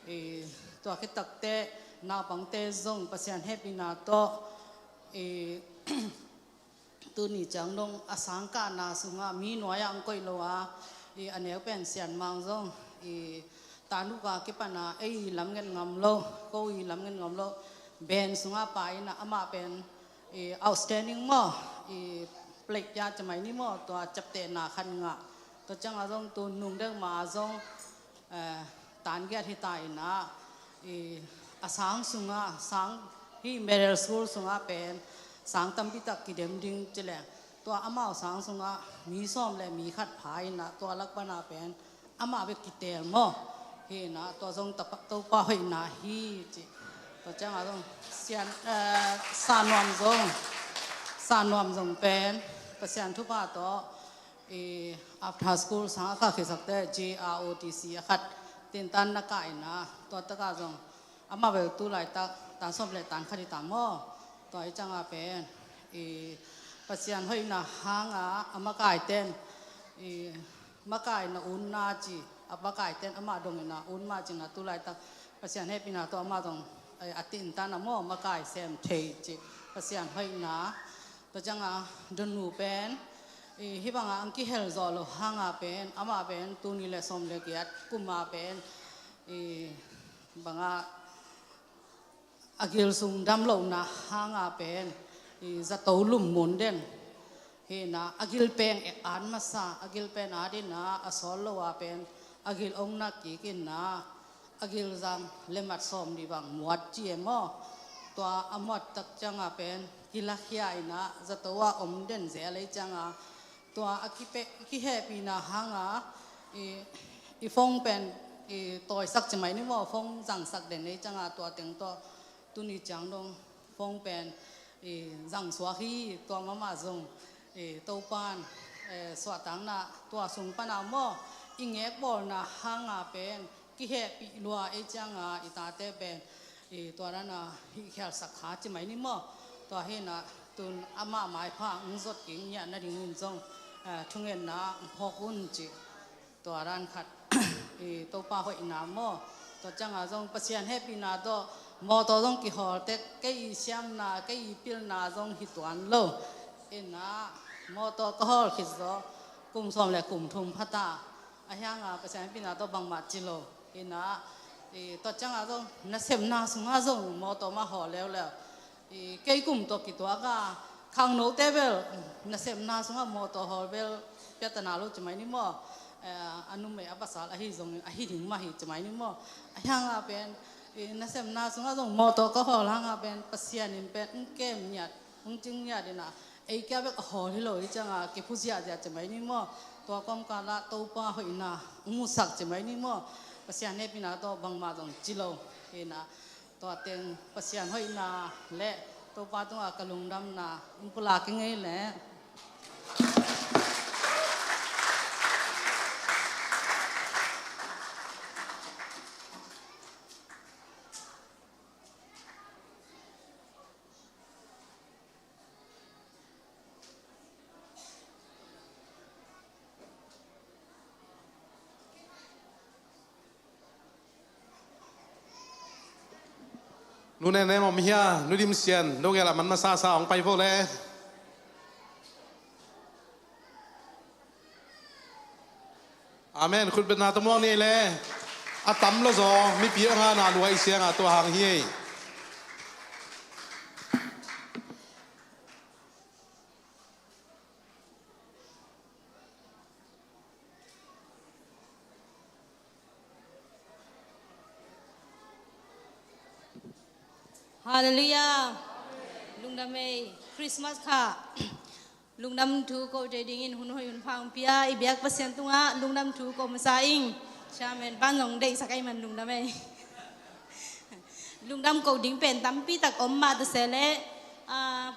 i, tua khit takteh naupangte zong Pasian hehpihna tawh, i, tuni ciang dong a sangkahna sungah mi nuai-ah hong koih lo a, i, a neu pen Sian Mang zong, i, tanuk a kipan a ei lam nget ngam lo, ko i lam nget ngam lo, band sungah pai in a amah pen, i, outstanding maw, i, plate pia ci mai ni maw, tua ciaptehna khat ngah. Tua ciangah zong tu nung deuh ma zong, eh, tan giat hi ta in a, i, a sang sungah, sang, hih Medal School sungah pen sang tampi tak kidem ding ci leng, tua amau sang sungah mi sawm le mi khat pha in a, tua lak pan a pen amah bek kitel maw. Hi na, tua zong Topa, Topa hoihna hi ci. Tua ciangah zong Sian, eh, Sa Nuam zong, Sa Nuam zong pen Pasian thupha tawh, i, after school sang a kah khisakteh G R O T C a khat tintan na kah in a, tua takah zong amah bel tu laitak tan sawm le tan khat hi ta maw. Tua ei cianga pen, i, Pasian hoihna hanga a makaiten, i, makaina unna ci, a makaiten amah dongina un mah cina tu laitak Pasian hehpihna tawh amah dong, eh, a tintan a maw makai sem thei ci. Pasian hoihna. Tua cianga donu pen, i, hih banga ang kihel zawh lo hanga pen, amah pen tuni le sawm le giat kuma pen, i, banga a gil sung dam lohna hanga pen, i, zato lum mun den. Hi na, a gil pen ek at masa, a gil pen at in a, a sawl lo a pen a gil ong nak kik in a, a gil zang le mat sawm ni bang muat ci e maw. Tua a muat tak cianga pen kilakhia in a, zato a om den zel ei cianga, tua a kipe, kihehpihna hanga, i, i phone pen, i, tawisak ci mai ni maw, phone zangsak den ei cianga tua teng tawh tuni ciang dong phone pen, i, zangsuak hi. Tua mahmah zong, i, Topan, eh, suahtakna tua sung pana maw, i ngekbawlna hanga pen kihehpih lua ei cianga i tate pen, i, tua dana hih khialsak kha ci mai ni maw. Tua hi na, tun amah maipha hong zot kik ngiah nadingin zong, eh, thungetna hong phawk un ci. Tua dan khat, i, Topa hoihna maw. Tua cianga zong Pasian hehpihna tawh mawtaw zong kihawl tek, kei i siamna, kei i pilna zong hi tuan lo. Ina, mawtaw ka hawl khit zaw kum sawm le kum thum phata. A hianga Pasian hehpihna tawh bangmah ci lo. Ina, i, tua cianga zong nasepna sunga zong mawtaw mah hawl leuleu. I, kei kum tawh kituak a, khangnote bel nasepna sungah mawtaw hawl bel piatana lo ci mai ni maw. Eh, a numei a pasal ahi zongin ahi ding mah hi ci mai ni maw. A hianga pen, i, nasepna sungah zong mawtaw ka hawl hanga pen Pasian in pen hong kem ngiat, hong cing ngiat in a, ei kia bek a hawl hi lo hi cianga kiphuzia zia ci mai ni maw. Tua kawmkal ah Topa hoihna hong musak ci mai ni maw. Pasian hehpihna tawh bangmah zong ci lo hi na. Tua teng Pasian hoihna le Topa tungah ka lungdamna in pulak i ngei leh. Nu Nenem om hia, Nu Dim Sian, no gel a man masa sa hong pai vo le. Amen. Khutbetna tawh muang ni le. A tam lo zaw, mipi a ngana luai sianga tua hang hi ei. Halleluiah. Lungdam ei. Christmas kha lungdam thu ko te dingin hun hoi hun pha hong pia i biak Pasian tungah lungdam thu ko masa ing. Chairman pan zong deihsak ei man lungdam ei. Lungdam ko ding pen tampi tak om mah ta se leh, A,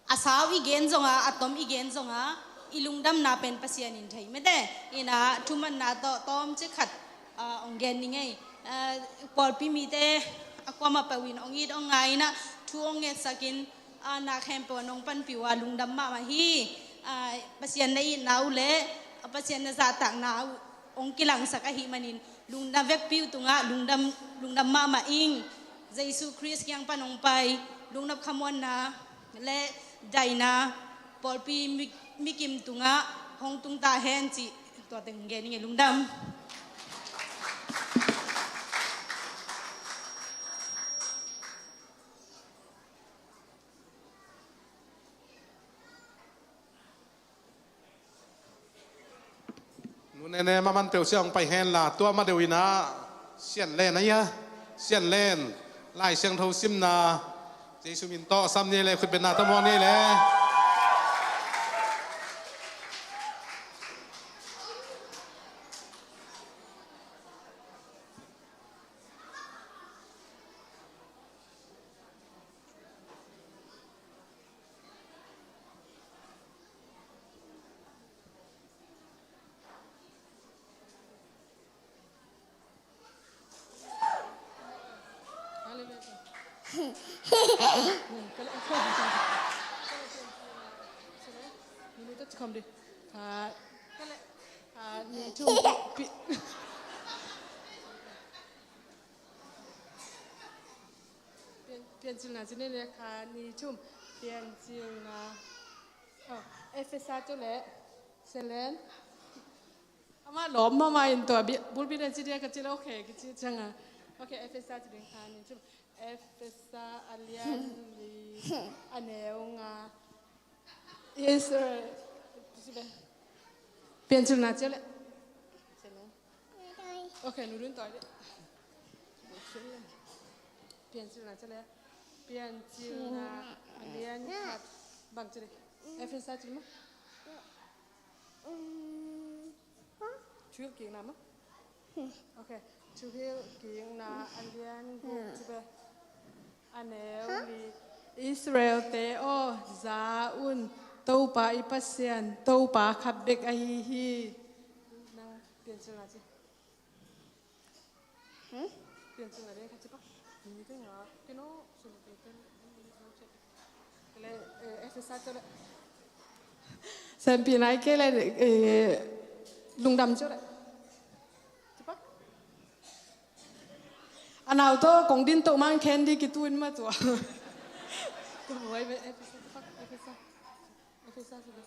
a sau i gen zonga, a tom i gen zonga, i lungdamna pen Pasian in thei mete. Ina thumanna tawh tawmcik khat, a, hong gen ning ei. A, pawlpi mite a kuamah peuh in hong it hong ngai ina thu hong ngetsakin, a, na khempeuh nong panpih uh a lungdam mahmah hi. A, Pasian na itna uh le, a, Pasian na zahtakna uh hong kilangsak ahih manin lungdam vekpi uh tungah lungdam, lungdam mahmah ing. Jesu Khrist kiang pan hong pai lungnop khamuanna le daina pawlpi mi, mikim tungah hong tungta hen cih tua teng gen ing ei. Lungdam. Nu Nene, ma man peuh sia hong pai hen la, tua ma deuh ina Sian Len ahi a, Sian Len, Lai Siangtho simna, Jesu min tawh sam ni le, khutbetna tawh muak ni le. Piancilna ci ni le, kha, nih, thum. Piancilna. Oh, Efesa tu le. Selen. Ama lawm mahmah in tua bi, bulpi den ci dia ka ci le, okay, ka ci cianga. Okay, Efesa ci ding, kha, nih, thum. Efesa a lian li, a neu nga. Israel. Piancilna ci le. Okay, nu dun toi le. Piancilna ci le. Piancilna a lian khat. Bang ci le. Efesa ci le maw? Thuhilhkikna maw? Okay. Thuhilhkikna a lian guk ci le. A neu li. Israel-te aw, za un, Topa i Pasian, Topa khat bek ahi hi. Nang Piancilna ci. Piancilna ding khat ci pak. Ni ding a, kino, sulu te ten. Kele, eh, Efesa ci le. Sanpihna i kei le, eh, lungdam ci le. Ci pak. A nau tawh kong din toh mang khen di kituin ma tua. Ka buai ve, Efesa, Efesa. Efesa, Efesa.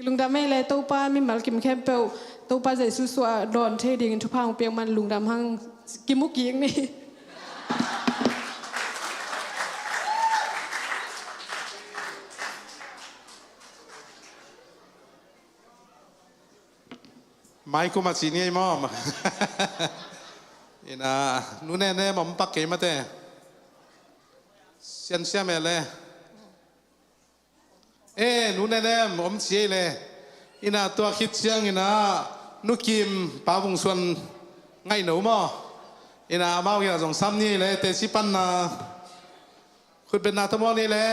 Lungdam ei le Topa mimal kim khempeuh, Topa Jesu suah dawn thei dingin thupha hong piak man lungdam hang, kimu kik ni. Mai kum a ci ni ei maw? Ina, Nu Nene, mawm pak kei mate. Siansia mele. E, Nu Nene, mawm ci ei le. Ina tua khit ciang ina, Nu Kim, Pa Vung Suan ngaih no maw? Ina, amau ina zong sam ni le, teci panna. Khutbetna tawh muak ni le.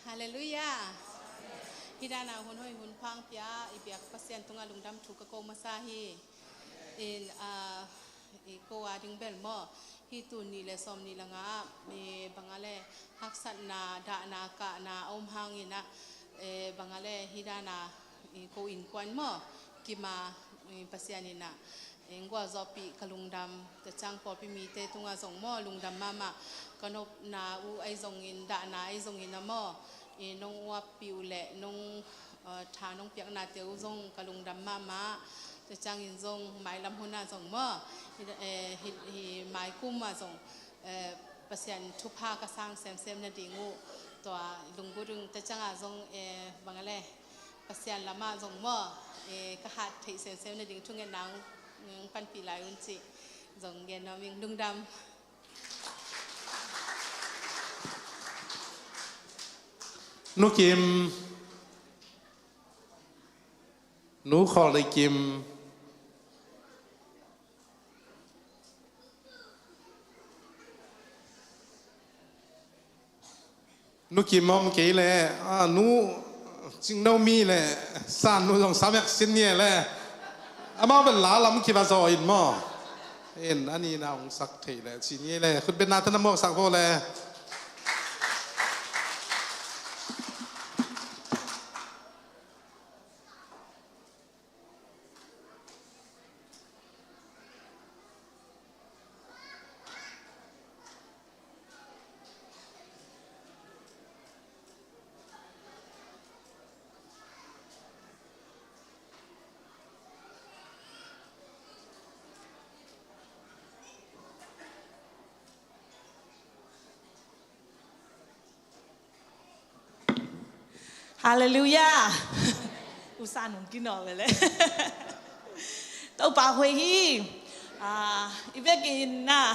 Halleluiah. Hih dana hun hoih hun pha hong pia i biak Pasian tungah lungdam thu ka ko masa hi. In, ah, i ko a ding bel maw. Hih tu nih le sawm nih le nga ah, i bang a le haksatna, dahna, kahna a om hangin ah, eh, bang a le hih dana, i ko innkuan maw, Kim a, i Pasian in ah, i gualzawhpih ka lungdam, tua ciang pawlpi mite tungah zong maw, lungdam mahmah, ka nopna uh ahi zongin, dahna ahi zongin ah maw, i nong uappih uh leh nong, eh, tha nong piaknate uh zong ka lungdam mahmah. Tua ciangin zong mailam hunah zong maw, hi, eh, hi, hi maikum ah zong, eh, Pasian thupha ka sang semsem nading uh. Tua lungdam ta ciangah zong, eh, bang a le, Pasian lamah zong maw, eh, ka hat theih semsem nading thungetna hong panpih lai un cih zong gen nuam ing. Lungdam. Nu Kim, Nu Khawl Nei Kim. Nu Kim om kei leh, a, Nu Cing No Mi leh, San Nu zong sam ek sin ni leh, amau bel la lam kiva zaw in maw. In, a nihna hong sak thei leh, ci ni leh, khutbetna tana muak sak vo leh. Halleluiah. U San hong kinawl leh. Topa hoih hi. Ah, i vekin na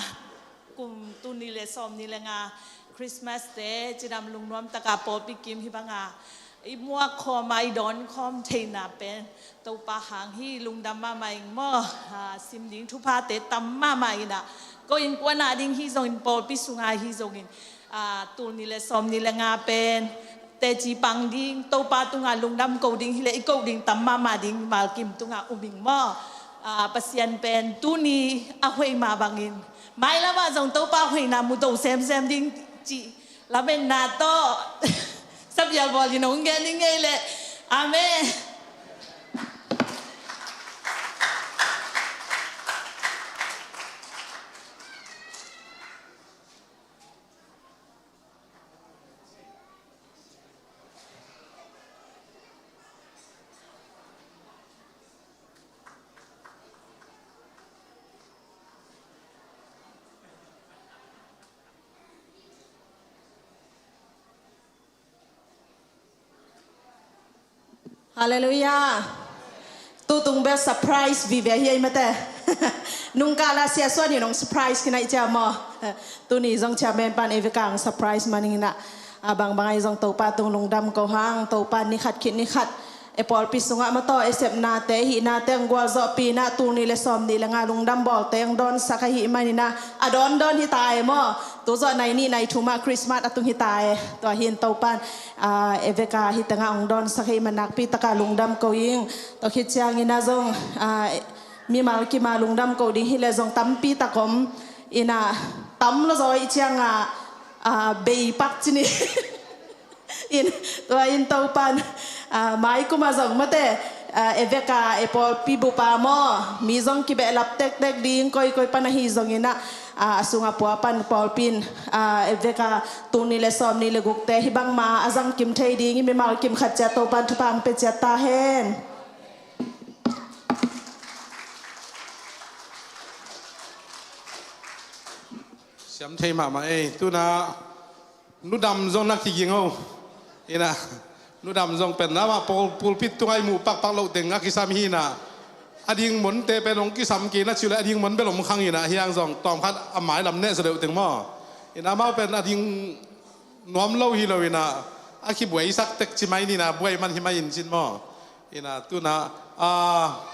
kum tul nih leh sawmnih leh nga Christmas te cidam lungnuam taka pawlpi kim hih banga i muak khawm a i dawn khawm theihna pen Topa hang hi. Lungdam mahmah ing maw. Ah, sim ding thuphate tam mahmah in ah, ko innkuan ah ding hi zongin, pawlpi sungah hi zongin, ah, tul nih leh sawmnih leh nga pen teci pang ding, Topa tungah lungdam ko ding hileh i koh ding tam mahmah ding, mimal kim tungah um ing maw. Ah, Pasian pen tuni a hoih mah bangin mailamah zong Topa hoihna mu to semsem ding cih lametna tawh sapial bawl in hong gen ing ei leh. Amen. Halleluiah. Tutung bel surprise vive hi ei mate. Nungkah la Sia Suan in hong surprise kinaih cia maw. Tuni zong chairman pan ei vekang surprise maninginah, a bangbang ahi zong Topa tung lungdam ko hang. Topa nikhat khit nikhat e pawlpi sungah maw tawh e sepnate, hihnate ang gualzawhpih inah tul nih leh sawmnih leh nga lungdam bawlte ang dawnsak ahi maninah, a dawndawn hita e maw. Tuzawh nai nih nai thumah Christmas a tung hita e. Tua hin Topan, ah, e veka hih tengah hong dawnsak ahih man nakpi taka lungdam ko ing. Tua khit ciangin ah zong, ah, mimal kima lungdam ko ding hileh zong tampi tak om. Inah tam lo zaw ih ciangah, ah, bei pak cini. In, tua in Topan, ah, maikum ah zong mate, ah, e veka e pawlpi bupa maw, mi zong kibehlap tektek ding, koikoi pan ahi zongin ah, ah, a sungah pua pan pawlpi in, ah, e veka tul nih leh sawmnih leh gukte hih bangma a zangkim thei ding i mimal kim khat ciat Topan thupha ang pia ciat ta hen. Siam thei mahmah ei, tuna Nu Dam zong na kiging o. Inah, Nu Dam zong pen amah pul-, pulpit tungah i muh pakpak loh teng a kisam hi inah. A ding monte pen hong kisam kei na ci uh leh a ding mon bel om khang inah, hiang zong tawmkhat a mailam neh zaw deuh teng maw. Inah amau pen a ding nuam lo hi lo inah, a kibuaisak tek ci mai ni inah, buai man hi mai in cin maw. Inah tuna, ah,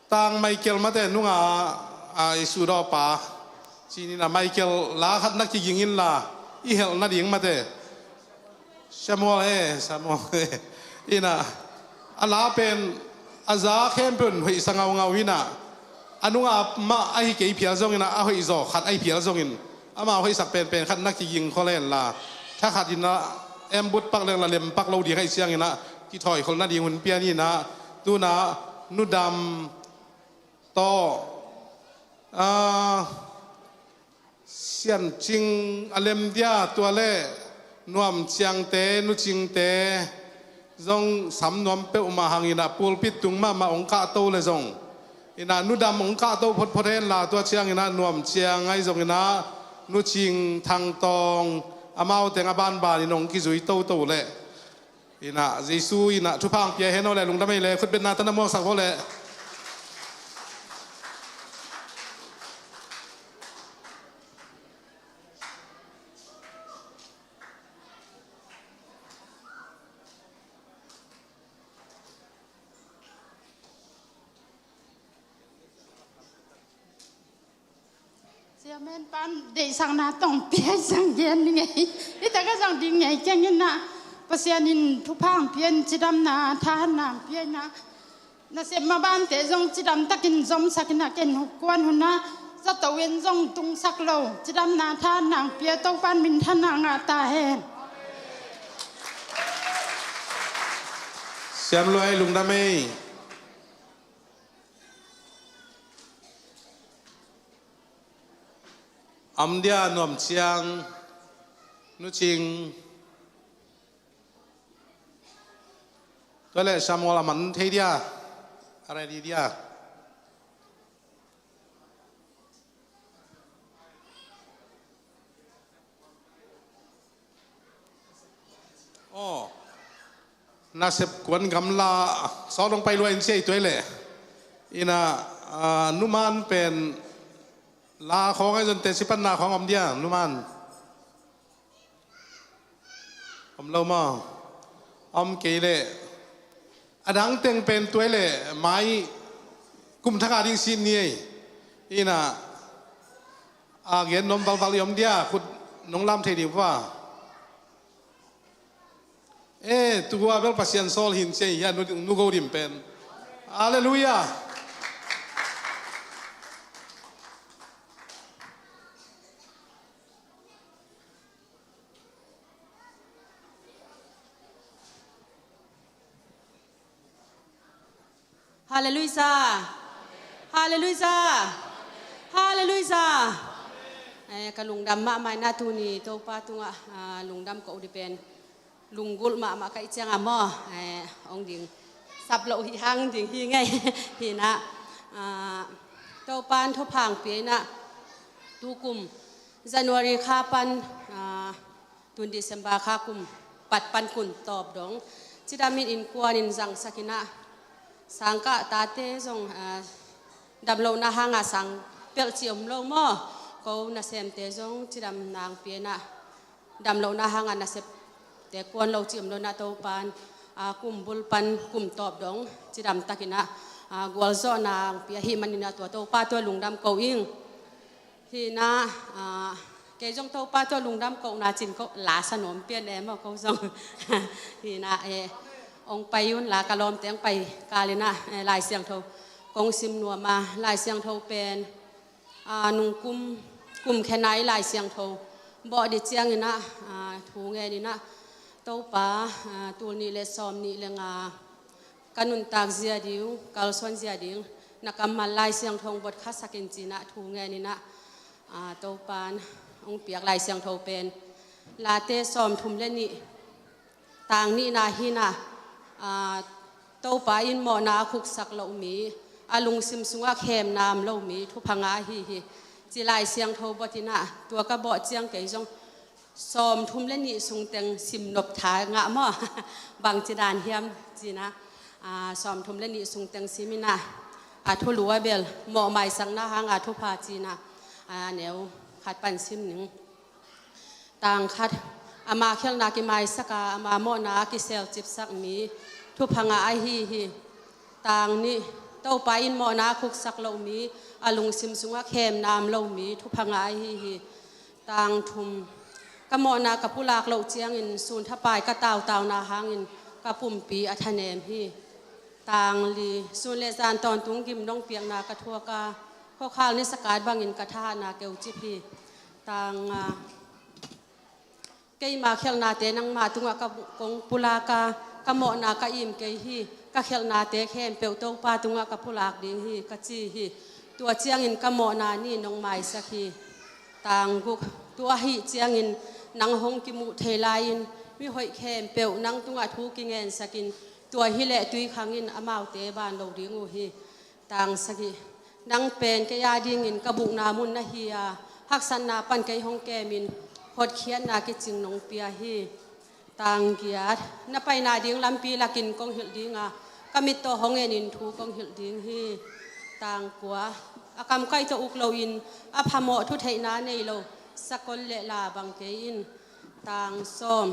Tang Michael mate nunga, a, i sudawpa. Ci-in a Michael la khat na kiging inla, i helh nading mate. Samuel e, Samuel e. Inah, a la pen, a za khempeuh in hoihsa ngaungau inah. A nunga mah ahi kei phial zongin ah, a hoihzaw khat ahi phial zongin. Amau hoihsak penpen khat na kiging khol henla, thakhat inah, embut pak leng la lem pak lo ding ahi ciangin ah, kithawi kholh nading hun pia ni inah, tuna Nu Dam tawh, ah, Sian Cing a lem dia tua leh Nuam Ciangte, Nu Cingte, zong sam nuam peuhmah hang inah pulpit tung mahmah hong kahto leh zong. Inah Nu Dam hong kahto photphot henla tua ciang inah Nuam Ciang ahi zong inah Nu Cing, Thang Tawng, Amau teng a banban in hong kizui toto leh. Inah Jesu inah thupha hong pia hen aw leh, lungdam ei leh, khutbetna tana muaksak vo leh. Chairman pan deihsakna tawng pia sang gen ni ngei. Hi taka zang ding ngei keng inah Pasian in thupha hong pia in, cidamna thahatna hong pia inah nasep mabante zong cidam takin zomsak inah ken kuan hunah zato in zong tungsak lo cidamna thahatna hong pia Topan minthanna ngah ta hen. Siam Luai lungdam ei. Am dia nuam ciang Nu Cing. Tua leh Samuel a man thei dia, a ready dia. Aw, nasep kuan gamla sawt hong pai lua in sia i tuai leh. Inah, ah, numan pen la khawng ahi zong teci panna khawng om dia, numan. Om lo maw? Om kei leh. A dang teng pen tuai leh mai kum thak a ding sin ni ei. Inah a gen nuam valval i om dia, khut nong lam thei ding pua. Eh, tua bel Pasian sawl hin cia hi a, nu, nu Go Dim pen. Halleluiah. Halleluiah. Halleluiah. Halleluiah. Eh, ka lungdam mahmah inah tuni Topa tungah, ah, lungdam ko uh di pen lunggulh mahmah ka hih ciangah maw, eh, hong ding sap loh hi hang ding hi ngei. Hi inah, ah, Topan thupha hong pia inah tukum January kha pan, ah, tun December kha kum pat pan kum tawp dong cidamin innkuanin zangsak inah sangkah tate zong, ah, damlohna hangah sang pelh ci om lo maw? Ko nasemte zong cidamna hong pia inah damlohna hangah nasepte kuan lo ci om lo inah Topan, ah, kum bul pan kum tawp dong cidam takin ah, ah, gualzawhna hong pia ahih manin ah tua Topa tua lungdam ko ing. Hi inah, ah, kei zong Topa tua lungdam kohna cin ko la sa nuam pian e maw ko zong. Hi inah, eh, hong pai un la ka lawmte hong pai kal inah, eh, Lai Siangtho kong sim nuam a, Lai Siangtho pen, ah, nungkum, kum khen a i Lai Siangtho bawh dih ciangin ah, ah, thu ngen inah Topa, ah, tul nih le sawm nih le nga ka nuntak zia ding, kalsuan zia ding na kammal Lai Siangtho hong bot khasak in ci inah thu ngen inah, ah, Topan hong piak Lai Siangtho pen Late sawmthum le nih, tang nihna hi inah, ah, Topa in mawhna a khuksak loh mi, a lungsim sungah khemna om lo mi thupha ngah ahi hi, ci Lai Siangtho bot inah tua ka bawh ciang kei zong sawmthum le nih sung teng sim nop tha ngah maw? Bangci dan hiam ci inah, ah, sawmthum le nih sung teng sim inah, a thulu a bel mawh maisakna hanga thupha ci inah, ah, neu khat pan sim ning. Tang khat, ama khialhna kimaisak a, ama mawhna a kiselcipsak mi thupha ngah ahi hi. Tang nih, Topa in mawhna a khuksak loh mi, a lungsim sungah khemna om lo mi thupha ngah ahi hi. Tang thum, ka mawhna ka pulak loh ciangin sun thapai ka tautauna hangin ka pumpi a thanem hi. Tang li, sun le zan tawntung gim nong piakna ka thuak a, khuakhal ni sakat bangin ka thahatna keucip hi. Tang nga, keima khialhnate nangmah tungah ka kong pulak a, ka mawhna ka im kei hi. Ka khialhnate khempeuh Topa tungah ka pulak ding hi ka ci hi. Tua ciangin ka mawhna ni nong maisak hi. Tang guk, tua ahih ciangin nang hong kimuh thei lai-in mihoih khempeuh nang tungah thu kingensakin, tua hileh tui khangin amaute ban lo ding uh hi. Tang sagih, nang pen kei a dingin ka bukna mun na hi a, haksatna pan kei hong kemin hotkhiatna kicing nong pia hi. Tang giat, na paina ding lampi lakin kong hilh ding a, ka mit tawh hong enin thu kong hilh ding hi. Tang kua, a kamkaih tawh uk loin a phamawh thutheihna nei lo sakol le la bang kei in. Tang sawm,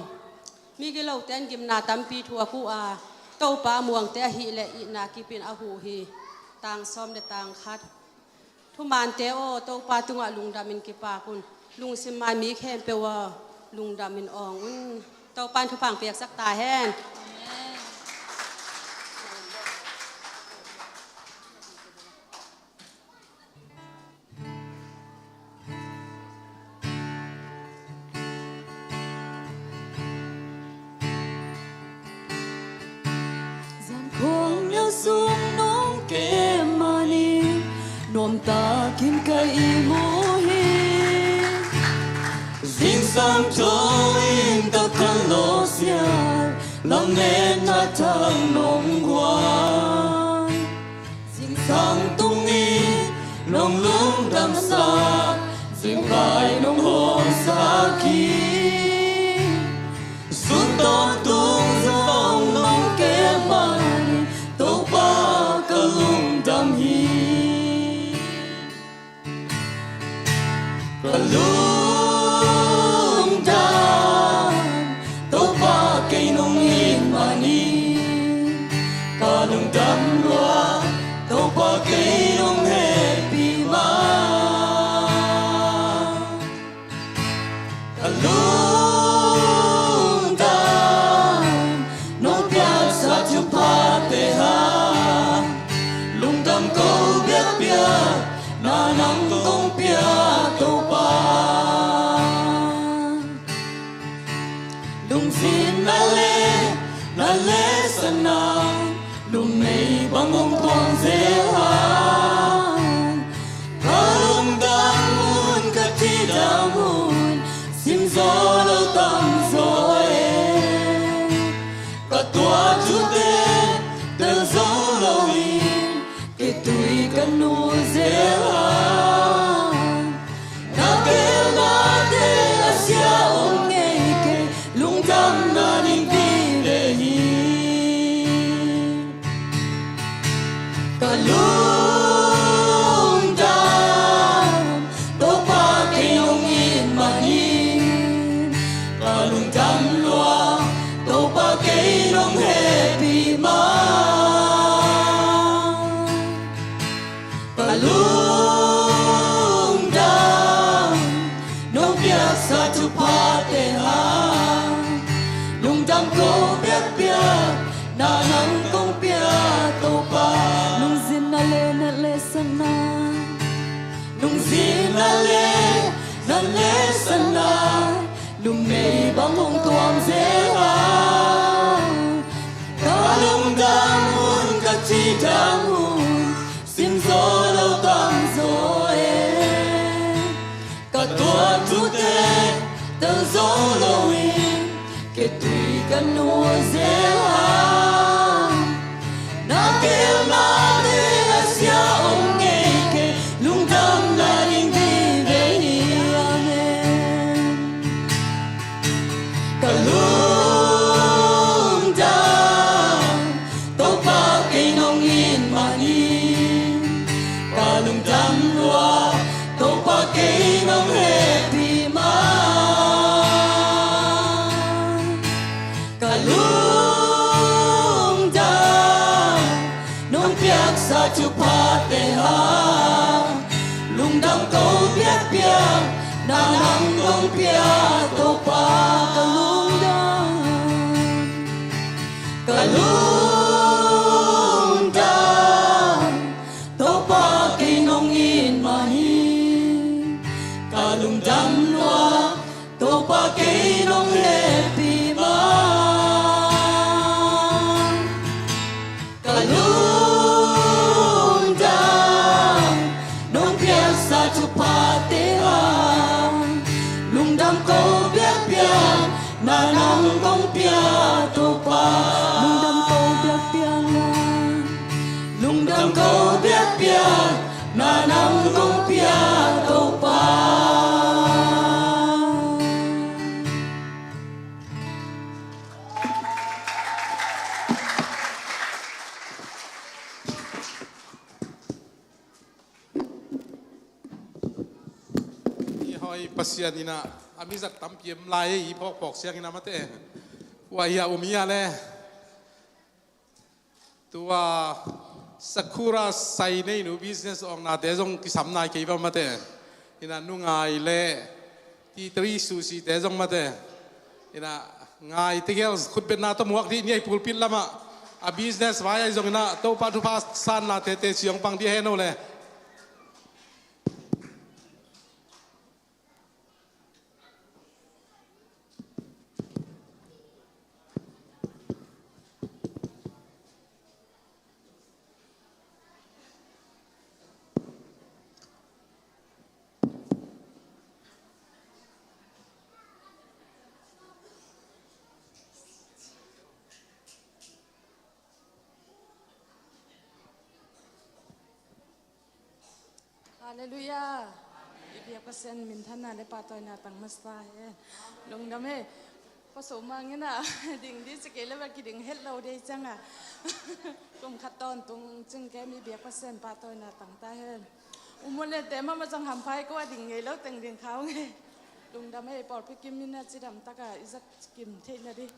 migilote in gimna tampi thuak uh a, Topa muangte ahih leh itna kipin a huh hi. Tang sawm le tang khat, thumaante aw, Topa tungah lungdamin kipak un. Lungsim mai mi khempeuh aw, lungdamin awng un. Topa in thupha piaksak ta hen. Zan khawng neu sung nong kem manin nuamtakin ka ihmu hi. Zingsang thaw in ka khan lawsiat, lametna thak nong guan. Zingsang tungin nong lungdamsak, zingvai nong hawmsak hi. Sun tawntung zong nong kem manin Topa ka lungdam hi. Ka lungdam, Topa kei nong it manin. Ka lungdam lua, Topa kei nong hehpih ma. Ka lungdam, nong piaksa thuphate hang, lungdam ko biakpiak, na nang kong pia Topa. Lungzinna le na lehsana, numei bang hong tuam zel hang. Ka lungdam hun, ka cidam hun, simzaw lo tamzaw e. Ka tuah thute tel zo loin, kei tui ka nu zel hang. Na gelnate a sia om ngei kei, lungdamna ding vive hi. Ka lungdam, Topa kei nong it manin. Ka lungdam lua, Topa kei nong hehpih ma. Ka lungdam, nong piaksa thuphate hang, lungdam ko biakpiak, na nang kong pia Topa. Lungzinna le na lehsana, lungzinna le na lehsana, numei bang hong tuam zel hang. Ka lungdam hun, ka cidam hun, simzaw lo tamzaw e. Ka tuah thute tel zo loin, kei tui ka nu zel hang. Na gelnate a sia om ngei kei, lungdamna ding vive hi. Amen. Ka lungdam, Topa kei nong it manin. Ka lungdam lua, Topa kei nong hehpih ma. Ka lungdam, nong piaksa thuphate hang, lungdam ko biakpiak, na nang kong pia Topa. Ka lungdam, ka lungdam, Topa kei nong it manin. Ka lungdam lua, Topa kei nong hehpih ma. Ka lungdam, nong piaksa thuphate hang, lungdam ko biakpiak, na nang kong pia Topa. Lungdam ko biakpiak na, lungdam ko biakpiak na nang kong pia Topa. Oi, Pasian in ah a mizat tampi om lai ei, i phawkphawk siang in ah mate. Ua hi a um hi a le. Tua Sakura Sai neinu business awngnate zong kisam nai kei va mate. In ah Nu Ngai le T three Susie te zong mate. In ah Ngai tegel khutbetna tawh muak dih ni ei, pulpit lamah a business vai ahi zong in ah Topa thupha sanna tete ciang pang dih hen o le. Halleluiah. I biak Pasian minthanna le pahtawina tang masa hen. Lungdam e. Paso mangin ah ding dih ci kei le va kiding het lo dei cianga. Kum khat tawntung cing kem i biak Pasian pahtawina tang ta hen. Umulete mama zong hamphai ko a ding ngei lo teng ding khau ngei. Lungdam e, pawlpi kim in ah cidam taka i zat kim theihna dih.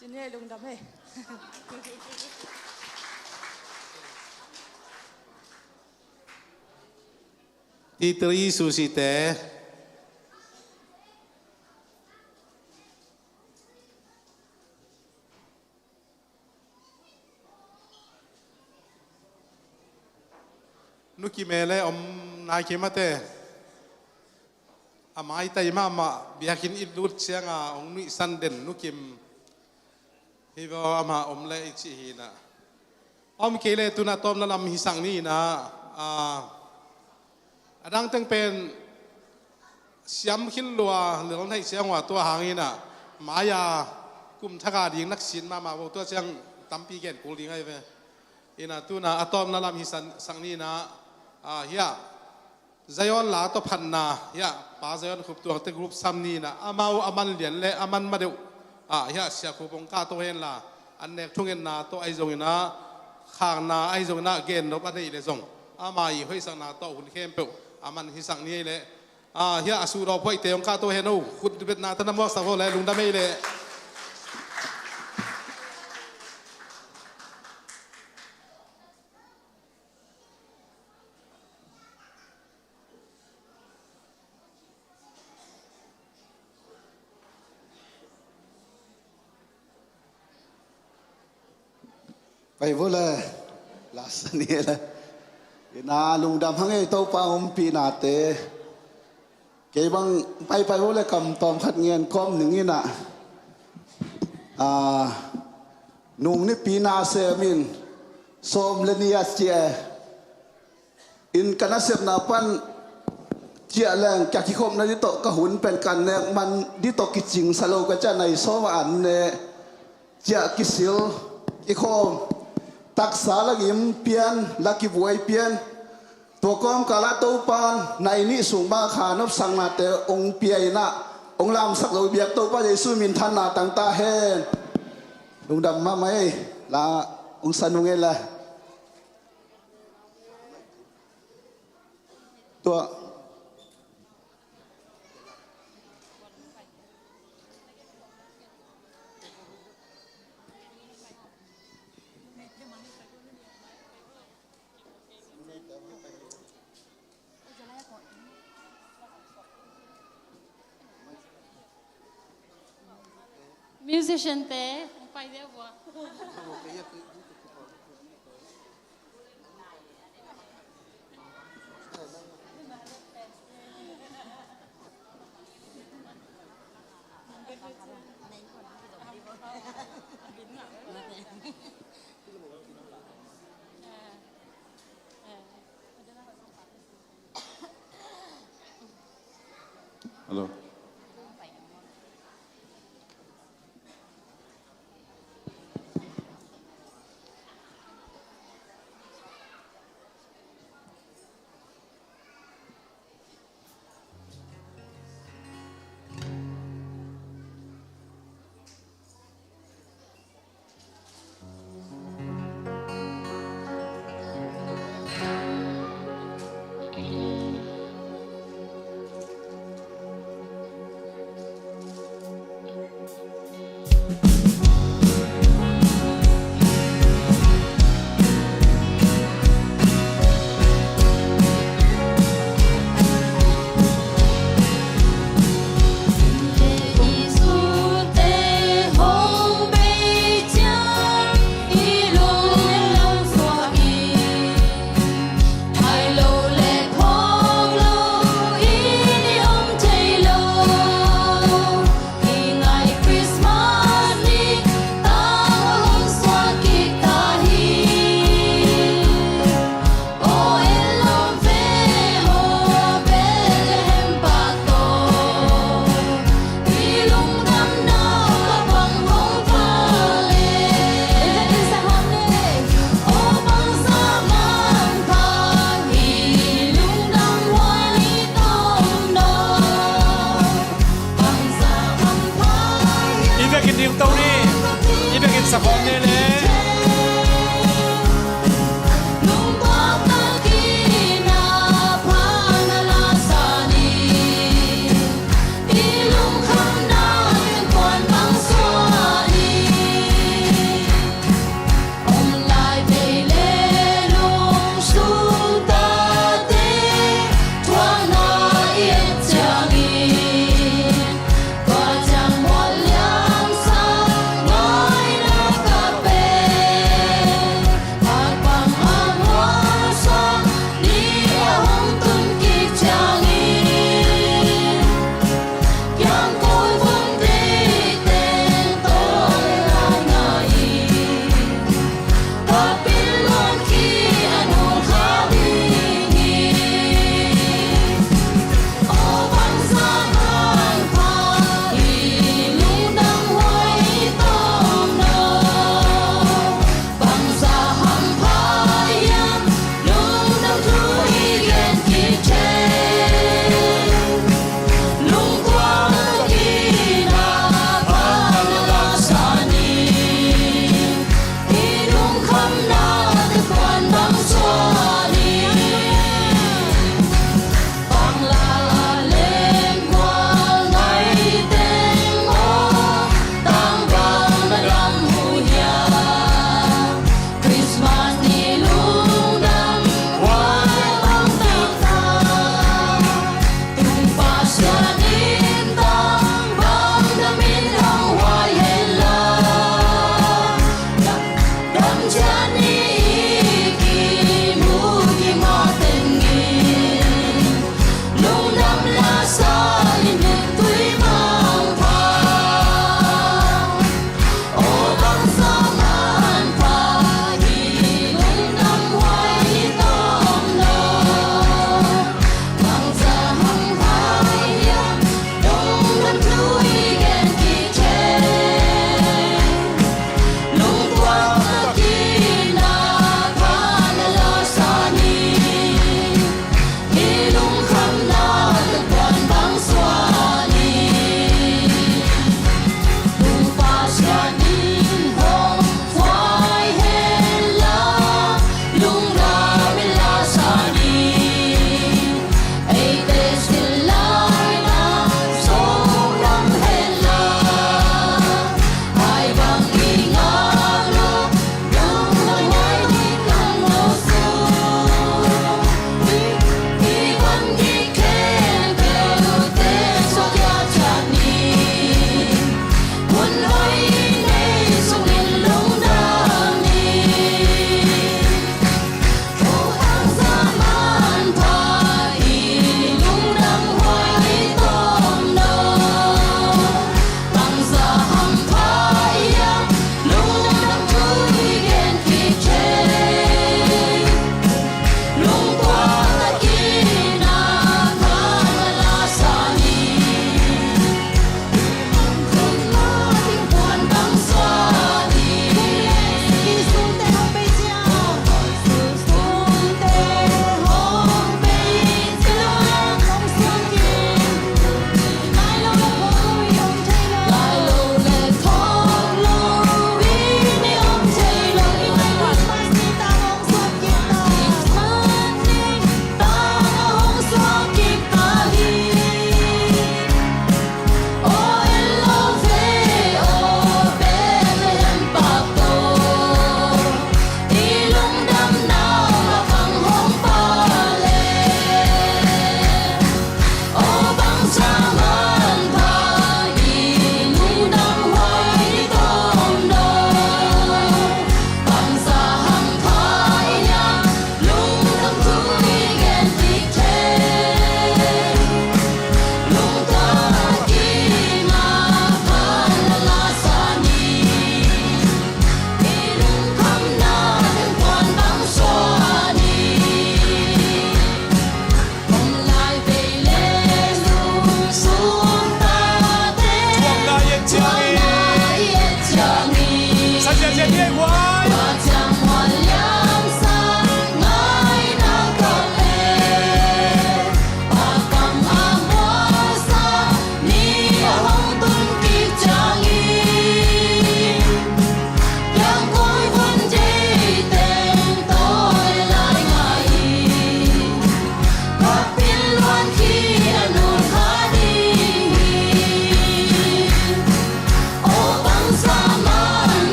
Cine lungdam e. T three Susie te. Nu Kim e le om nai kei mate. A maitai mahmah biakinn i lut cianga hong nuihsan den Nu Kim hi vaw, ama om le i cih hi in ah. Om kei le tuna tawpna lam hisak ni in ah, a, a dang teng pen siam khil lua lel neih ciang ua, tua hangin ah mai-a kum thak a ding nak sin mahmah vaw, tua ciang tampi gen kul ding ahi ve. In ah tuna a tawpna lam hisak ni in ah, a, hiah Zion la tawh phatna, hiah Pa Zion Khuptuangte group sam ni in ah, amau a man lian le a man ma deuh, ah, hiah Sia Khup hong kahto henla, an nek thungetna tawh ahi zongin ah, khakna ahi zongin ah, gennop a neih le zong ama i hoihsakna tawh hun khempeuh a man hisak ni ei le. Ah, hiah a suhdawp hoihte hong kahto hen o, khutbetna tana muaksak vaw le, lungdam ei le. Pai vua le, lasa ni le. Ina lungdam hang ei Topa umpihnate. Kei bang pai pai vua le kam tawm khat ngen kawm ning in ah. Ah, nung nipi na sem in sawm le ni a cia in ka nasepna pan ciah leng ka kikhopna dih tawh ka hun pen ka nek man dih tawh kicing sa lo ka ciah nai sawm a an ne ciah kisil kikhawm taksa la gim pian la kibuai pian tua kawmkal ah Topan nai nih sung mah kha nopsaknate ong pia in ah ong lamsak lo biak Topa Jesu minthanna tang ta hen. Lungdam mahmah ei la ong sa nung ei la. Tua. Musician te, hong pai dia vua. Hello.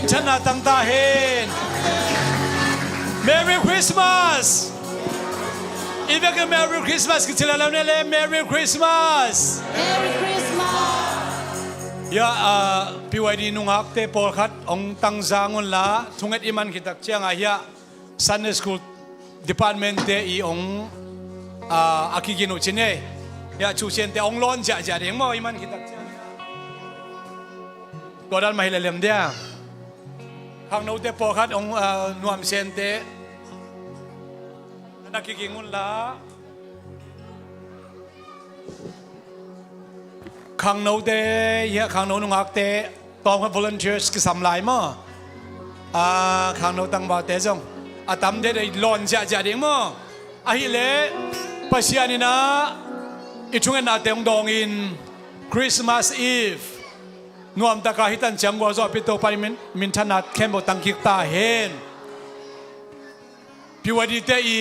Channa tangta hen. Merry Christmas. I vekin Merry Christmas kici leh lam ne le Merry Christmas. Merry Christmas. Ya, uh, P Y D nungakte pawlkhat ong tangzang unla, thunget i man khit tak ciangah hiah Sunday School Department te i ong, ah, a kigin uh cin ei. Ya, cu siente ong lawn ziahziah ding maw, i man khit tak ciang. Tua dan mah hi lelem dia. Khangnote pawlkhat ong, ah, nuam siente na kiging unla. Khangnote, ya, khangno nungakte tawmkhat volunteers kisam lai maw? Ah, khangno tangvalte zong a tam dede, lawn ziahziah ding maw? Ahileh Pasian in ah i thungetnate hong dawngin Christmas Eve nuamtaka hih tan ciang gualzawhpi Topa in min, minthanna khempeuh tangkik ta hen. P Y D te i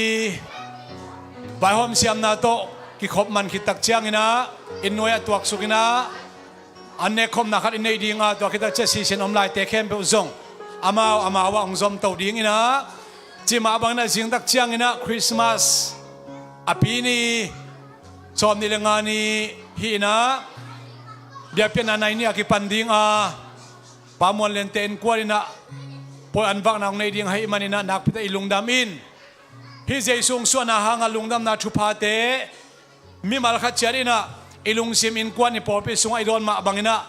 vaihawm siamna tawh kikhop man khit tak ciangin ah, inn nuai ah tuaksuk in ah, an nekkhopna khat i neih ding a, tua khit tak ciang sisen om laite khempeuh zong amau amau ah hong zomto ding in ah, cimah bangin ah zing tak ciangin ah Christmas a pi ni, sawmnih le nga ni hi in ah, biakpiakna nai ni a kipan ding a, Pa Muan Liante innkuan in ah pawi an vakna hong nei ding ahih manin ah, nakpi tak i lungdam in. Hih Jesu hong suahna hanga lungdamna thuphate mimal khat ciat in ah i lungsim innkuan i pawlpi sungah i dawn mah bangin ah,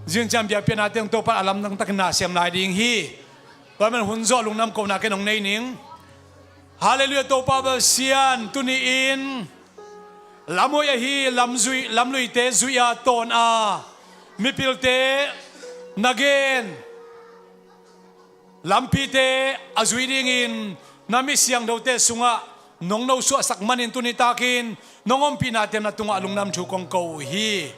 zing ciang biakpiakna teng Topa in a lamdang takin na sem lai ding hi. Tua ahih manin hun zawh lungdam kohna ken hong nei ning. Halleluiah, Topa Pasian, tuni-in lamhoih ahi lamzui, lamluite zui a tawn a, mipilte na gen, lampite a zui dingin na mi siangthote sungah nong nosuahsak manin tuni takin nong ompihna teng na tungah lungdam thu kong ko uh hi.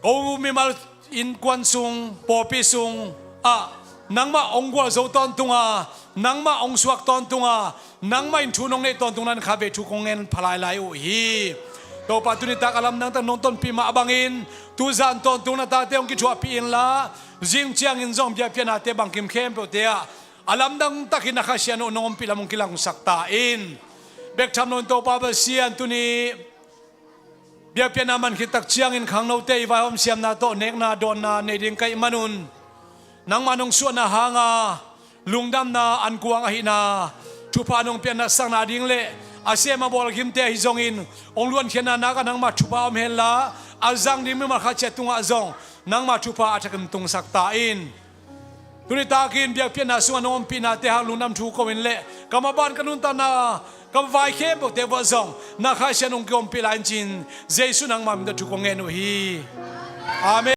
Ko mimal innkuan sung, pawlpi sung ah nangmah hong gualzo tawntung a, nangmah hong suak tawntung a, nangmah in thu nong neih tawntung nan khatvei thu kong ngen pha lailai uh hi. Topa, tuni tak a lamdang tak nong tonpih mah bangin tuzan tawntung na tate hong kithuahpih inla, zing ciangin zong biakpiaknate bangkim khempeuhte ah a lamdang takin na Kha Siangtho nong ompih lam hong kilangsak ta in. Bek tham loin Topa Pasian, tuni biakpiakna man khit tak ciangin khangnote i vaihawm siamna tawh nekna dawnna nei ding ka hih manun, nangmah nong suahna hanga lungdamna ankuang ahihna, thupha nong piakna sakna ding le a sem a bawl gimte ahi zongin hong luankhiatna nakah nangmah thupha om henla, a zang ding mimal khat ciat tungah zong nangmah thupha a thakin tungsak ta in. Tuni takin biakpiakna sungah nong ompihnate hang lungdam thu ko in le ka maban ka nuntakna ka vai khempeuhte vuah zong na Kha Siangtho hong kiompih lai in ci-in Jesu nangma min tawh thu kong ngen uh hi. Amen.